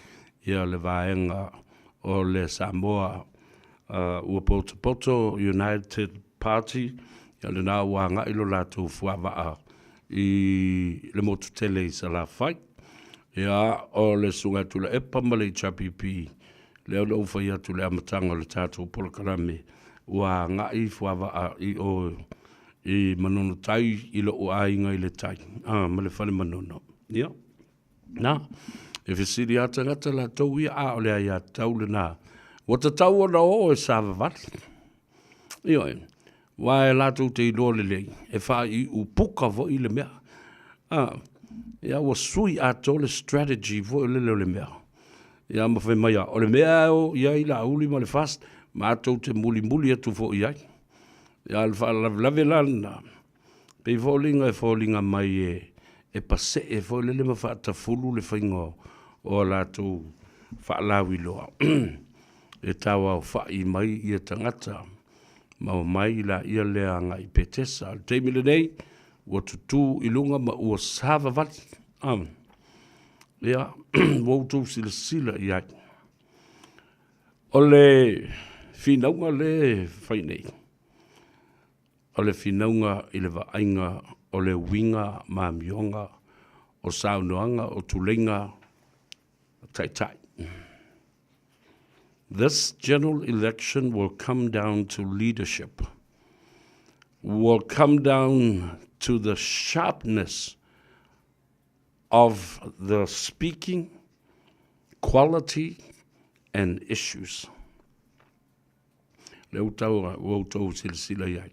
ia le vaega o le Samoa ua potopoto United Party, ia lena ua agai lo latou fuavaa i le motu tele i Salafai. Ia, o le Susuga ia Tuilaepa ma le HRPP, lea na ou fai atu i le amataga o le tatou polokalame, ua agai fuavaa i o i Manono Tai, i lou aiga i le tai, ma le fale Manono. Ia, na, e fesili lava tagata latou ia, a o le aiatatau lena, ua tatau ona o e savavali. Ioe, aua e latou te iloa lelei, e faaiu puka foi le mea. A, ia ua sui atoa le strategy foi lele o le mea. Ia ma fai mai, o le mea e o i ai Laauli ma le FAST, matou te mulimuli atu foi i ai. Ia, o le faalavelave la lena, pei foliga e foliga mai e pasee foi lele ma faatafulu le faiga o a latou faalauiloa. E tauaofa'i mai ia tagata ma omai laia lea agai i Petesa. O le taimi lenei, ua tutū i luga ma ua savavali. Ia, ua outou silasila i ai. O le finauga lea e fai nei, o le finauga i le vaaiga o le uiga ma amioga o saunoaga o tuleiga taitai. This general election will come down to leadership, will come down to the sharpness of the speaking, quality and issues. Le utau ua outou silasila i ai.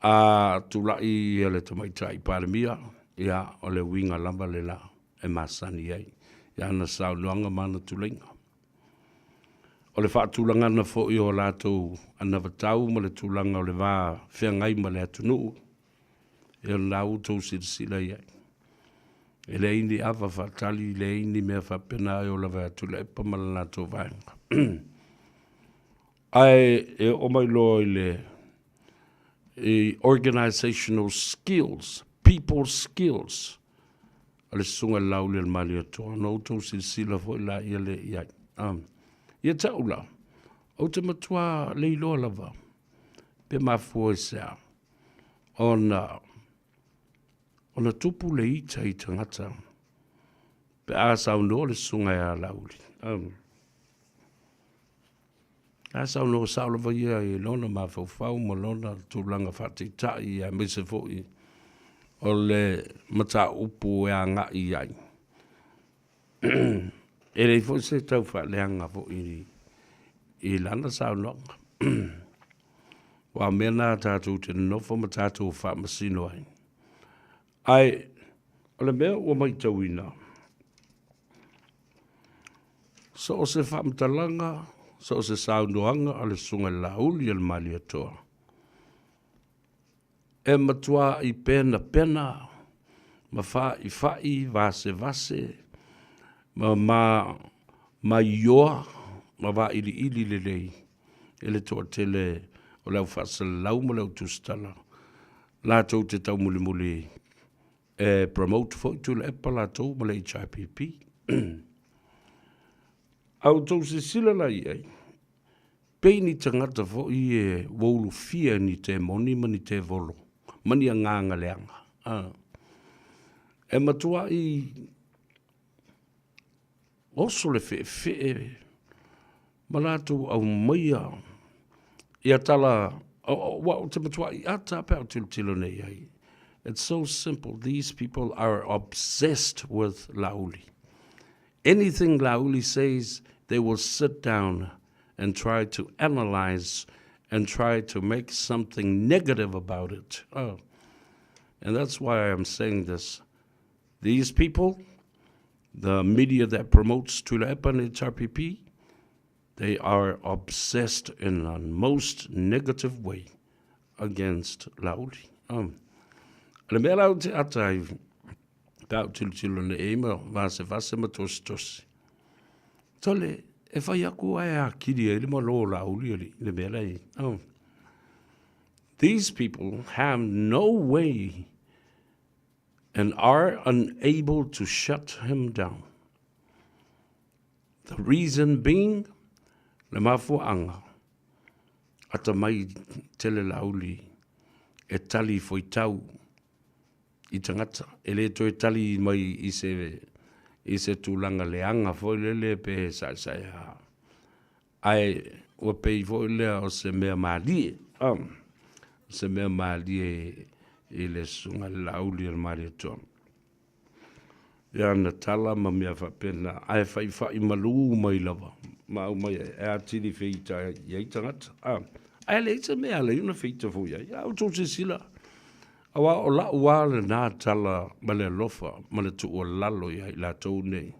A tulai ia le tamaitai Palemia, ia o le uiga lava le la e masani ai i ana saunoaga ma ana tuleiga. O le faatulagana foi o latou anavatau ma le tulaga o le va feagai ma le atunuu, ia o lena ua outou silasila i ai. E leai ni ava faatali, leai ni mea faapena e ola vae atu i Tuilaepa ma le latou vaega. Ae e oo mai loa i le i organizational skills, people skills, a le Susuga i le Laauli a le Malietoa, ona outou silasila foi laia lea i ai. Ia te au la, ou te matua le iloa lava pe mafua i se a ona ona tupu le ita i tagata pe a saunoa le Susuga ia Laauli. A saunoa sao lava ia i lona mafaufau ma lona tulaga faataitai aemaise foi o le mataupu e agai i ai. E leai foi se tau faaleaga foi i lana saunoaga. Aua o mea na tatou te nonofo ma tatou faamasino ai. Ae o le mea ua matauina, so o se faamatalaga, so o se saunoaga a le Susuga i le Laauli a le Malietoa, e matua'i penapena ma fa'ifa'i vasevase ma maioa ma vailiili lelei e le toatele o le au faasalalau ma le au tusitala latou te taumulimuli e promote foi Tuilaepa latou ma le HRPP. A outou silasila la i ai, pei ni tagata foi e ua ulufia e ni temoni ma ni tevolo ma ni agaga leaga. A. E matuaʻi oso le feʻefeʻe ma latou aumaia ia tala ua o te matuaʻi ata pe a o tilotilo nei ai. It's so simple. These people are obsessed with Laauli. Anything Laauli says, they will sit down and try to analyze and try to make something negative about it. Oh. And that's why I'm saying this. These people, the media that promotes Tuilaepa and HRPP, they are obsessed in a most negative way against Laauli. Um, le mea lau te ata ai, pe au tilotilo ne e ma vasevase ma tositosi. Tole, e whai aku ai a kiri ai le malo Laauli ali, le mea lai. Oh. These people have no way and are unable to shut him down. The reason being, le mafuaʻaga, atamai tele Laauli e tali foitau i tagata, e le toe tali mai i se, i se tulaga leaga foi lele pe saesaeā. Ae ua pei foi lea o se mea malie, um, se mea malie i le susuga i le Laauli o le Malietoa. Ia ana tala ma mea faapena, ae fa'ifa'i malū mai lava, ma aumai ai, e atili feita i ai tagata. A, ae leai se mea e ala ai ona feita foi ai. A outou silasila, auā o la'u lava lenā tala ma le alofa ma le tuualalo iā i latou nei,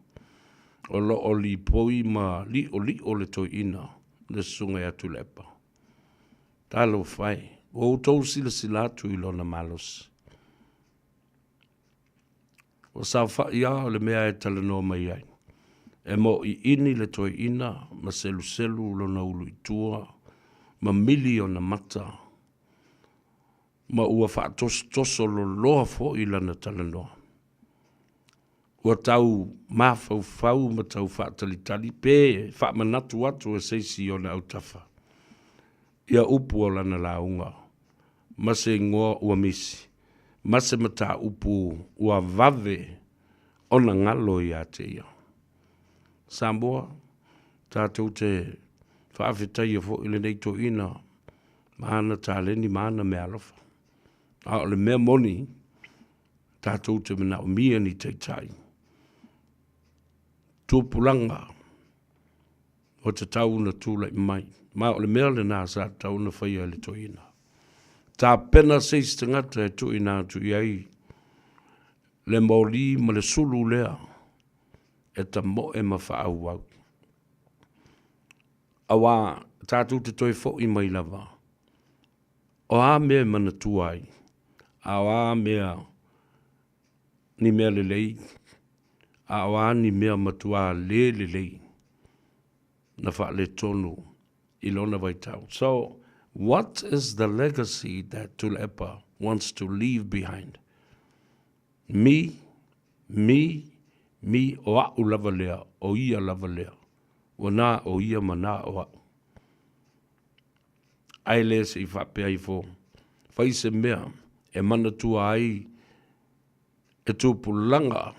o lo o lipoi ma li'oli'o le toeaina le susuga ia Tuilaepa. Talofa e, ua outou silasila atu i lona malosi. Ua saofaʻi a o le mea e talanoa mai ai. E mōʻiʻini le toeaina ma seluselu lona ulu i tua ma mili ona mata, ma ua faatosotoso loloa foi lana talanoa. Ua tau mafaufau ma tau faatalitali pe faamanatu atu e se isi i ona autafa ia upu o lana lauga ma se igoa ua misi, ma se mataupu ua vave ona galo ia te ia. Samoa, tatou te faafetaia foi lenei toeaina ma ana taleni ma ana meaalofa. A o le mea moni, tatou te manaomia ni taitai, tupulaga ua tatau ona tulai mai. Ma o le mea lenā sa tatau ona faia e le toeaina. Tapena se isi tagata e tuuina atu i ai le moli ma le sulu lea e tamoe ma faaauau. Auā tatou te toe foʻi mai lava, o a mea e manatua ai, a o a mea ni mea lelei, a o a ni mea matuā le lelei na faaletonu i lona vaitau. So, what is the legacy that Tuilaepa wants to leave behind? Me, me, me, o aʻu lava lea, o ia lava lea. Ua nā o ia ma nā o aʻu. Ae le se i faapea ifo, fai se mea e manatua ai e tupulaga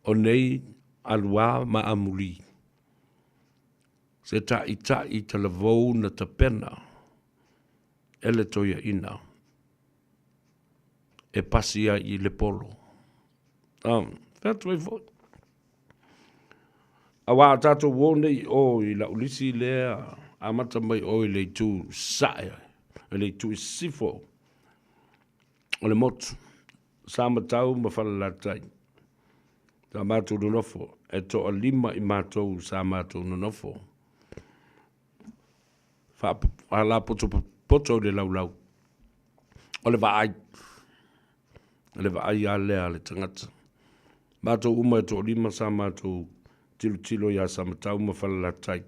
o nei aluā ma amulī. Se taʻitaʻi talavou na tapena e le toeaina e pasi ai i le polo. Um, fea atu ai foi. Auā a tātou uō nei i ō i la'u lisi lea amata mai ʻoe i le itu saʻe, i le itu i sisifo o le motu, Samatau ma Falelatai. Sa matou nonofo, e toalima i matou sa matou nonofo. Faalapotopoto i le laulau o le vaai, o le vaai lava lea a le tagata. Matou uma e toalima sa matou tilotilo iā Samatau ma Falelatai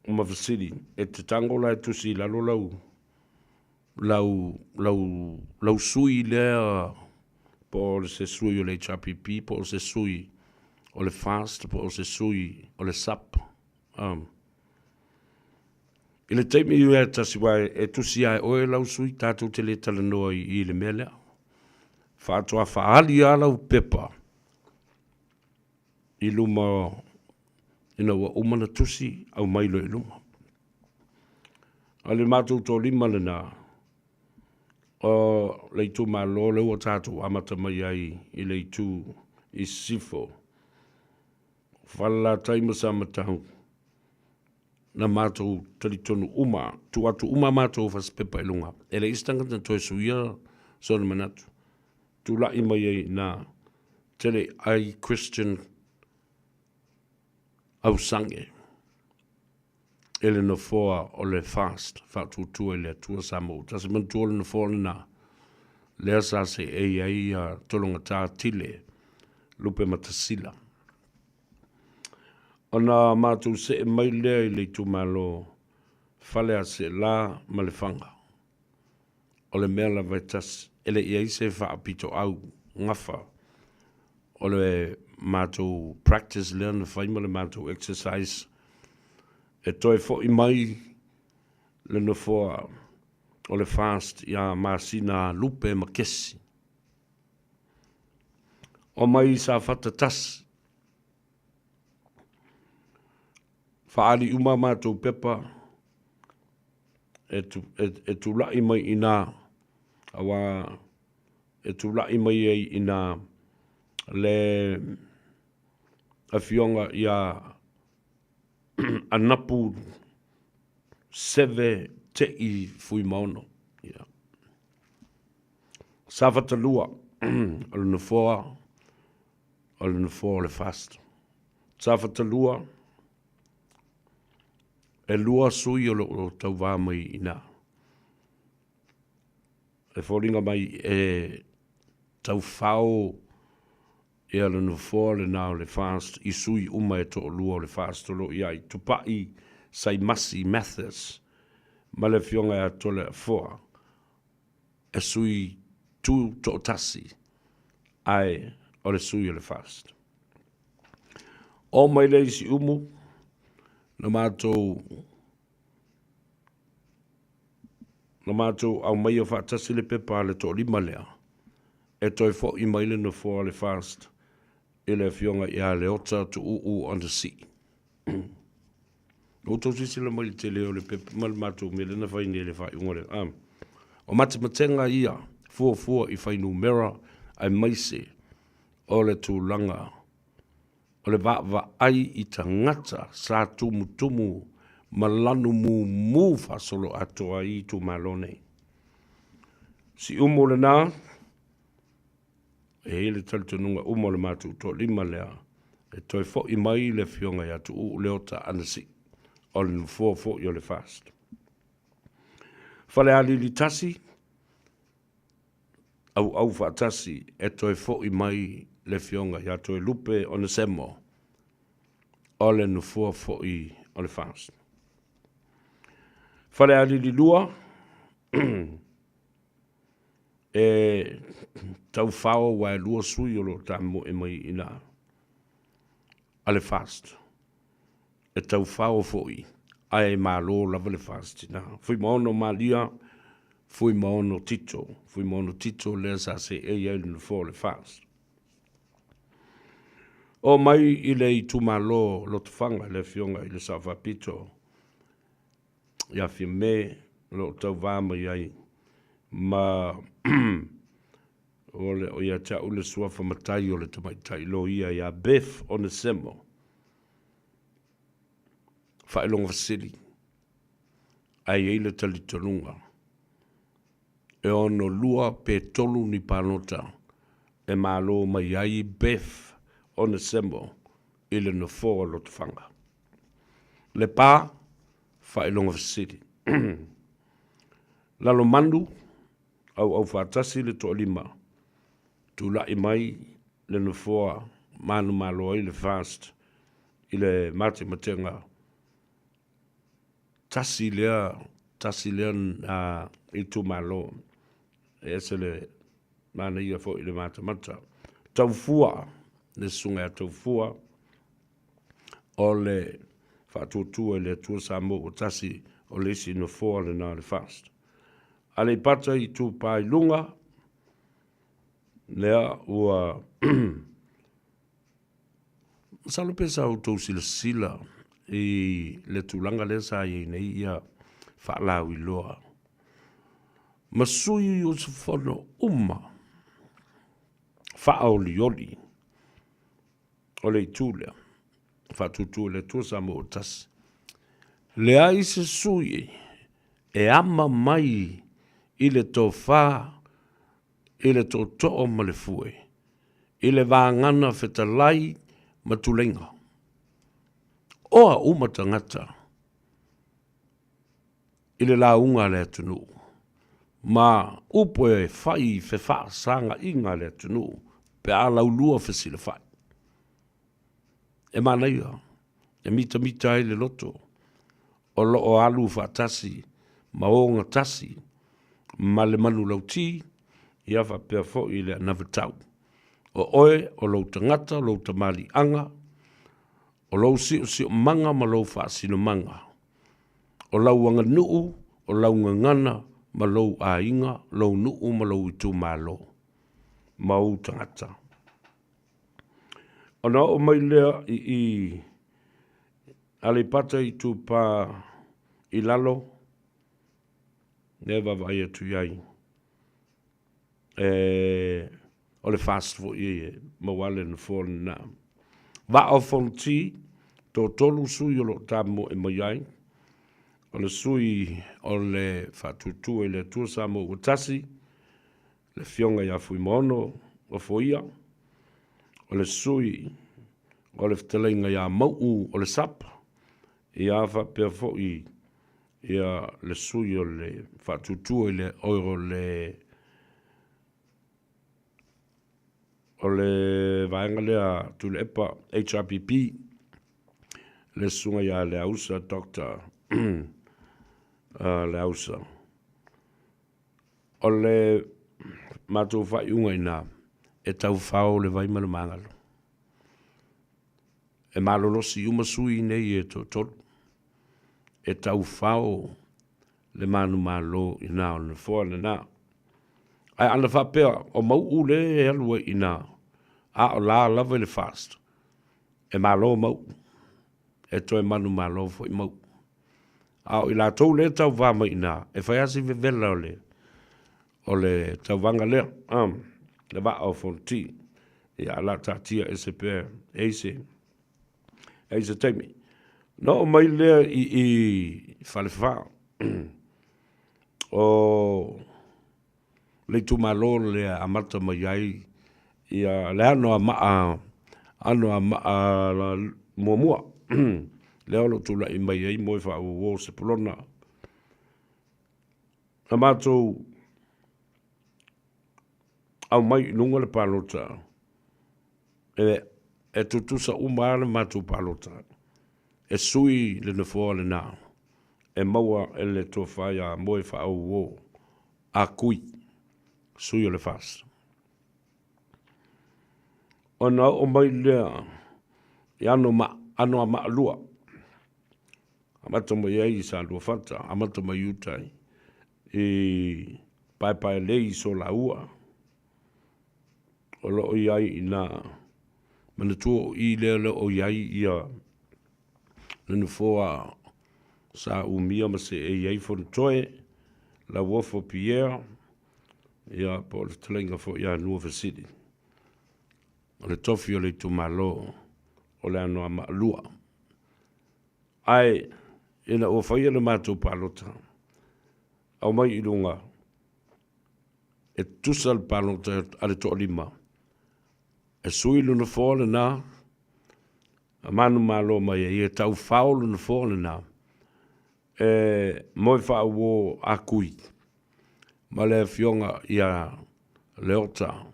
ma fesili, e te tago la e tusi i lalo lau lau, lau, lau sui lea po o se sui o le HRPP, po o se sui o le FAST, po o se sui o le SUP. Um. I le taimi ia e tasi wa e tusi ae oe lau sui tatou te le talanoa i i le mea lea. Faatoa faaali a lau pepa i luma ina ua uma na tusi aumai loa i luma. A le matou toalima lena o le itumalo lea ua tatou amata mai ai i le itu i Sisifo, Falelatai ma Samatau, na matou talitonu uma, tuu atu uma a matou fasipepa i luga, e leai se tagata na toe suia sona manatu. Tulai mai ai na tele ai Christian Ausange e le nofoa o le FAST, Faatuatua i le Atua Samoa. Tasi manatua o le nofoa lena, lea sa seei ai ia Tologata Tile Lupematasila. Ona matou see mai lea i le itumalo Faleaseela ma Lefaga. O le mea lava e tasi, e le i ai se faapitoau gafa o le matou practice lea na fai ma le matou exercise e toe foi mai le nofoa o le FAST ia masina Lupe ma Kesi. Omai i Safata 1. Faaali uma a matou pepa e, e, e tulai mai i nā, aua e tulai mai ai i nā le afioga ia Anapu Seve Te'i Fuimaono. Yeah. Safata 2, o le nofoa, o le nofoa o le FAST. Safata 2, e lua sui o lo o tauvā mai i ina. E foliga mai e taufao ia le nofoa lena o le FAST i sui uma e toalua o le FAST o lo o i ai, Tupai Saimasi Mathis ma le Afioga ia Toleafoa e sui tu toatasi ae o le sui o le FAST. Oo mai lea i Siumu, na matou na matou aumaia faatasi le pepa a le toalima lea e toe fo'i mai le nofoa o le FAST i le Afioga ia Leota Tuuu Anasii. Ua outou silasila mai i le tele o le pepa ma le matou mea lea na fai nei i le faaiuga o le a. O matematega ia fuafua i fuainumera aemaise o le tulaga o le vaavaai i tagata sa tumutumu ma lanu mumu faasoloatoa i itumalo nei. Siumu lena, e i ai le talitonuga uma o le matou toalima lea e toe fo'i mai le Afioga ia Tuuu Leota Anasii, o le nofoa foi o le FAST. Falealili 1, auau faatasi e toe fo'i mai le Afioga ia Toelupe Onesemo, o le nofoa foi o le FAST. Falealili 2, e taufao aua e lua sui o lo o tamoe mai i ina a le FAST. E taufao foi ae malo lava le FAST ina. Fuimaono Malia, Fuimaono Tito. Fuimaono Tito lea sa seei ai le nofoa o le FAST. Oo mai i le itumalo Lotofaga le afioga i le Sao Faapito ia Fiame o lo o tauvā mai ai ma o le o ia te au le suafa matai o le tamaitai loia ia Beth Onesemo. Faailoga fesili, ae i ai le talitonuga e ono lua pe tolu ni palota e malo mai ai Beth Onesemo i le nofoa o Lotofaga. Lepa, faailoga fesili. Lalomanu, auaufaatasi le toalima, tulai mai le nofoa manumalo ai le FAST i le matematega tasi lea tasi lea itumalo e ese le manaia foi i le matamata. Taufua, le susuga ia Taufua, o le faatuatua i le Atua Samoa ua tasi. O le isi nofoa lena o le FAST. Aleipata Itupa i Luga, lea ua masalo pe sa outou silasila i le tulaga lea sa i ai nei ia faalauiloa ma sui usufono uma faaolioli o le itu lea, faatutu e le Atua Samoa ua tasi. Leai se sui e ama mai i le tofa i le tootoo ma le fue, i le vagana fetalai ma tuleiga. Oa uma tagata i le lauga a le atunuu, ma upu e fai i fefaasagaina a le atunuu pe a laulua fesilafai. E manaia, e mitamita ai le loto o lo o alu faatasi ma ogatasi ma le manulauti, ia faapea foi le anavatau. O oe, o lou tagata, o lou tamaliiaga, o lou siosiomaga ma lou faasinomaga, o lau aganuu, o lau gagana ma lou aiga, lou nuu ma lou itumalo, ma ou tagata. Ona oo mai lea i i Aleipata Itupa i Lalo, lea e vaavaai atu i ai. E, o le FAST foi e maua le nofoa lena. Vaa o Fonoti, toatolu sui o lo o tamoe mai ai. O le sui o le Faatuatua i le Atua Samoa ua tasi, le Afioga ia Fuimaono Ofoia, o le sui o le fetalaiga ia Mau'u o le SAP, ia faapea foi ia le sui o le Faatuatua i le o le o le vaega lea Tuilaepa HRPP, le susuga ia Leausa Doctor Leausa. O le matou faaiuga i ina, e taufao le vai ma le magalo. E malolosi uma sui nei e toatolu. E taufao le manumalo i ina o le nofoa lena. Ae ana faapea o Mau'u le e alu ai i ina, a o la lava i le FAST, e malo Mau'u, e toe manumalo foi Mau'u. A o i latou lea e tauva mai i ina, e fai lava si vevela o le, o le tauvaga lea, le vaa o Fonoti. Ia, a la taatia ese pea e i se, e i se taimi. Na oo mai lea i, i Falefa, o le itumalo lea amata mai ai ia le ano a maa ano a maa muamua lea o lo o tulai mai ai moe faauo Sepulona. Na matou aumai i luga le palota e, e tutusa uma lava le matou palota e sui le nofoa lena e maua e le tofa ia Moe Faauo a Kui, sui o le FAST. Ona oo mai lea i ano, ma, ano a Maalua, amata mai ai i Saluafata, amata mai uta i, i Paepaelei i Solaua, o lo o i ai ina, manatua o i lea o lo o i ai ia le nofoa sa umia ma seei ai Fonotoe, Lauofo Pierre, ia po o le fetalaiga foi ia Nuafesili. O le tofi o le itumalo o le Anoamaa 2. Ae ina ua faia le matou palota, aumai i luga e tusa le palota a le toalima, e sui le nofoa lena, a manumalo mai ai e taufao le nofoa lena e moe faauo a Kui ma le afioga ia Leota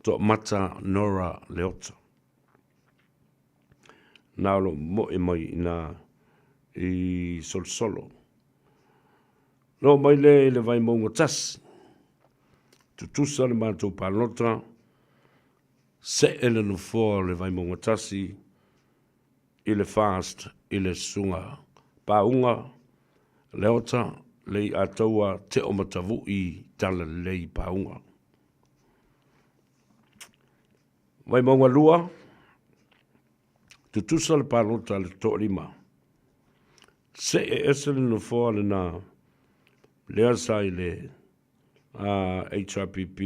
Toamata Nora Leota. Na o lo moe mai ina i Solosolo. No mai le i le Vaimauga tasi, tutusa le matou palota, See le nofoa o le Vaimauga Tasi i le FAST i le Susuga Pauga. Leota, lei ataua te o matavuʻi tala lelei pauga. Vaimauga 2, tutusa le palota a le toalima. Se'e ese le nofoa lena lea sa i le HRPP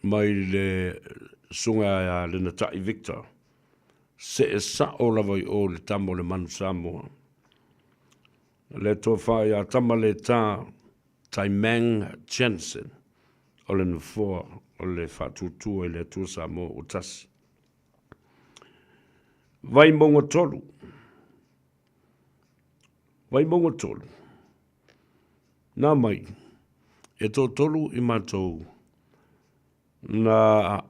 mai le susuga ia Lenatai Victor. Se'e sa'o lava i o i le tama o le Manu Samoa. Le tofa ia Tamaletā Taimang Jensen o le Nofoa o le Faatuatua i le Atua Samoa ua Tasi. Vaimauga 3. Vaimauga 3. Nā mai, e toatolu i matou na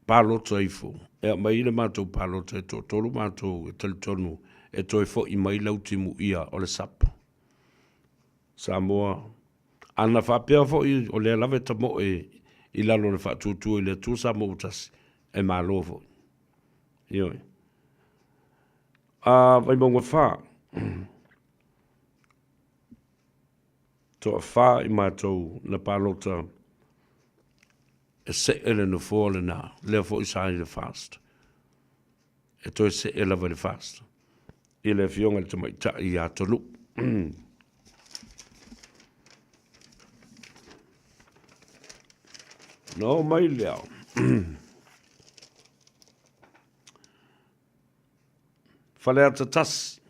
palota ifo. E aumai le matou palota e toatolu matou e talitonu e toe fo'i mai Lautimuia o le SUP. Samoa. Ana faapea foi o lea lava e tamoe i lalo o le faatuatua i le Atua Samoa ua tasi, e malo foi. Ioe. A Vaimauga 4, toafa i matou na palota e see le nofoa lena, lea foi sa i le FAST. E toe see lava i le FAST i le afioga i le tamaitai ia Tonu'u. Na oo mai lea Faleata 1.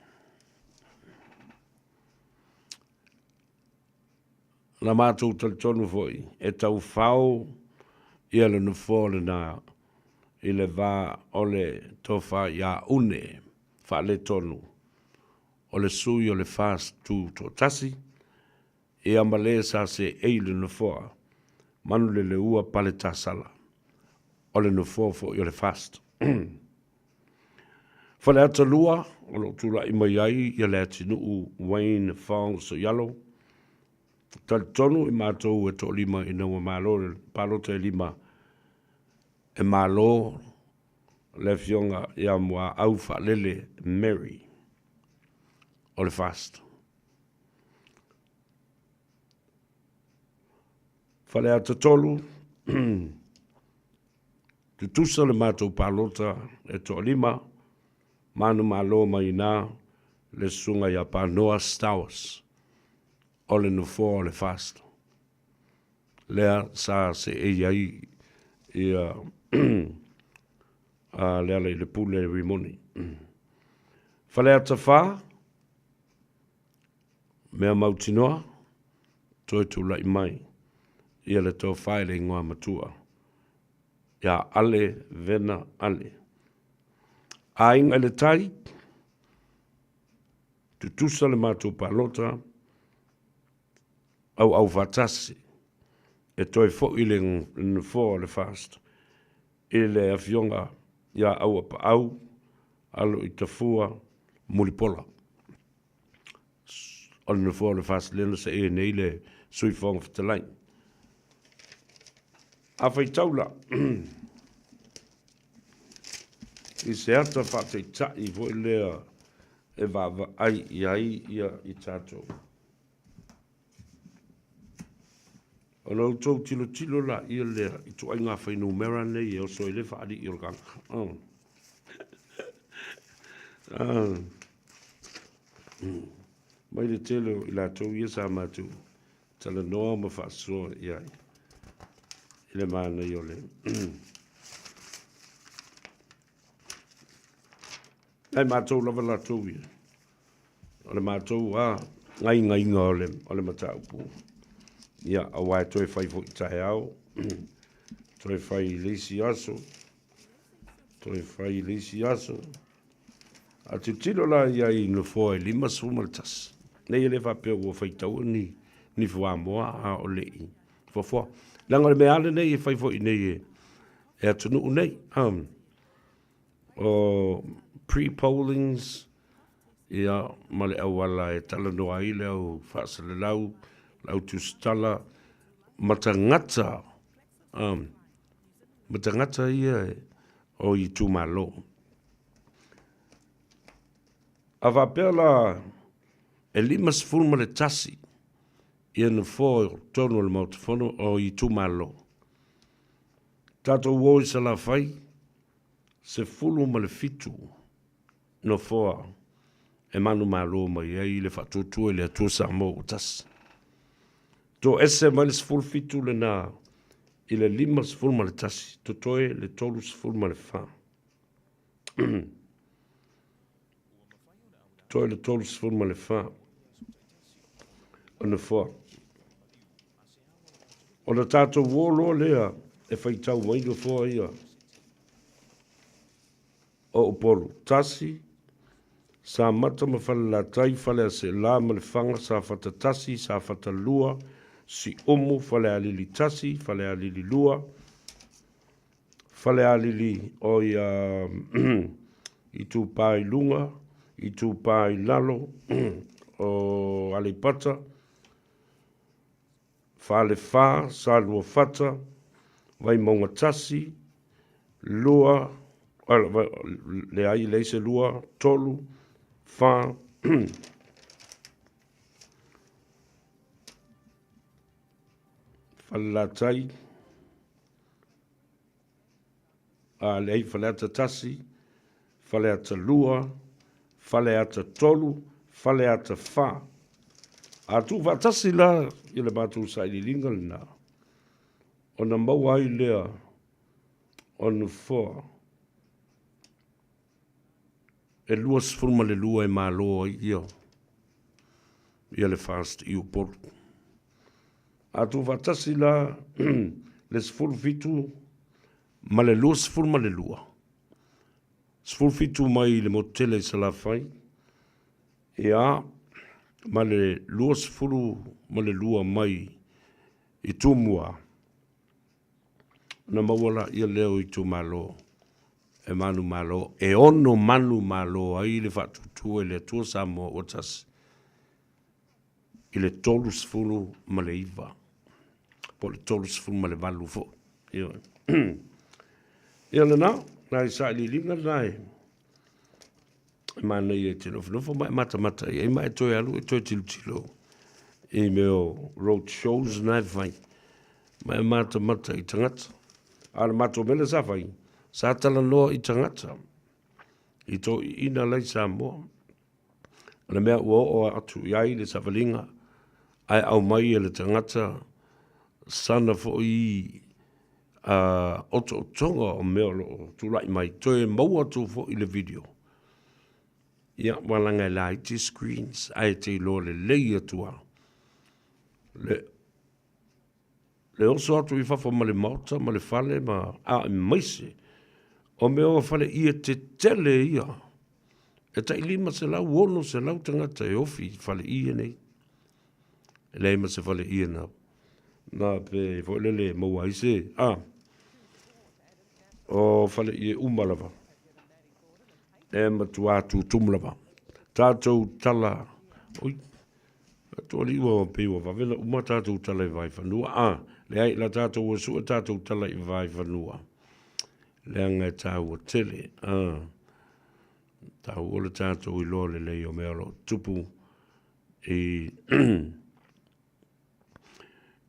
Na matou talitonu foi e taufao ia le nofoa lena i le va o le tofa ia Une faaletonu o le sui o le FAST Tutoatasi ia ma le sa seei i le nofoa Manuleleua Paletasala o le nofoa foi o le FAST. Faleata 2, o lo o tulai mai ai ia Leatinuu Wayne Fong Soialo. Talitonu i matou e toalima ina ua malo le palota e lima e malo le afioga ia Muaau Faalele Mary o le FAST. Faleata 3, Tutusa le matou palota e toalima, manumalo mai ina le susuga ia Panoa Stowers o le nofoa o le FAST lea sa seei ai ia a Lealailepule Rimoni. Faleata 4, mea mautinoa, toe tulai mai ia le tofa i le igoa matua ia Ale Vena Ale. Aiga i le Tai, tutusa le matou palota, auau faatasi e toe foi le nofoa o le FAST i le afioga ia Auapaau Alo i Tafua Mulipola. O le nofoa o le FAST lea na seia nei le Sui Fofoga Fetalai. A faitau la i se ata faataitai foi lea e vaavaai i ai ia i tatou. Ona outou tilotilo laia lea i ituaiga fuainumera nei e oso ai le faalii o le tagata. Oh. Ah. Mai le tele o i latou ia sa matou talanoa ma faasoa i ai i le manaia o le Nai matou lava latou ia. O le matou a gaigaiga o le, o le mataupu. Ia, aua e toe fai foi taeao, toe fai i le isi aso, toe fai i le isi aso. A tilotilo la i ai i nofoa e 51, nei e le faapea ua faitaua ni, ni fuamoa a o le i fuafua. Leaga o le mea lava lenei e fai foi nei e, e atunuu nei. Um, o pre-pollings, ia, ma le auala e talanoa ai le au faasalalau, le au tusitala, ma tagata, um, ma tagata ia o itumalo. A faapea la e 51 ia nofoa i totonu o le Maota Fono o itumalo. Tatou o i Salafai, 17 nofoa e manumalo mai ai le Faatuatua i le Atua Samoa ua Tasi. Toese mai le 17 lena i le 51, totoe le 34. Totoe le 34 o nofoa. Ona tatou o loa lea e faitau mai nofoa ia o Upolu. 1, Samata ma Falelatai, Faleaseela ma Lefaga, Safata 1, Safata 2, Siumu, Falealili 1, Falealili 2, Falealili o ia Itupa i luga, Itupa i lalo o Aleipata, Falefa, Saluafata, Vaimauga 1, 2, leai, leai se 2, 3, 4, Falelatai, a, leai, Faleata 1, Faleata 2, Faleata 3, Faleata 4. A tuufaatasi la i le matou sailiiliga lena, ona maua ai lea o nofoa e 22 e malo ai ia ia le FAST i Upolu. A tuufaatasi la le 17 ma le 22, 17 mai i le motu tele i Salafai, ia, ma le 22 mai i Tumua, ona maua laia lea o itumalo e manumalo, e ono manumalo ai le faatuatua i le Atua Samoa ua tasi i le 39 po o le 38 foi. Ioe. Ia lena, nai sailiiliga lena e manaia e te nofonofo ma e matamata i ai ma e toe alu e toe tilotilo i mea o road shows na e fai ma e matamata i tagata. A o le matou mea lea sa fai, sa talanoa i tagata i toeaiina la i Samoa. O le mea ua oo atu i ai le savaliga ae aumai e le tagata sana foi otootoga o mea o lo o tulai mai, toe maua atu foi le video. Ia, ua laga e laiti screens ae te iloa lelei atu lava le le oso atu i fafo ma le maota ma le fale ma aemaise o mea o fale ie tetele ia e tai 500, 600 tagata e ofi i fale ie nei. E leai ma se fale ie na na pe foi lele e maua ai se a o fale ie uma lava e matua tutumu lava tatou tala oi Atoa ua pei ua vave ona uma tatou tala i Vaifanua. A, leai, la tatou o sue tatou tala i Vaifanua. Leaga e tāua tele. A, tāua le tatou iloa lelei o mea o lo o tupu i,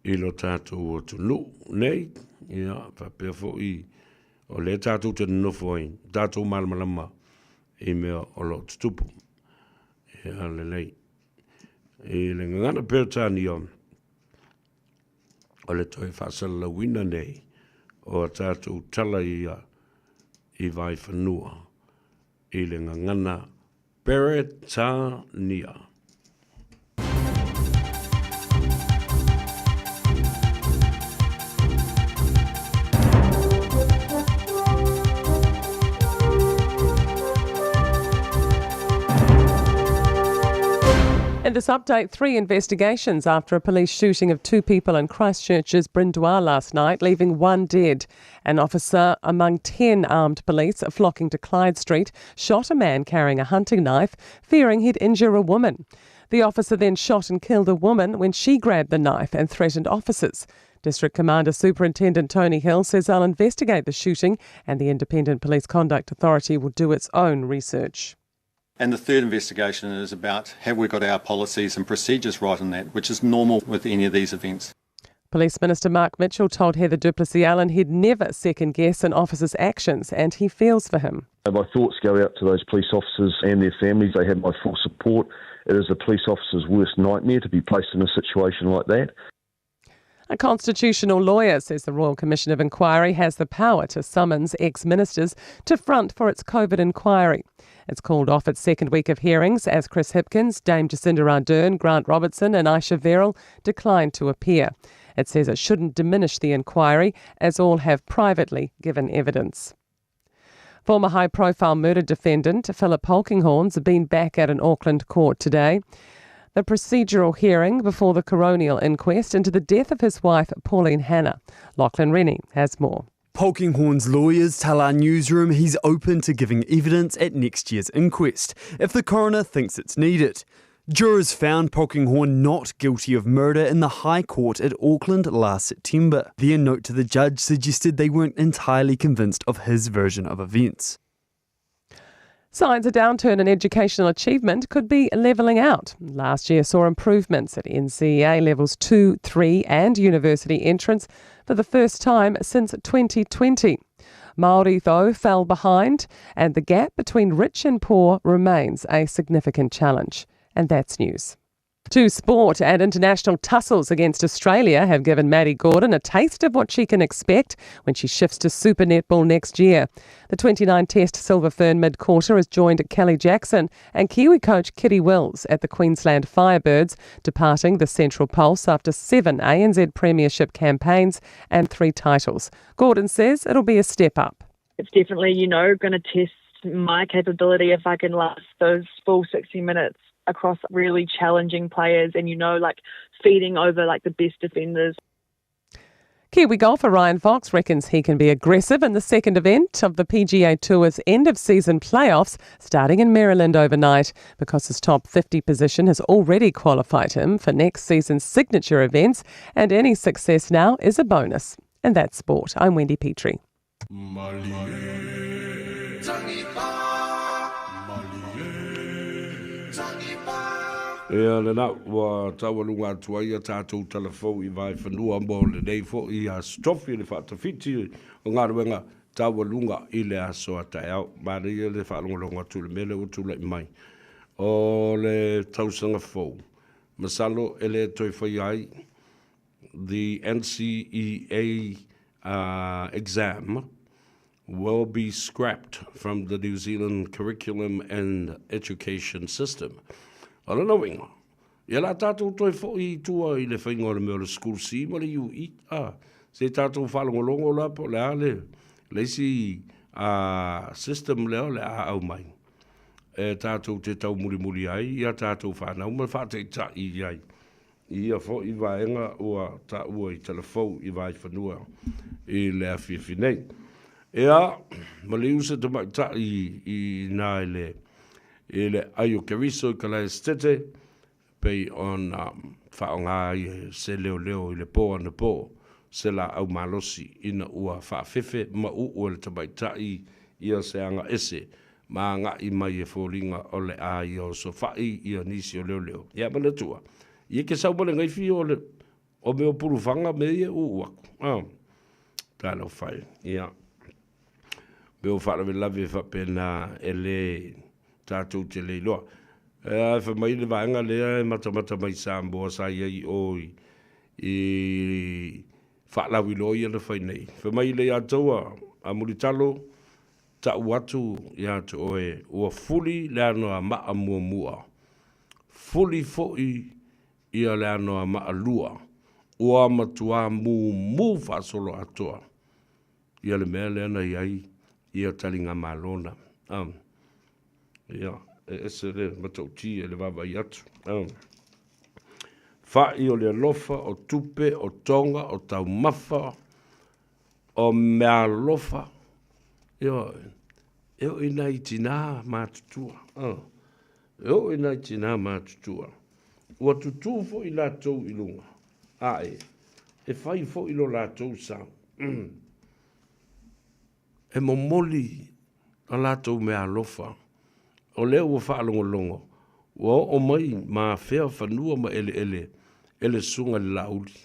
i lo tatou atunuu nei. Ia, faapea foi o lea tatou te nonofo ai, tatou malamalama i mea o lo o tutupu. Ia, lelei. I le gagana Peretania, o le toe faasalalauina nei o a tatou tala ia i Vaifanua i le gagana Peretania. In this update, three investigations after a police shooting of two people in Christchurch's Brindois last night, leaving one dead. An officer among 10 armed police flocking to Clyde Street shot a man carrying a hunting knife, fearing he'd injure a woman. The officer then shot and killed a woman when she grabbed the knife and threatened officers. District Commander Superintendent Tony Hill says they'll investigate the shooting and the Independent Police Conduct Authority will do its own research. And the third investigation is about have we got our policies and procedures right on that, which is normal with any of these events. Police Minister Mark Mitchell told Heather du Plessis-Allan he'd never second guess an officer's actions and he feels for him. My thoughts go out to those police officers and their families. They have my full support. It is a police officer's worst nightmare to be placed in a situation like that. A constitutional lawyer says the Royal Commission of Inquiry has the power to summons ex ministers to front for its COVID inquiry. It's called off its second week of hearings as Chris Hipkins, Dame Jacinda Ardern, Grant Robertson, and Ayesha Verrall declined to appear. It says it shouldn't diminish the inquiry, as all have privately given evidence. Former high profile murder defendant Philip Polkinghorne's been back at an Auckland court today. The procedural hearing before the coronial inquest into the death of his wife, Pauline Hanna. Lachlan Rennie has more. Polkinghorne's lawyers tell our newsroom he's open to giving evidence at next year's inquest if the coroner thinks it's needed. Jurors found Polkinghorne not guilty of murder in the High Court at Auckland last September. Their note to the judge suggested they weren't entirely convinced of his version of events. Signs a downturn in educational achievement could be levelling out. Last year saw improvements at NCEA levels 2, 3 and university entrance for the first time since 2020. Māori, though, fell behind and the gap between rich and poor remains a significant challenge. And that's news. Two sport and international tussles against Australia have given Maddy Gordon a taste of what she can expect when she shifts to Super Netball next year. The 29 Test Silver Fern mid-quarter has joined Kelly Jackson and Kiwi coach Kitty Wills at the Queensland Firebirds, departing the Central Pulse after seven ANZ Premiership campaigns and three titles. Gordon says it'll be a step up. It's definitely, you know, going to test my capability if I can last those full 60 minutes across really challenging players and, you know, like feeding over like the best defenders. Kiwi golfer Ryan Fox reckons he can be aggressive in the second event of the PGA Tour's end of season playoffs starting in Maryland overnight because his top 50 position has already qualified him for next season's signature events and any success now is a bonus. And that's sport. I'm Wendy Petrie. Ia lena ua taualuga atu ai a tatou tala fou i Vaefanua mo lenei fo'i Aso Tofi le faatafiti o galuega taualuga i le aso a taeao. Manaia le faalogologo atu i le mea lea ua tulai mai o le tausaga fou. Masalo e le toe faia ai the NCEA uh, exam will be scrapped from the New Zealand curriculum and education system. O lona uiga, ia la tātou toe fo'i i tua i le whainga o le mea o le School C ma le UE, a, se tātou whaalongolongo la po le a le, le isi a, system lea o le a au mai. E tātou te tau mulimuli ai, i a tātou whānau ma whaateitai i ai. I ia foʻi vaega ua taua i Talafou i Vaefanua i le afiafi nei. Ea, maliu se tamaitai i ina i le, i le ai o Keriso i Kalaesetete, pei ona faaaoga ai e se leoleo i le pō anapō se laau malosi ina ua faafefe mauu e le tamaitai ia se aga ese ma agai mai e foliga o le a ia osofai ia nisi o leoleo. Ia manatua, ia ke sau ma le gaifi o le o mea o pulufaga me ia uu aku. Ah, talofa e. Ia. Mea o faalavelave faapena e le tatou te le iloa. E fai mai le vaega lea e matamata mai Samoa sa i ai i o i, i faalauiloa ia na fai nei. Fai mai le ia tou a Mulitalo, Ta'u atu ia te oe, ua fuli le anoa-ma'a muamua, fuli fo'i ia le anoa-ma'a lua, ua matuā mūmū faasolo atoa ia le mea lea na i ai ia taligamalo na. Um, ia, e ese le matautia i le vaavaai atu. Um, fa'i o le alofa, o tupe, o toga, o taumafa, O meaalofa, ioe, e oo i nai tinā matutua, e oo i nai tinā matutua. Ua tutū foi latou i luga, ae, e fai foi lo latou sao. E momoli a latou meaalofa O lea ua faalogologo, ua oo mai ma afea fanua ma eleele e le Susuga i le Laauli.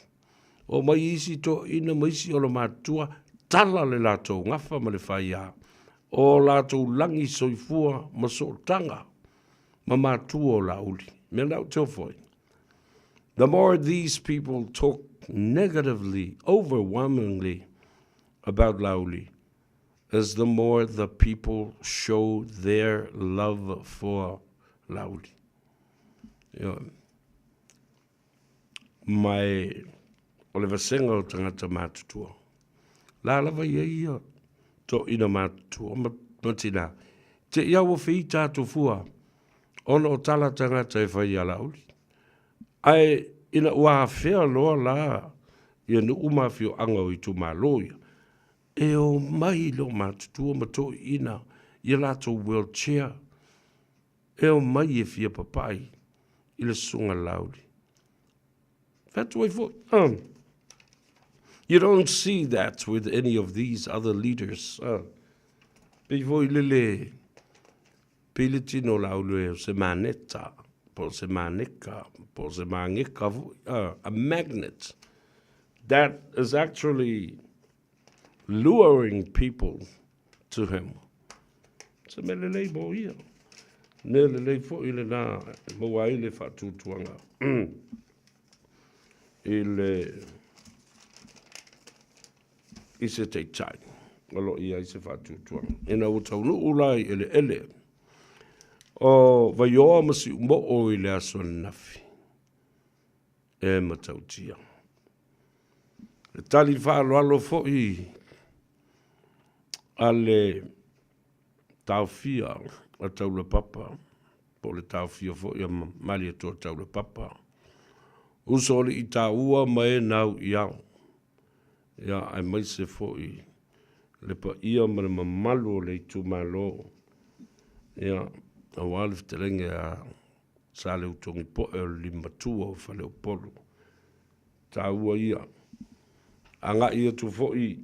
Oo mai isi toeaiina ma isi olomatua, tala le latou gafa ma le faia o latou lagi soifua ma sootaga ma matua o Laauli. Mea na ou te ofo ai. The more these people talk negatively, overwhelmingly about Laauli, is the more the people show their love for Laauli. Ioe. Ma e, o le vasega o tagata matutua. La lava ia ia toeaiina matutua ma, ma tina. Te ia ua feita atu fua, ona o tala tagata e fai ia Laauli. Ae ina ua afea loa la ia nuu ma afioaga o itumalo ia, e omai loomatutua ma toeaiina ia latou wheelchair, e omai e fia papai i le susuga Laauli. Fai atu ai foi, You don't see that with any of these other leaders. Pei foi lele, pei le tino o Laauli o se maneta, po o se maneka, po o se mangeka foi, a magnet that is actually luring people to him. Se mea lelei mo ia. Mea lelei foi lena e maua ai le faatuatuaga i le i se taitai o lo o i ai se faatuatuaga. Ina ua taunuu la i eleele o Vaioa ma Siumoo i le aso ananafi, e matautia. Le tali faaaloalo foi a le taofia a Taulapapa, po o le taofia foi a Malietoa Taulapapa, uso alii taua ma e nau i ao, ia, aemaise foi le paia ma le mamalu o le itumalo, ia, aua le fetalaiga ia Saleutogipoe o le Limamatua o Faleupolu. Taua ia. Agai atu foi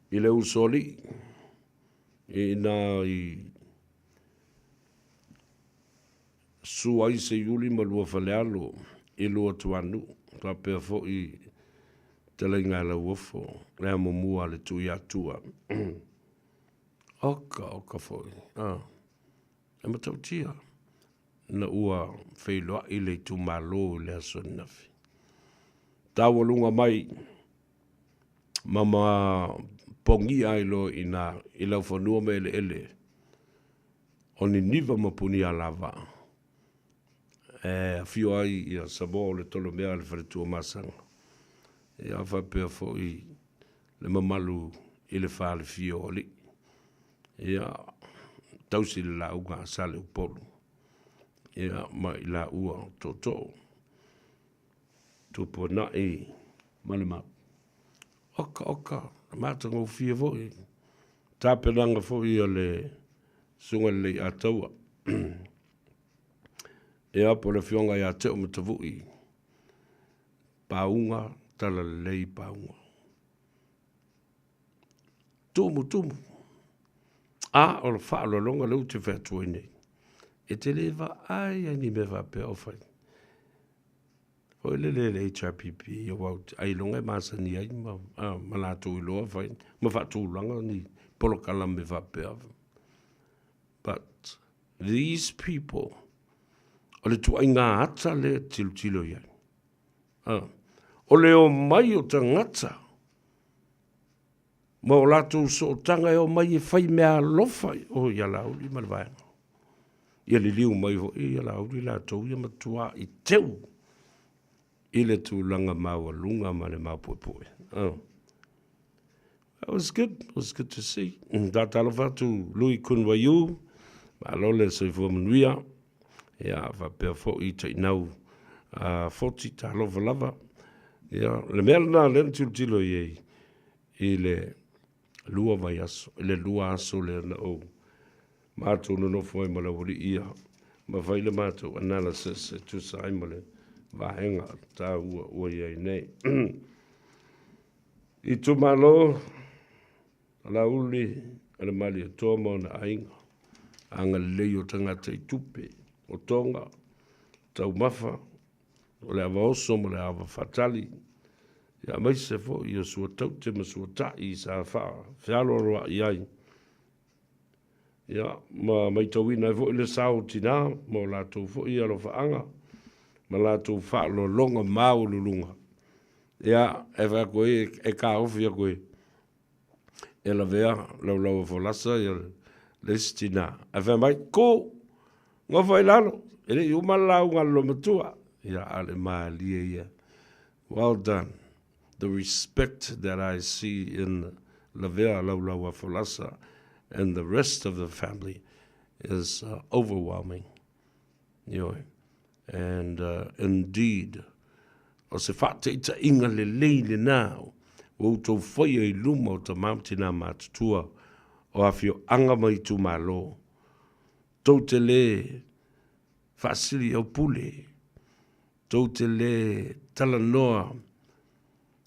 i le usoalii ina i sua ai Seiuli ma Luafalealo i Luatuanuu, faapea foi Fetalaiga a Lauofo, le amomua a le Tuiatua. Oka, oka foi. Ah. E matautia na ua feiloai le itumalo i le aso ananafi. Taualuga mai ma ma pogia ai loa i nā i laufanua ma eleele o Niniva ma Punialava e afio ai ia Samoa o le Tolomea a le Faletuamasaga. Ia faapea foi le mamalu i le falefia o alii. Ia, tausi le lauga a Saleupolu, ia, ma i laua o tootoo, Tupuana'i ma le Mau. Oka, oka, le matagofie foi, tapenaga foi a le Susuga i le Leiataua. Ia, po o le Afioga ia Teomatavui, Pauga, Talalelei Pauga. Tumutumu. A o le faaaloaloga lea ou te fai atu ai nei, e te le vaai ai ni mea faapea o fai. Foi lele le HRPP, aua ailoga e masani ai ma, a, ma latou iloa fai, ma faatulaga ni polokalame faapea. But these people, o le tuaiga ata lea e tilotilo i ai. A, o le omai o tagata ma o latou sootaga e omai e fai meaalofa o ia Laauli ma le vaega. Ia liliu mai foi ia Laauli latou ia matuā i teu i le tulaga maualuga ma le maupuepue. Oh. That was good. It was good to see. Tatalofa atu Lui Kun Waiu, malo le soifua manuia. Ia, faapea foi Tainau Foti, talofa lava. Ia, le mea lena lea na tilotilo i ai i le lua vaiaso, i le lua aso lea na ou matou nonofo ai ma le aualii ia, ma fai le matou analysis e tusa ai ma le vaega taua ua i ai nei. Itumalo, Laauli, a le Malietoa ma ona aiga. Agalelei o tagata i tupe, o toga, taumafa, o le ava oso ma le ava faatali, ia aemaise foi o suataute ma suata'i sa faafealoaloa'i ai, ia ma maitauina ai foi le sao o tinā ma o latou foi alofaaga ma latou faaaloaloga maualuluga. Ia, e fai atu ai, e taofi atu e e lavea laulau a folasa ia le isi tinā. Ae fai mai, Ku! Nofo i lalo, e le i uma le lauga a le loomatua. Ia, a o le malie ia. Well done. The respect that I see in Lavea Laulau a Folasa and the rest of the family is overwhelming. Ioe. And indeed, o se faataitaiga lelei lena ua outou faia i luma o tama ma tina matutua o afioaga ma itumalo. Tou te le faasili au pule, tou te le talanoa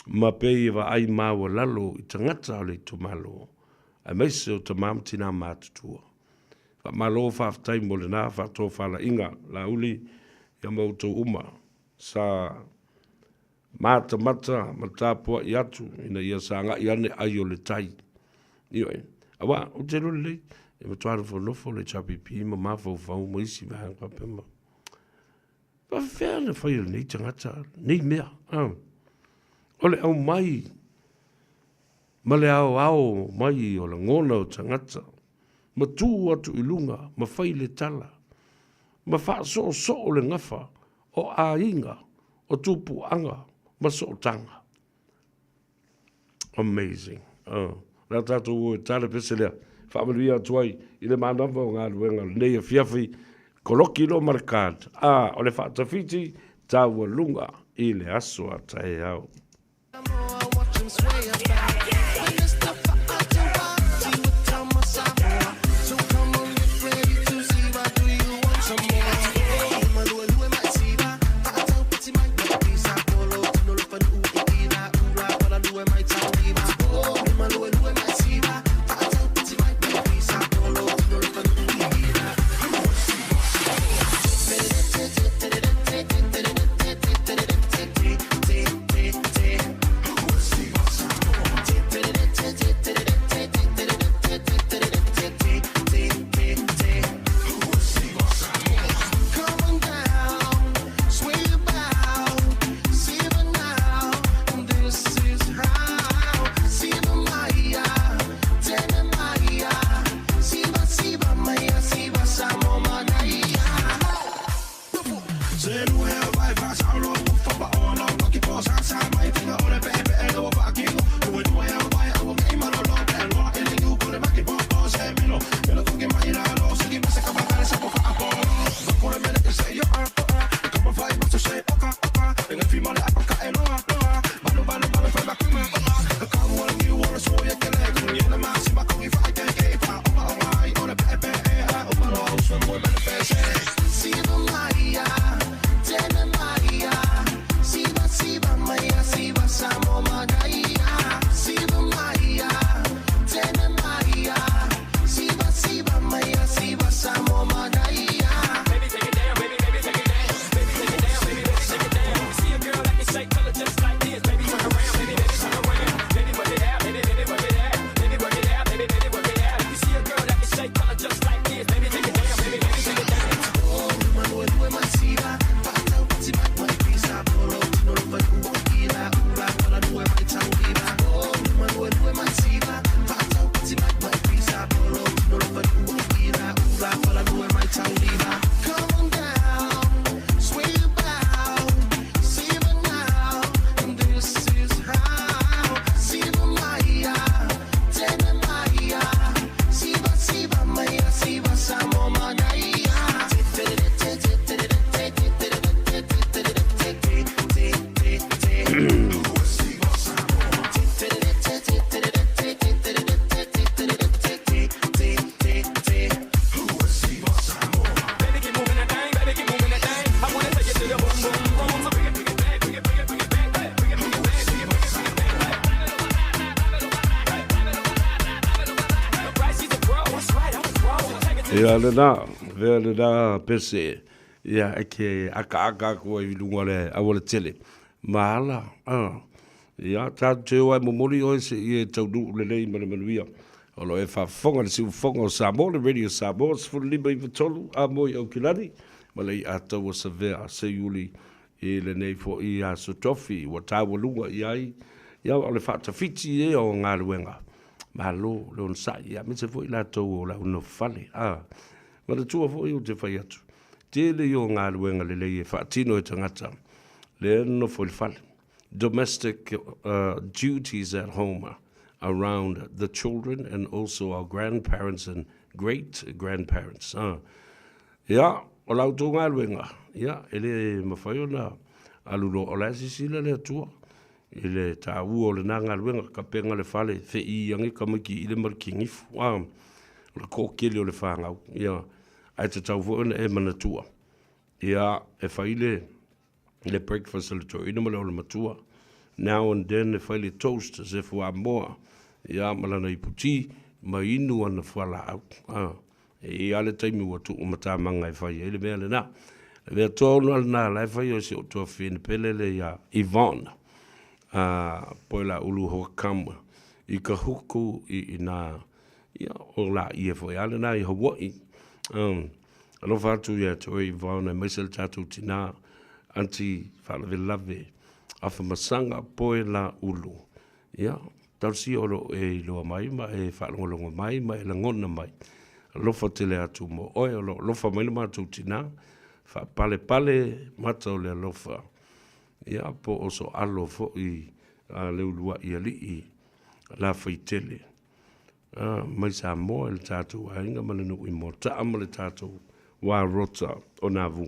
ma pei e vaai maualalo i tagata o le itumalo, aemaise o tama ma tina matutua. Faamalo faafetai mo lena faatofalaiga Laauli ia ma outou uma sa matamata ma tapuai atu ina ia sagai ane ai o le tai. Ioe, aua ou te iloa lelei e matua nofonofo le HRPP ma mafaufau ma isi vaega faapea ma faafefea ona fai e lenei tagata nei mea. O le aumai ma le aoao mai o lagona o tagata, ma tu atu i luga ma fai le tala, ma faasoosoo le gafa o aiga, o tupuaga ma sootaga. Amazing. Oh. Le a tatou o e tala pese lea. Faamanuia atu ai i le manava o galuega o lenei afiafi, koloki loa ma le card. A, o le faatafiti taualuga i le aso a taeao. Ia lena, vea lena pese, ia e ke akaaka aku ai i luga o le aualatele. Ma ala, a, ia, tatou te o ai momoli oe seia e taunuu lelei ma le manuia. O lo o e faafofoga i le siufofoga o Samoa, le Radio Samoa, 15 93 a mo i Aukilani, ma le i'a taua Savea Seiuli i lenei foi aso tofi ua taualuga i ai, ia o le faatafiti ia o galuega. Malo le onosai, ia aemaise foi latou o le au nofo fale. A, manatua foi ou te fai atu, tele ia o galuega lelei e faatino e tagata lea e nonofo i le fale. Domestic duties at home around the children and also our grandparents and great grandparents. Ia, o la outou galuega, ia, e le mafai ona alu loa, o la e silasila le Atua i le taua o lena galuega, kapega le fale, feii ane tamaiti i le ma le kinifu, a, o le toatele o le fanau, ia, ae tatau foi ona e manatua, ia, e fai le, le breakfast a le toeaina ma le olomatua, now and then e fai le toast se fuamoa, ia, ma lana ipu ti, ma inu ana fualaau, a. E i ai lava le taimi ua tuu matamaga e fai ai le mea lena. Le mea tonu lava lena la e fai o si ou tuafafine pele lea ia Yvonne, a poe la ulu hoakama i ka huku i ina, ia, o laie foi lava lena i Hawaii. Um, alofa atu ia te oe Yvonne, aemaise le tatou tina, aunty faalavelave, afamasaga poe la ulu. Ia, talosia o lo o e iloa mai ma e faalogologo mai ma e lagona mai. Alofa tele atu mo oe, o lo o alofa mai lo matou tina, faapalepale mata o le alofa. Ia, po o so alo foi a le uluai alii Lafaitele a, mai Samoa i le tatou aiga ma le nuu i Moataa ma le tatou wā rota o Navu.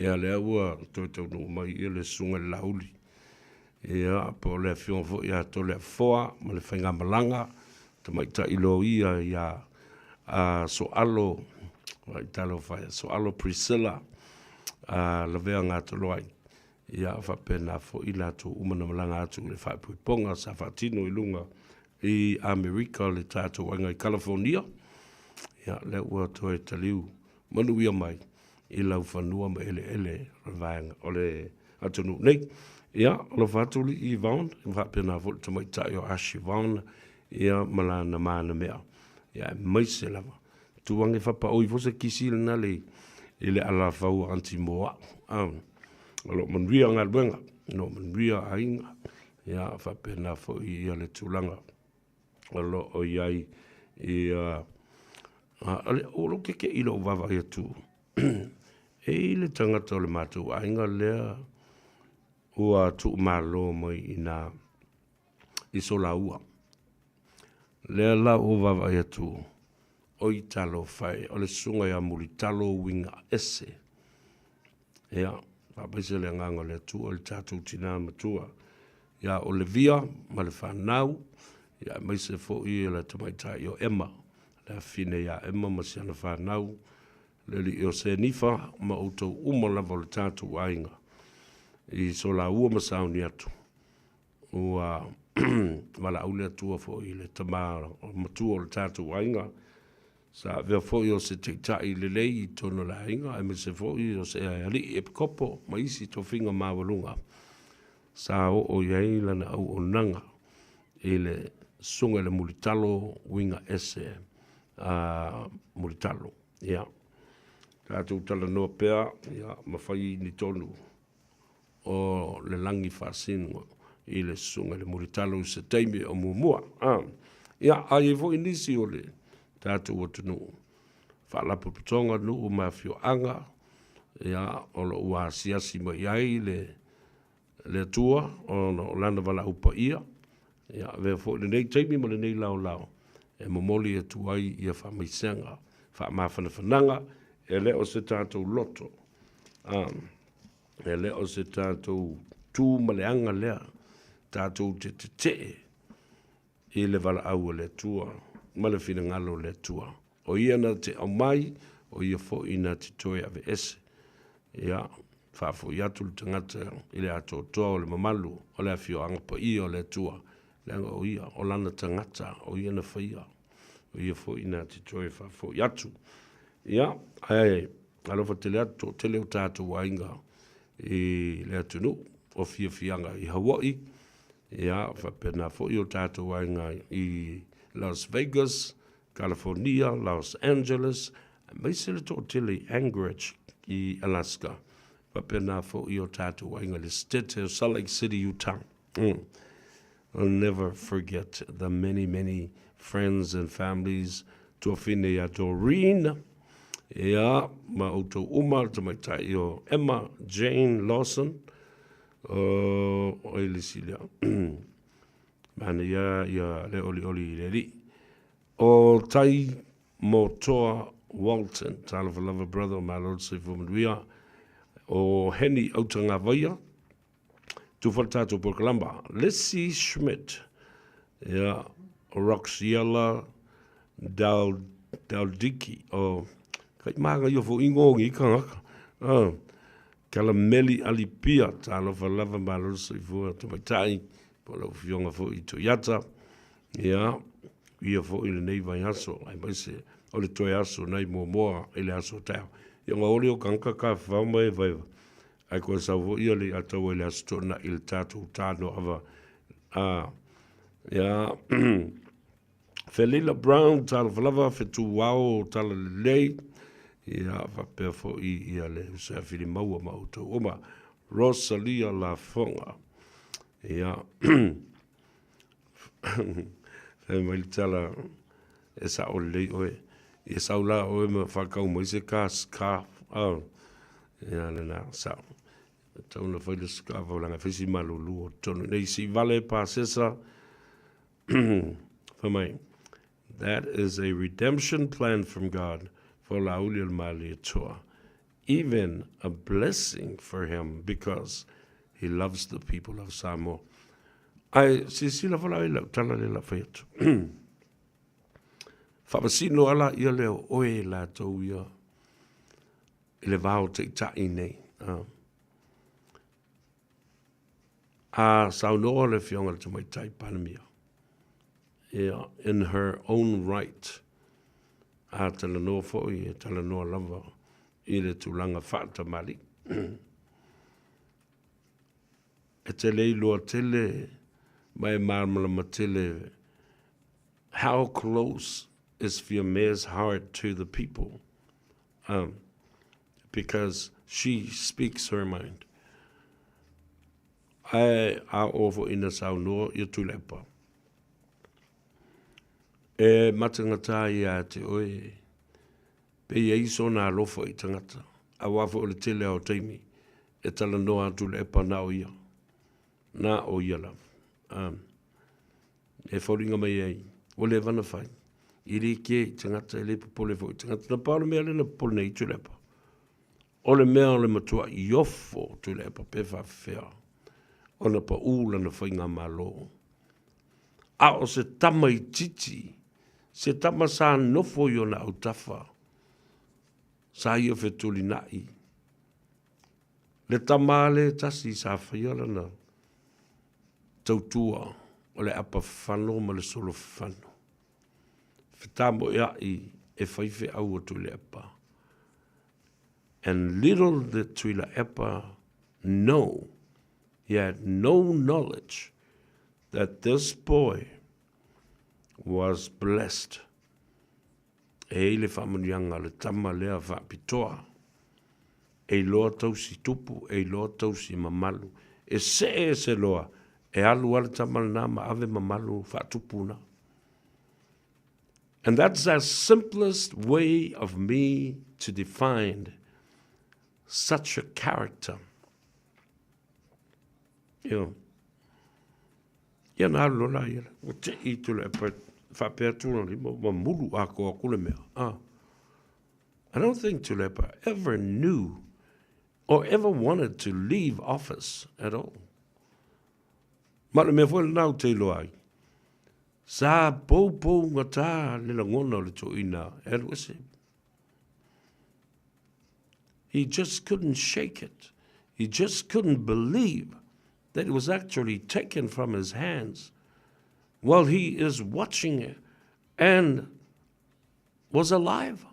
Ia lea ua toe taunuu mai ia le susuga i le Laauli, ia po o le afioga foi ia Toleafoa ma le faigamalaga tamaitai loia ia a Soalo, talofa e, Soalo Priscilla a Lavea Gatoloai. Ia faapena foi latou uma na malaga atu i le faaipoipoga sa faatino i luga i Amerika le tatou aiga i California. Ia lea ua toe taliu manuia mai i laufanua ma eleele o le vaega o le atunuu nei. Ia, alofa atu alii Yvonne, faapena foi le tamaitai o Ash Yvonne, ia ma lana manamea. Ia, aemaise lava, tu age fapaoi foi se kisi lena le i le alafau o Aunty Moa. Ah, o lo o manuia galuega, o lo o manuia aiga, ia faapena foi ia le tulaga o lo o i ai ia o lou kekeʻi i lou vaavaai atu e i le tagata o le matou aiga lea ua tuumalo mai i nā i Solaua. Lea la ua vaavaai atu oi talofa e, o le susuga ia Mulitalo Uiga Ese. Ia, faamaise le agaga o le Atua i le tatou tinā matua ia Olivia ma le fanau, ia aemaise foi le tamaitai o Emma, le afine ia Emma ma si ana fanau, le alii o Senifa ma outou uma lava o le tatou aiga i Solaua ma Sauniatu. Ua valaau le Atua foi i le tama matua o le tatou aiga, Sa avea foi o se taitai lelei i totonu o le aiga, aemaise foi o se alii epikopo ma isi tofiga maualuga. Sa oo i ai lana auaunaga i le susuga i le mulitalo uiga ese a mulitalo. Ia, tatou talanoa pea, ia, ma fai ni tonu o le lagi faasino i le susuga i le mulitalo i se taimi o muamua. A, ia, a i ai foi nisi o le tatou atunuu, faalapotopotoga, nuu ma afioaga, ia, o lo o ua asiasi mai ai le, le Atua ona o lana valaau paia, ia, avea foi lenei taimi ma lenei laolao e momoli atu ai ia faamaisega, faamafanafanaga, e le o se tatou loto. A, E le o se tatou tu ma le aga lea tatou te tetee i le valaau a le Atua ma le finagalo o le Atua. O ia na te aumai, o ia foi na te toe aveese. Ia, faafoi atu le tagata i le atoatoa o le mamalu o le afioaga paia o le Atua, leaga o ia, o lana tagata, o ia na faia. O ia foi na te toe faafoi atu. Ia, ae alofa tele atu toatele o tātou aiga i le atunuu o fiafiaga i Hawaii. Ia, faapena foi o tātou aiga i Las Vegas, California, Los Angeles, aemaise le toatele i Anchorage i Alaska. Faapena foi o tātou aiga i le State o Salt Lake City, Utah. I'll never forget the many, many friends and families tuafine ia Doreen, ia, ma outou uma, le tamaitai o Emma Jane Lawson, o, o ai le isi lea. Manaia ia le olioli i le alii. O Tai Motoa Walton, talofa lava brother, malo le soifua manuia. O Heni Autagavaia, Tufa le tatou polokalama. Lissy Schmidt, ia, Roxiela Dal, Daldiki, o, kai maga ia fo ingo ngi kangaka. Uh, kala meli alipia, talofa lava malo le soifua tamaitai, po lau fionga fo i Toyota. Ia, ia fo i lenei vaiaso, aemaise o le toe aso nei muamua i le aso taeao. Ia nga oli o kangaka ka whao mai e vaiva. Ae koe sau foi ia le ataua i le aso toonai i le tatou tānoawa. A, ia, Felila Brown, talofa lava, fetuao, tala lelei, ia, faapea foi ia le uso ia Filimaua ma outou uma. Rosalia Lafoga, ia, fai mai le tala, e sao lelei oe. Ia sau la oe ma whakau mai se ka scarf. Oh, ia lena, sao. Tau na whai le scarf au langa whisi malulu o tonu. Nei si vale pasesa. Fai mai, that is a redemption plan from God for Lauli o le Malietoa. Even a blessing for him because he loves the people of Samoa. Ai, silasila fola ai lau tala le la whai atu. Faamasino ala ia lea o oe e latou ia i le va o taitai nei. A saunoa le Afioga i le Tamaitai Palemia, ia, in her own right, a talanoa foi e talanoa lava i le tulaga faatamalii. E te le iloa tele ma e malamalama tele how close is Fiame's heart to the people um, because she speaks her mind. Ae a o fo ina saunoa ia Tuilaepa. E matangata ia te oe Pe i ai sona alofa i tangata, aua foi o le tele a o taimi e talanoa atu le epa na o ia, na o ia lava. Um, e foliga mai ai, ua leva na fai, i le ke i tangata, e le popole foi i tangata. Na pau le mea lea na popole nei i Tuilaepa. O le mea o le matua iofo o Tuilaepa pe faafefea ona paʻū lana faigamalo. A o se tamaitiiti, se tama sa nofo i ona autafa, sa ia fetulinaʻi. Le tama a le tasi sa faia lana tautua o le apa fano ma le solo fano. Fetamoeaʻi e fai feau a Tuilaepa. And little did Tuilaepa know, he had no knowledge that this boy was blessed. E i le faamanuiaga a le tama lea faapitoa. E iloa tausi tupu, e iloa tausi mamalu. E see ese loa, e alu a le tama lena ma ave mamalu faatupu na. And that's the simplest way of me to define such a character. Io. Ia na alu loa la ia. Ua te i tula e pa whapea tūna lima, ma mulu a ko aku le mea. Ah. I don't think Tuilaepa ever knew or ever wanted to leave office at all. Ma le mea foi lena ou te iloa ai. Sa poupou gata le lagona o le toeaina e alu ese. He just couldn't shake it. He just couldn't believe that it was actually taken from his hands while he is watching it and was alive.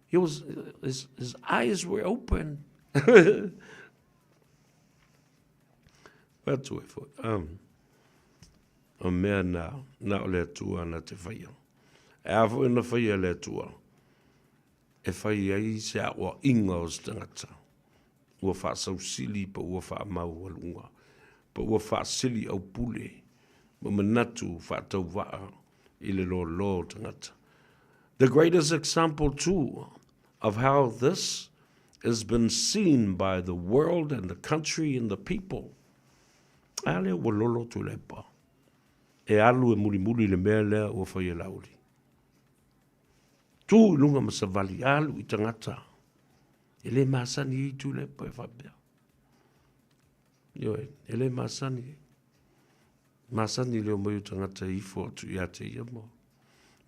He was, his, his eyes were open. Atu e foi. Um, o mea na, na o le Atua na te whaia. E a foi na whaia le Atua. E whai ai se a oa inga o se tangata. Ua whaasausili pa ua whaamaualunga. Pa ua whaasili au pule. Ma manatu whaatauwaa i le lōlō o tangata. The greatest example too of how this has been seen by the world and the country and the people. A lea ua lolo Tuilaepa e alu e mulimuli i le mea lea ua fai e Laauli. Tu i luga ma savali, alu i tagata. E le masani ai Tuilaepa e faapea. Ioe, e le masani ai. Masani le omai o tagata e ifo atu ia te ia ma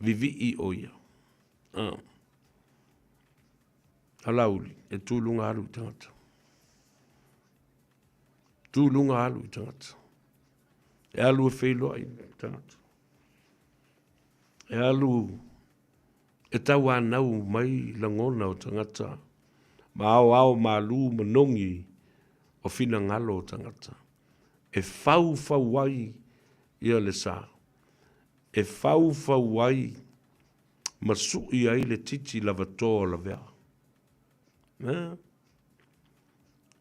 vivii o ia. Ah. A Laauli, e tu i luga alu i tagata. Tu i luga alu i tagata. E alu e feiloai i tagata. E alu e tauanau mai lagona o tagata ma aoao malū ma nogi o finagalo o tagata. E faufau ai ia le sa. E faufau ai ma sui ai le titi lavato o lavea. Eh?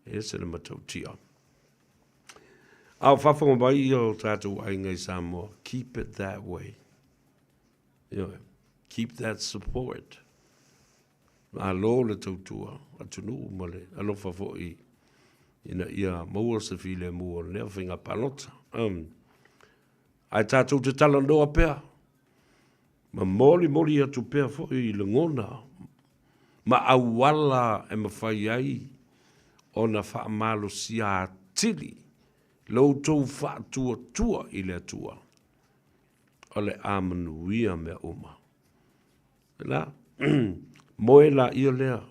E ese le matautia. A o faafofoga mai ia o tatou aiga i Samoa, keep it that way. Ioe, keep that support. Malo le tautua atunuu ma le alofa foi ina ia maua se filemu o lenei faiga palota. Um, ae tatou te talanoa pea ma molimoli atu pea foi i lagona ma auala e mafai ai ona faamalosia atili lo outou faatuatua i le Atua, o le a manuia mea uma. La, moe laia lea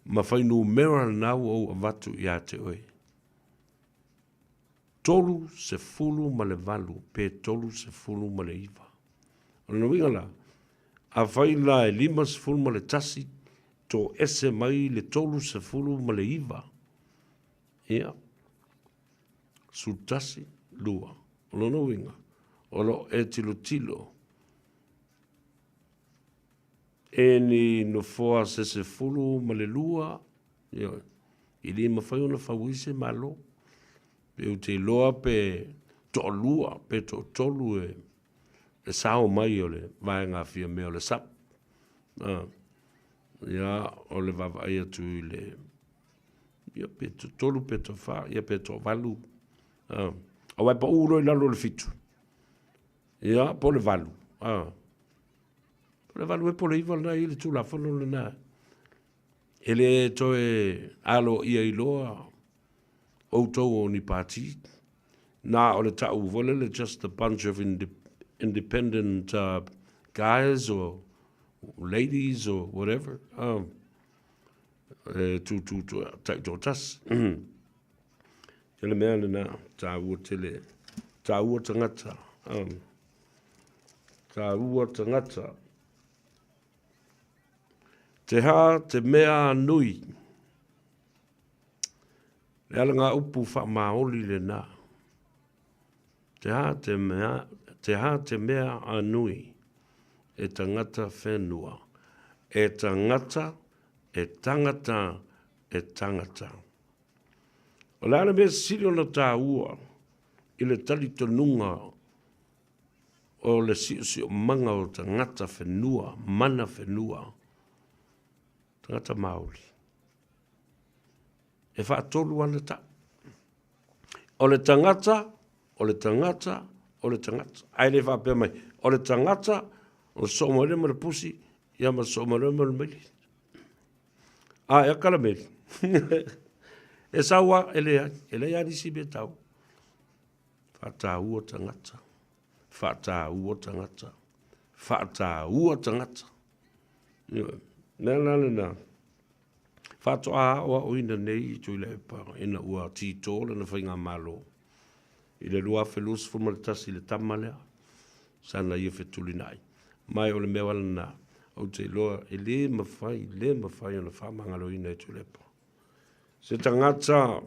ma fuainumera lena ua ou avatu ia te oe. 38 pe 39. O lona uiga la, afai la e 51 toese mai le 39, ia, 11, 2. O lona uiga, o lo o e tilotilo e ni nofoa se 12, ioe, e le mafai ona fau ai se Malo. Pe ou te iloa pe toalua pe toatolu e, e sao mai o le vaega fiamea o le SUP. Uh, ia, o le vaavaai atu i le ia, pe tolu pe toafa, ia pe toavalu. Uh, aua e pau loa i lalo o le fitu. Ia, po o le valu. Uh, po o le valu e po o le iva lena i le Tulafono lena. E le toe aloaia iloa outou o ni pati. Na o le ta'u foi lele just a bunch of independent uh, guys or ladies or whatever. Um, e tūtū taitoatasi. Ke le mea lena, tāua tele, tāua tangata, um, tāua tangata. Te hā te mea nui. Le ala ngā upu whaamāoli le nā. Te hā te mea, te hā te mea a nui e tangata whenua. E tangata, e tangata, e tangata. O le a le mea sili ona tāua i le talitonuga o le siosiomaga o tagata whenua, mana whenua, tagata Māori. E whaatolu ana ta. O le tangata, o le tangata, o le tangata. Ai le whaapea mai, o le tangata, o le soo mai ma le pusi, ia ma soo mai ma le maili. A, e akala meli. e saua, e le ai, e le ai nisi me tau. Whātāua tangata. Whātāua tangata. Whātāua tangata. Mea la lena. Whātoa aoaoina nei i Tuilaepa ina ua tītō lana faigamalo i le 2021 le tama lea sana ia fetulinai. Mai o le mea wala na, ou te iloa e le mawhai, le mawhai ona whaamagaloina e Tuilaepa. Se tagata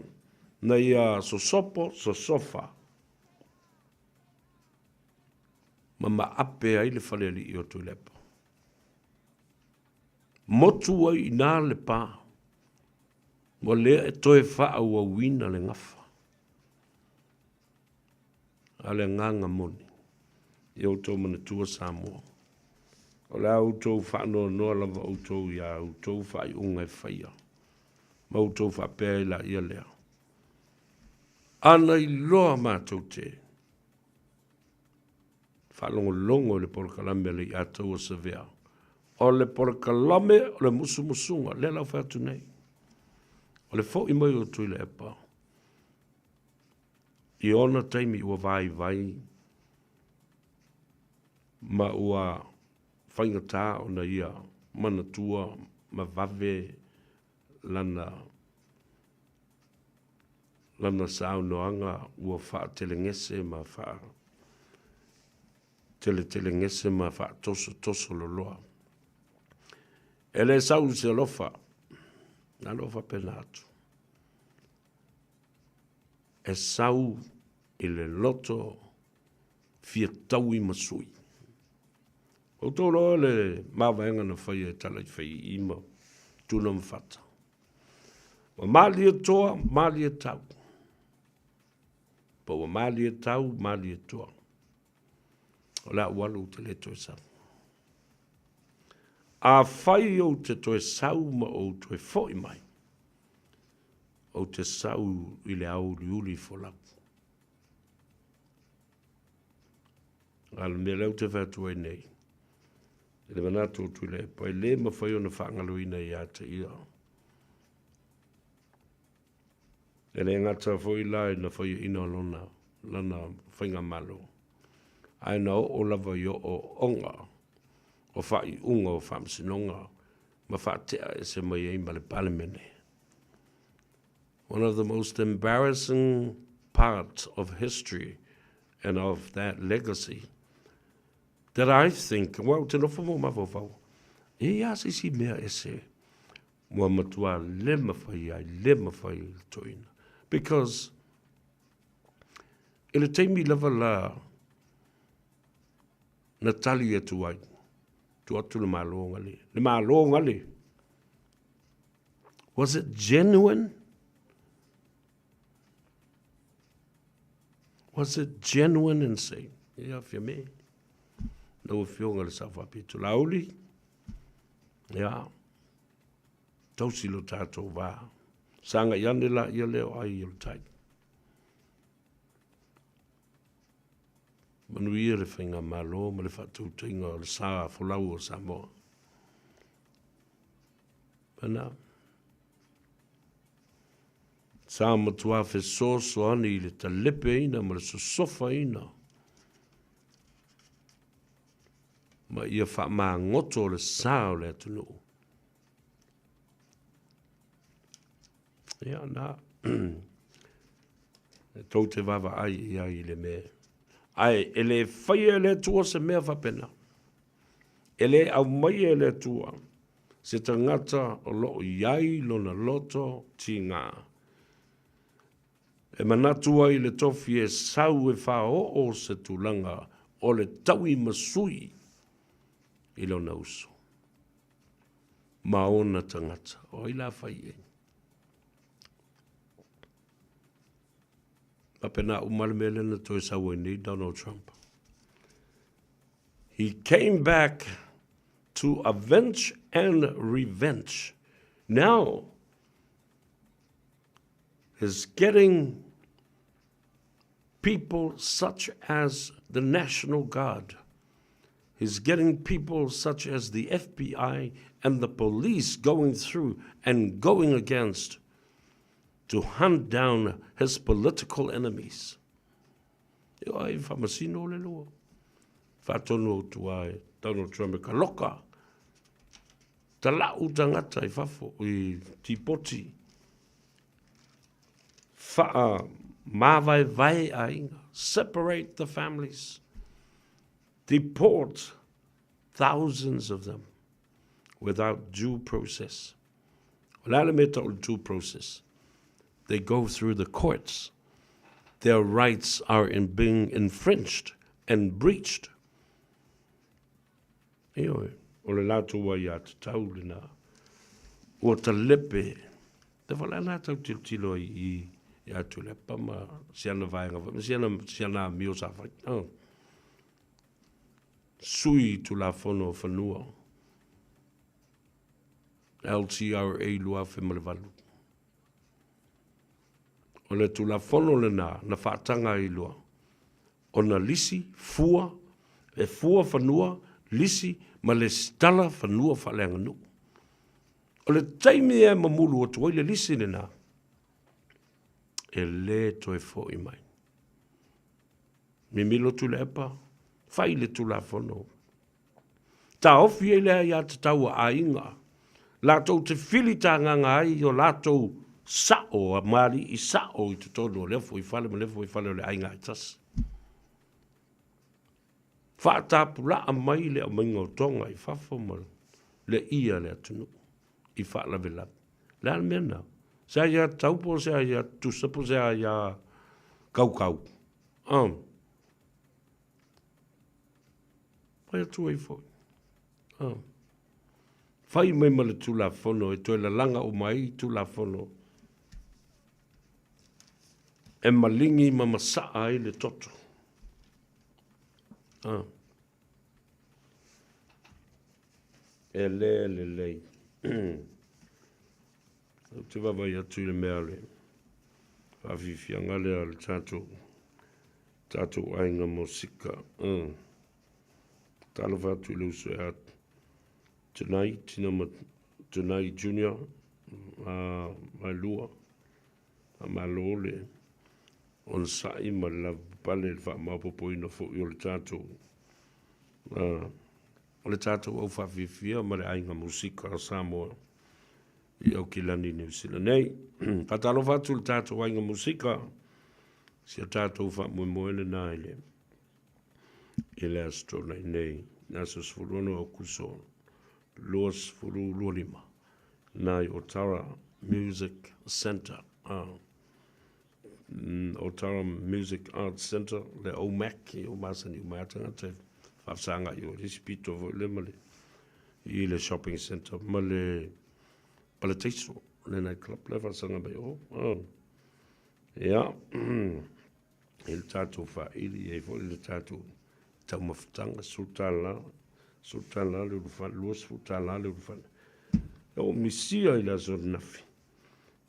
na ia sosopo, sosofa, ma maape ai le falealii o Tuilaepa. Motu ai i nā le pā, ua lea e toe faaauauina le gafa. A le agaga moni, ia outou manatua Samoa. O le a outou faanoanoa lava outou i a outou faaiuga e faia, ma outou faapea ai laia lea, Ana iloa matou te faalogologo i le polokalame a le Iataua Savea, o le polokalame o le musumusuga, lea la ua fai atu nei, o le fo'i mai o Tuilaepa, i ona taimi ua vaivai ma ua faigata ona ia manatua ma vave lana lana saunoaga ua faatelegese ma faateletelegese ma faatosotoso loloa. E le sau i se alofa, na alofa faapena atu. E sau i le loto fia taui ma sui. Outou loa le mavaega na faia e Talaifai ma Tuna ma Fata. Ua malie toa, malie tau. Pa ua malie tau, malie toa. O le au alu ou te le toe sau. A fai ou te toe sau ma ou toe foi mai, ou te sau i le auliuli folau. A o le mea lea ou te fai atu ai nei, i le manatu o Tuilaepa, e le mafai ona faagaloina ia te ia. E le gata foi la i na faiaina o lona, lana faigamalo, ae na oo lava i ooooga o faaiuga o faamasinoga ma faatea ese mai ai ma le Palemene. One of the most embarrassing parts of history and of that legacy that I think, well, te nofo mo mafaufau, e ia se isi mea ese ua matua le mawhai ai, le mawhai i le toina. Because, i le taimi lava la na tali atu ai, tu atu le malo ngale, le malo ngale, Was it genuine? Was it genuine and say, ia fia me, lau afioga le Sao Faapito Laauli, ia, tausi lo tātou vā. Saga i ane la ia leo ai o le tai. Manuia le faigamalo ma le faatautaiga o le sa folau o Samoa. Ana. Sa matua fesoasoani i le talepeina ma le sosofaina ma ia faamagoto le sa o le atunuu. Ia, na, e tou te vaavaai i ai i le mea. Ae e le faia e le Atua se mea faapena. E le aumaia e le Atua se tagata o lo o i ai lona loto tigā. E manatu ai le tofi e sau e faaoo se tulaga o le tauimasui i lona uso ma ona tagata. O ai la fai i ai? Faapena uma le mea lea na toe sau ai nei Donald Trump. He came back to avenge and revenge. Now, is getting people such as the National Guard. He's getting people such as the FBI and the police going through and going against to hunt down his political enemies. E ai whamasino le loa. Whaatonu o tua e Donald Trump e ka loka. Talau tangata i fafo i tipoti. Whaa māvaevae aiga. Separate the families. Deport. Thousands of them without due process. O le a le mea tau o le due process? They go through the courts. Their rights are in being infringed and breached. Ioe, o le latou aiatatau lena. Ua talepe. Te whale ana tau tilotilo ai i ia Tuilaepa ma si ana vaega foi, ma si ana, si ana amio sa fai. Oh. Sui Tulafono o Fanua. LTRA 2008. O le Tulafono lena na faataga ai loa ona lisi, fua, e fua fanua, lisi ma lesitala fanua faaleaganuu. O le taimi e mamulu atu ai le lisi lena, e lē toe foʻi mai. Mimilo Tuilaepa, fai le Tulafono. Taofi ai le aiatatau a aiga, latou te filitagaga ai i o latou sao ma alii sao i totonu o lea foi fale ma lea foi fale o le aiga e tasi. Faatapulaa mai le aumaiga o toga i fafo ma le ia le atunuu i faalavelave. Le a le mea lena? Se aiatatau po o se aia tutusa po o se aia kaukau? Fai atu ai foi. Ah. Fai mai ma le Tulafono e toe lalaga uma ai Tulafono e maligi ma masaa ai le toto. Ah. E le lelei. Ou te vaavaai atu i le mea o le faafiafiaga lea o le tatou tatou aiga mosika. Talofa atu i le uso ia Tunai, Tina ma Tunai Junior, Vaelua, faamalo le onosai ma le lavapapale i le faamaopoopoina foi o le tatou o le tatou au faafiafia ma le aiga musika o Samoa i Aukilani, Niu Sila nei. Faatalofa atu i le tatou aiga musika, si a tatou faamoemoe lena i le i le Aso Toonai nei, le aso 16 Aokuso 2025, na i Otara Music Centre. Ah. Otara Music Arts Centre, le OMAC, i o masani uma ai tagata e faafesagai i o i le isi pito foi lea ma le i le shopping centre ma le paletaiso, le night club la e faasaga mai o. Oh. Ia, i le tatou faaili, i ai foi le tatou taumafataga, $10, $10 le ulufale, $20 le ulufale. Ia ua misia i le aso ananafi.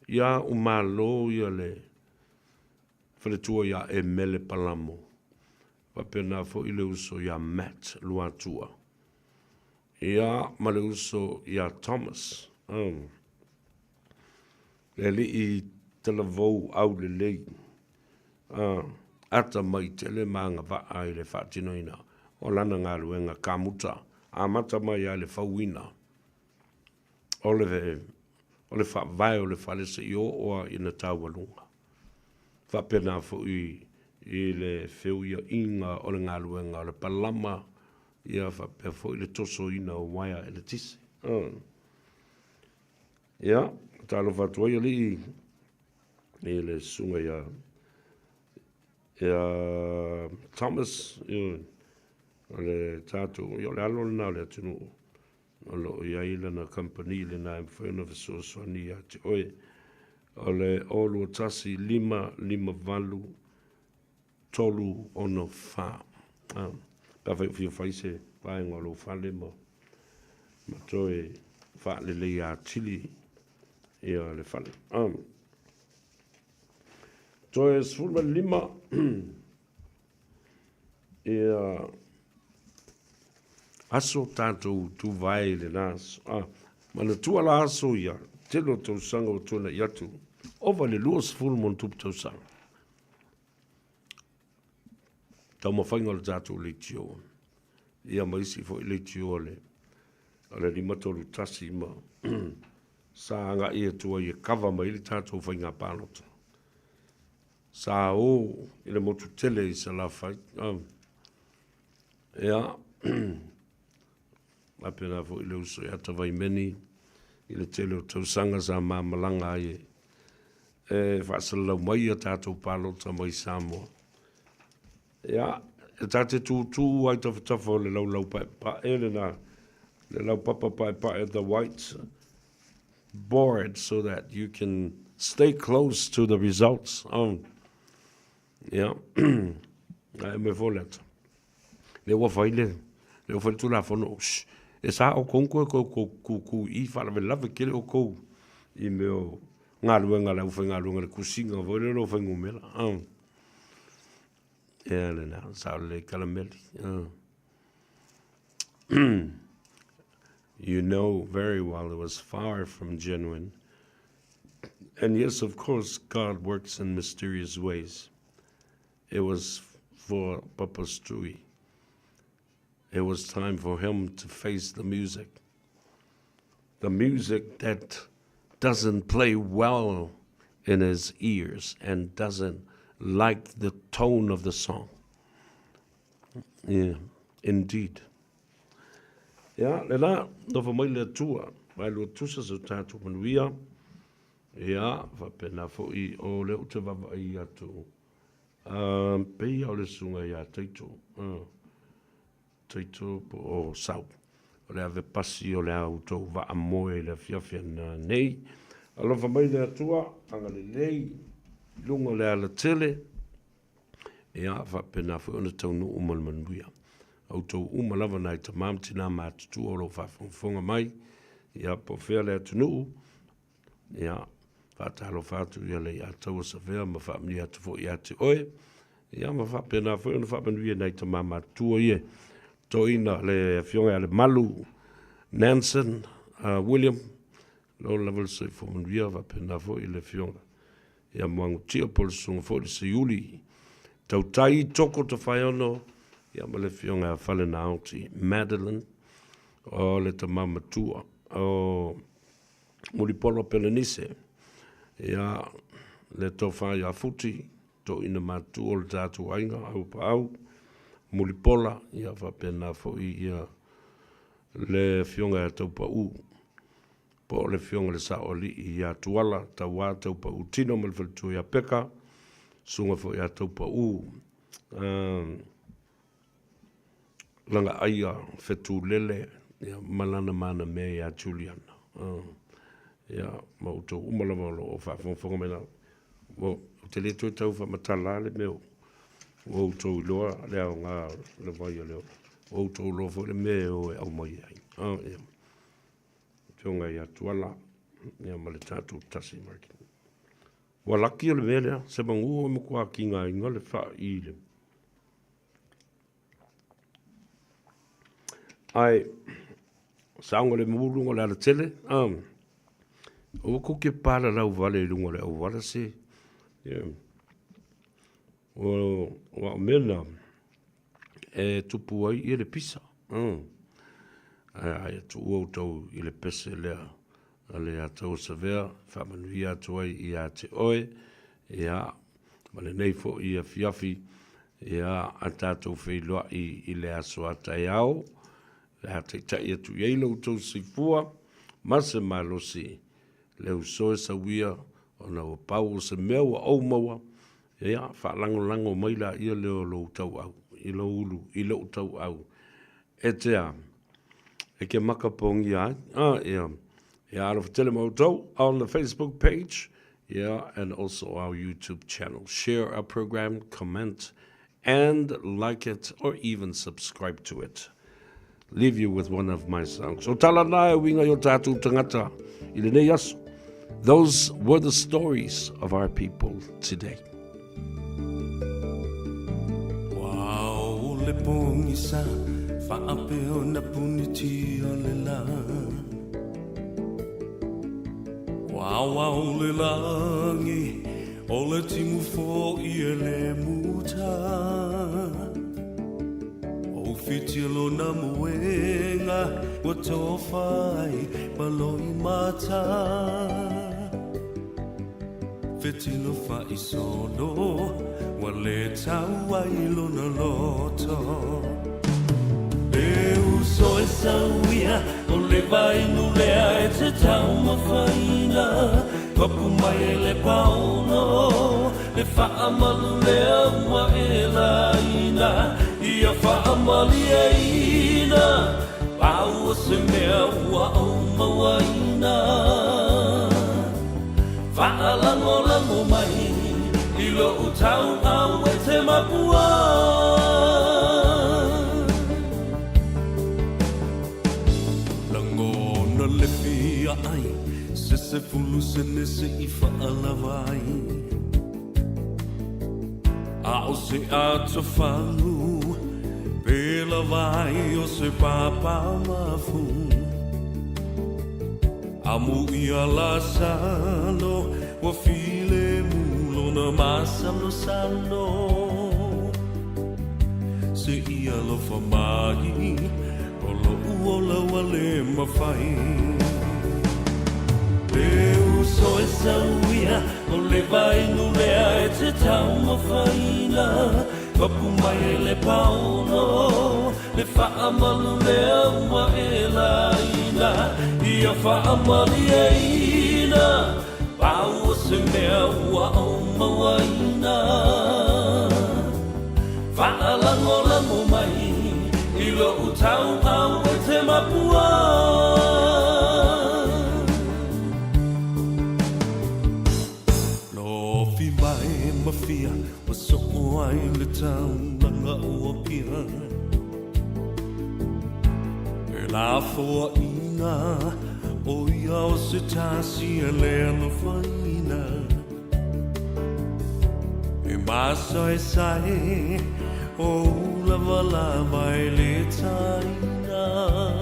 Ia ua malo ia le faletua ia Emele Palamo. Faapena foi le uso ia Matt Luatua. Ia ma le uso ia Thomas. Le alii talavou aulelei. Atamai tele ma agavaa i le faatinoina o lana galuega kamuta, amata mai lava i le fauina o le o le faavae o le fale seia oo lava ina taualuga. Faapena foi i le feuiaiga o le galuega o le palama, ia faapea foi le tosoina o uaea eletise. Ia, talofa atu ai alii i le susuga ia ia Thomas, ioe, o le tatou, ia o le alo lena o le atunuu o lo o i ai lana kamupani lena e mafai ona fesoasoani ia te oe. O le 021 558 364. Ah, pe afai o fia fai se vaega o lou fale ma, ma toe faaleleia atili ia le fale. Ah. Toe 15 ia aso tatou tuvae i lena aso. Ah, manatua la aso ia, tele o tausaga ua tuanai atu, ova i le 20 ma ona tupu tausaga. Taumafaiga o le tatou leitio, ia ma isi foi leitio a le, a le 531 ma sa agai atu ai e kava mai le tatou faiga palota. Sa o i le motu tele i Salafai. Ia. Faapena foi le uso ia Tavaimeni i le tele o tausaga sa ma malaga ai e faasalalau mai a tatou palota mai Samoa. Ia, e ta te tūtū ai tafatafa o le laulau paepae lena, le laupapa paepae, the white board, so that you can stay close to the results. Oh. Ia, ae mai fo le ata. Le ua fai le, le ua fai le Tulafono, shh, e sa o kou koe kou kou kūkū i faalavelave tele o kou i mea o galuega a le aufaigaluega le tusiga foi lea o le fuainumera. Oh. Ia lena, sao lelei Kalameli. Oh. You know very well it was far from genuine. And yes, of course, God works in mysterious ways. It was for Papa Stewie. It was time for him to face the music. The music that doesn't play well in his ears and doesn't like the tone of the song. Yeah, indeed. Ia, lena, nofo mai le Atua, vaelua tusa so tatou manuia. Ia, faapena foi o lea ou te vaavaai atu, uh, pei o le susuga ia Taito, uh, Taito po o Sau. O le ave pasi o le a outou vaa moe i le afiafi ananei. Alofa mai le Atua, agalelei i luga o le alatele. Ia, faapena foi ona taunuu ma le manuia. Outou uma lava nai tamā ma tinā matutua o lo o faafogafoga mai, ia, po o fea le atunuu, ia, faatalofa atu ia Leiataua Savea ma faamanuia atu foi ia te oe, ia, ma faapena foi ona faamanuia nai tamā matutua ia, toeaina le Afioga ia Lemalu Nansen William, Lo lava le soifua manuia faapena foi le Afioga ia Muagututia po o le Susuga foi le Seiuli Tautai Toko Tafaeono ia ma le Afioga ia Falenaoti Madeline o le tama matua o Mulipola Pelenise ia le tofa ia Futi toeaina matua o le tatou aiga Auapaau Mulipola ia faapena foi ia le Afioga ia Taupau po o le Afioga i le Saoalii ia Tuala, Tauā Taupau Tino ma le faletua ia Peka, susuga foi ia Taupau Lagaaia Fetulele ia, ma lana manamea ia Juliana. Ia, ma outou uma lava o lo o faafogafoga mai lava. Ou te le toe tau faamatala le mea ua outou iloa le aoga o le vai o le ola. Ua outou iloa foi le mea e o e aumai ai. Ah, ia. Afioga ia Tuala, ia ma le tatou tasi marketing. Ua laki o le mea lea, se manu o matua kigaina le fa'i le. Ai, saogalemu luga o le alatele, um, aua kou ke palalau wale i luga o le auala se. Yeah. O, o mea na, e tupu ai ia le pisa. Mm. Ai, ai, tuua outou i le pese lea a le Ataua Savea, faamanuia atu ai ia te oe, ia, ma lenei foi afiafi, ia, a tatou feiloai i le aso a taeao, le a taitai atu i ai lo outou soifua, ma se malosi, le uso e sauia, ona ua pau o se mea ua ou maua, ia, faalagolago mai laia lea o lou tauau, i lou ulu, i lou tauau, e te a, e ke maka pogia ai. Ah, ia, ia alofa tele ma outou on the Facebook page, yeah, and also our YouTube channel. Share our program, comment, and like it, or even subscribe to it. Leave you with one of my songs. O tala nā e winga i o tātou tangata i lenei aso. Those were the stories of our people today. Ua ao le pogisa faapea ona punitia le la Ua aoao le lagi o le timu fo'i e le muta O whiti lona moenga ua tofa ai ma loimata Fetilo fa'isolo ua lē tau ai lona loto. E uso e. sauia O le vainu lea e te taumafaina Papu mai e le paono Le faamalu lea ua e laina Ia faamalieina Pau o se mea ua ou mauaina Faalagolago mai i lou tauau e te mapua. Lagona le fia ai se 10 sene se i faalava ai. A o se atofalu pe lava ai o se papa mafu. Amo ia Lasalo ua filemu lona masalosalo. Se i alofa mai o loʻu ola ua le mafai. Le uso e sauia o le vainu lea e te taumafaina. Papu mai e le paono Le faamalu lea ua e laina Ia faamalieina Pau o se mea ua ou mauaina Faalagolago mai I lou tauau e te mapua Lofi mai ma fia Ua soo ai le taulaga o Apia E lafoaiina ʻo ia o se tasi e le alofaina E masaesae o ulavalava e le taina.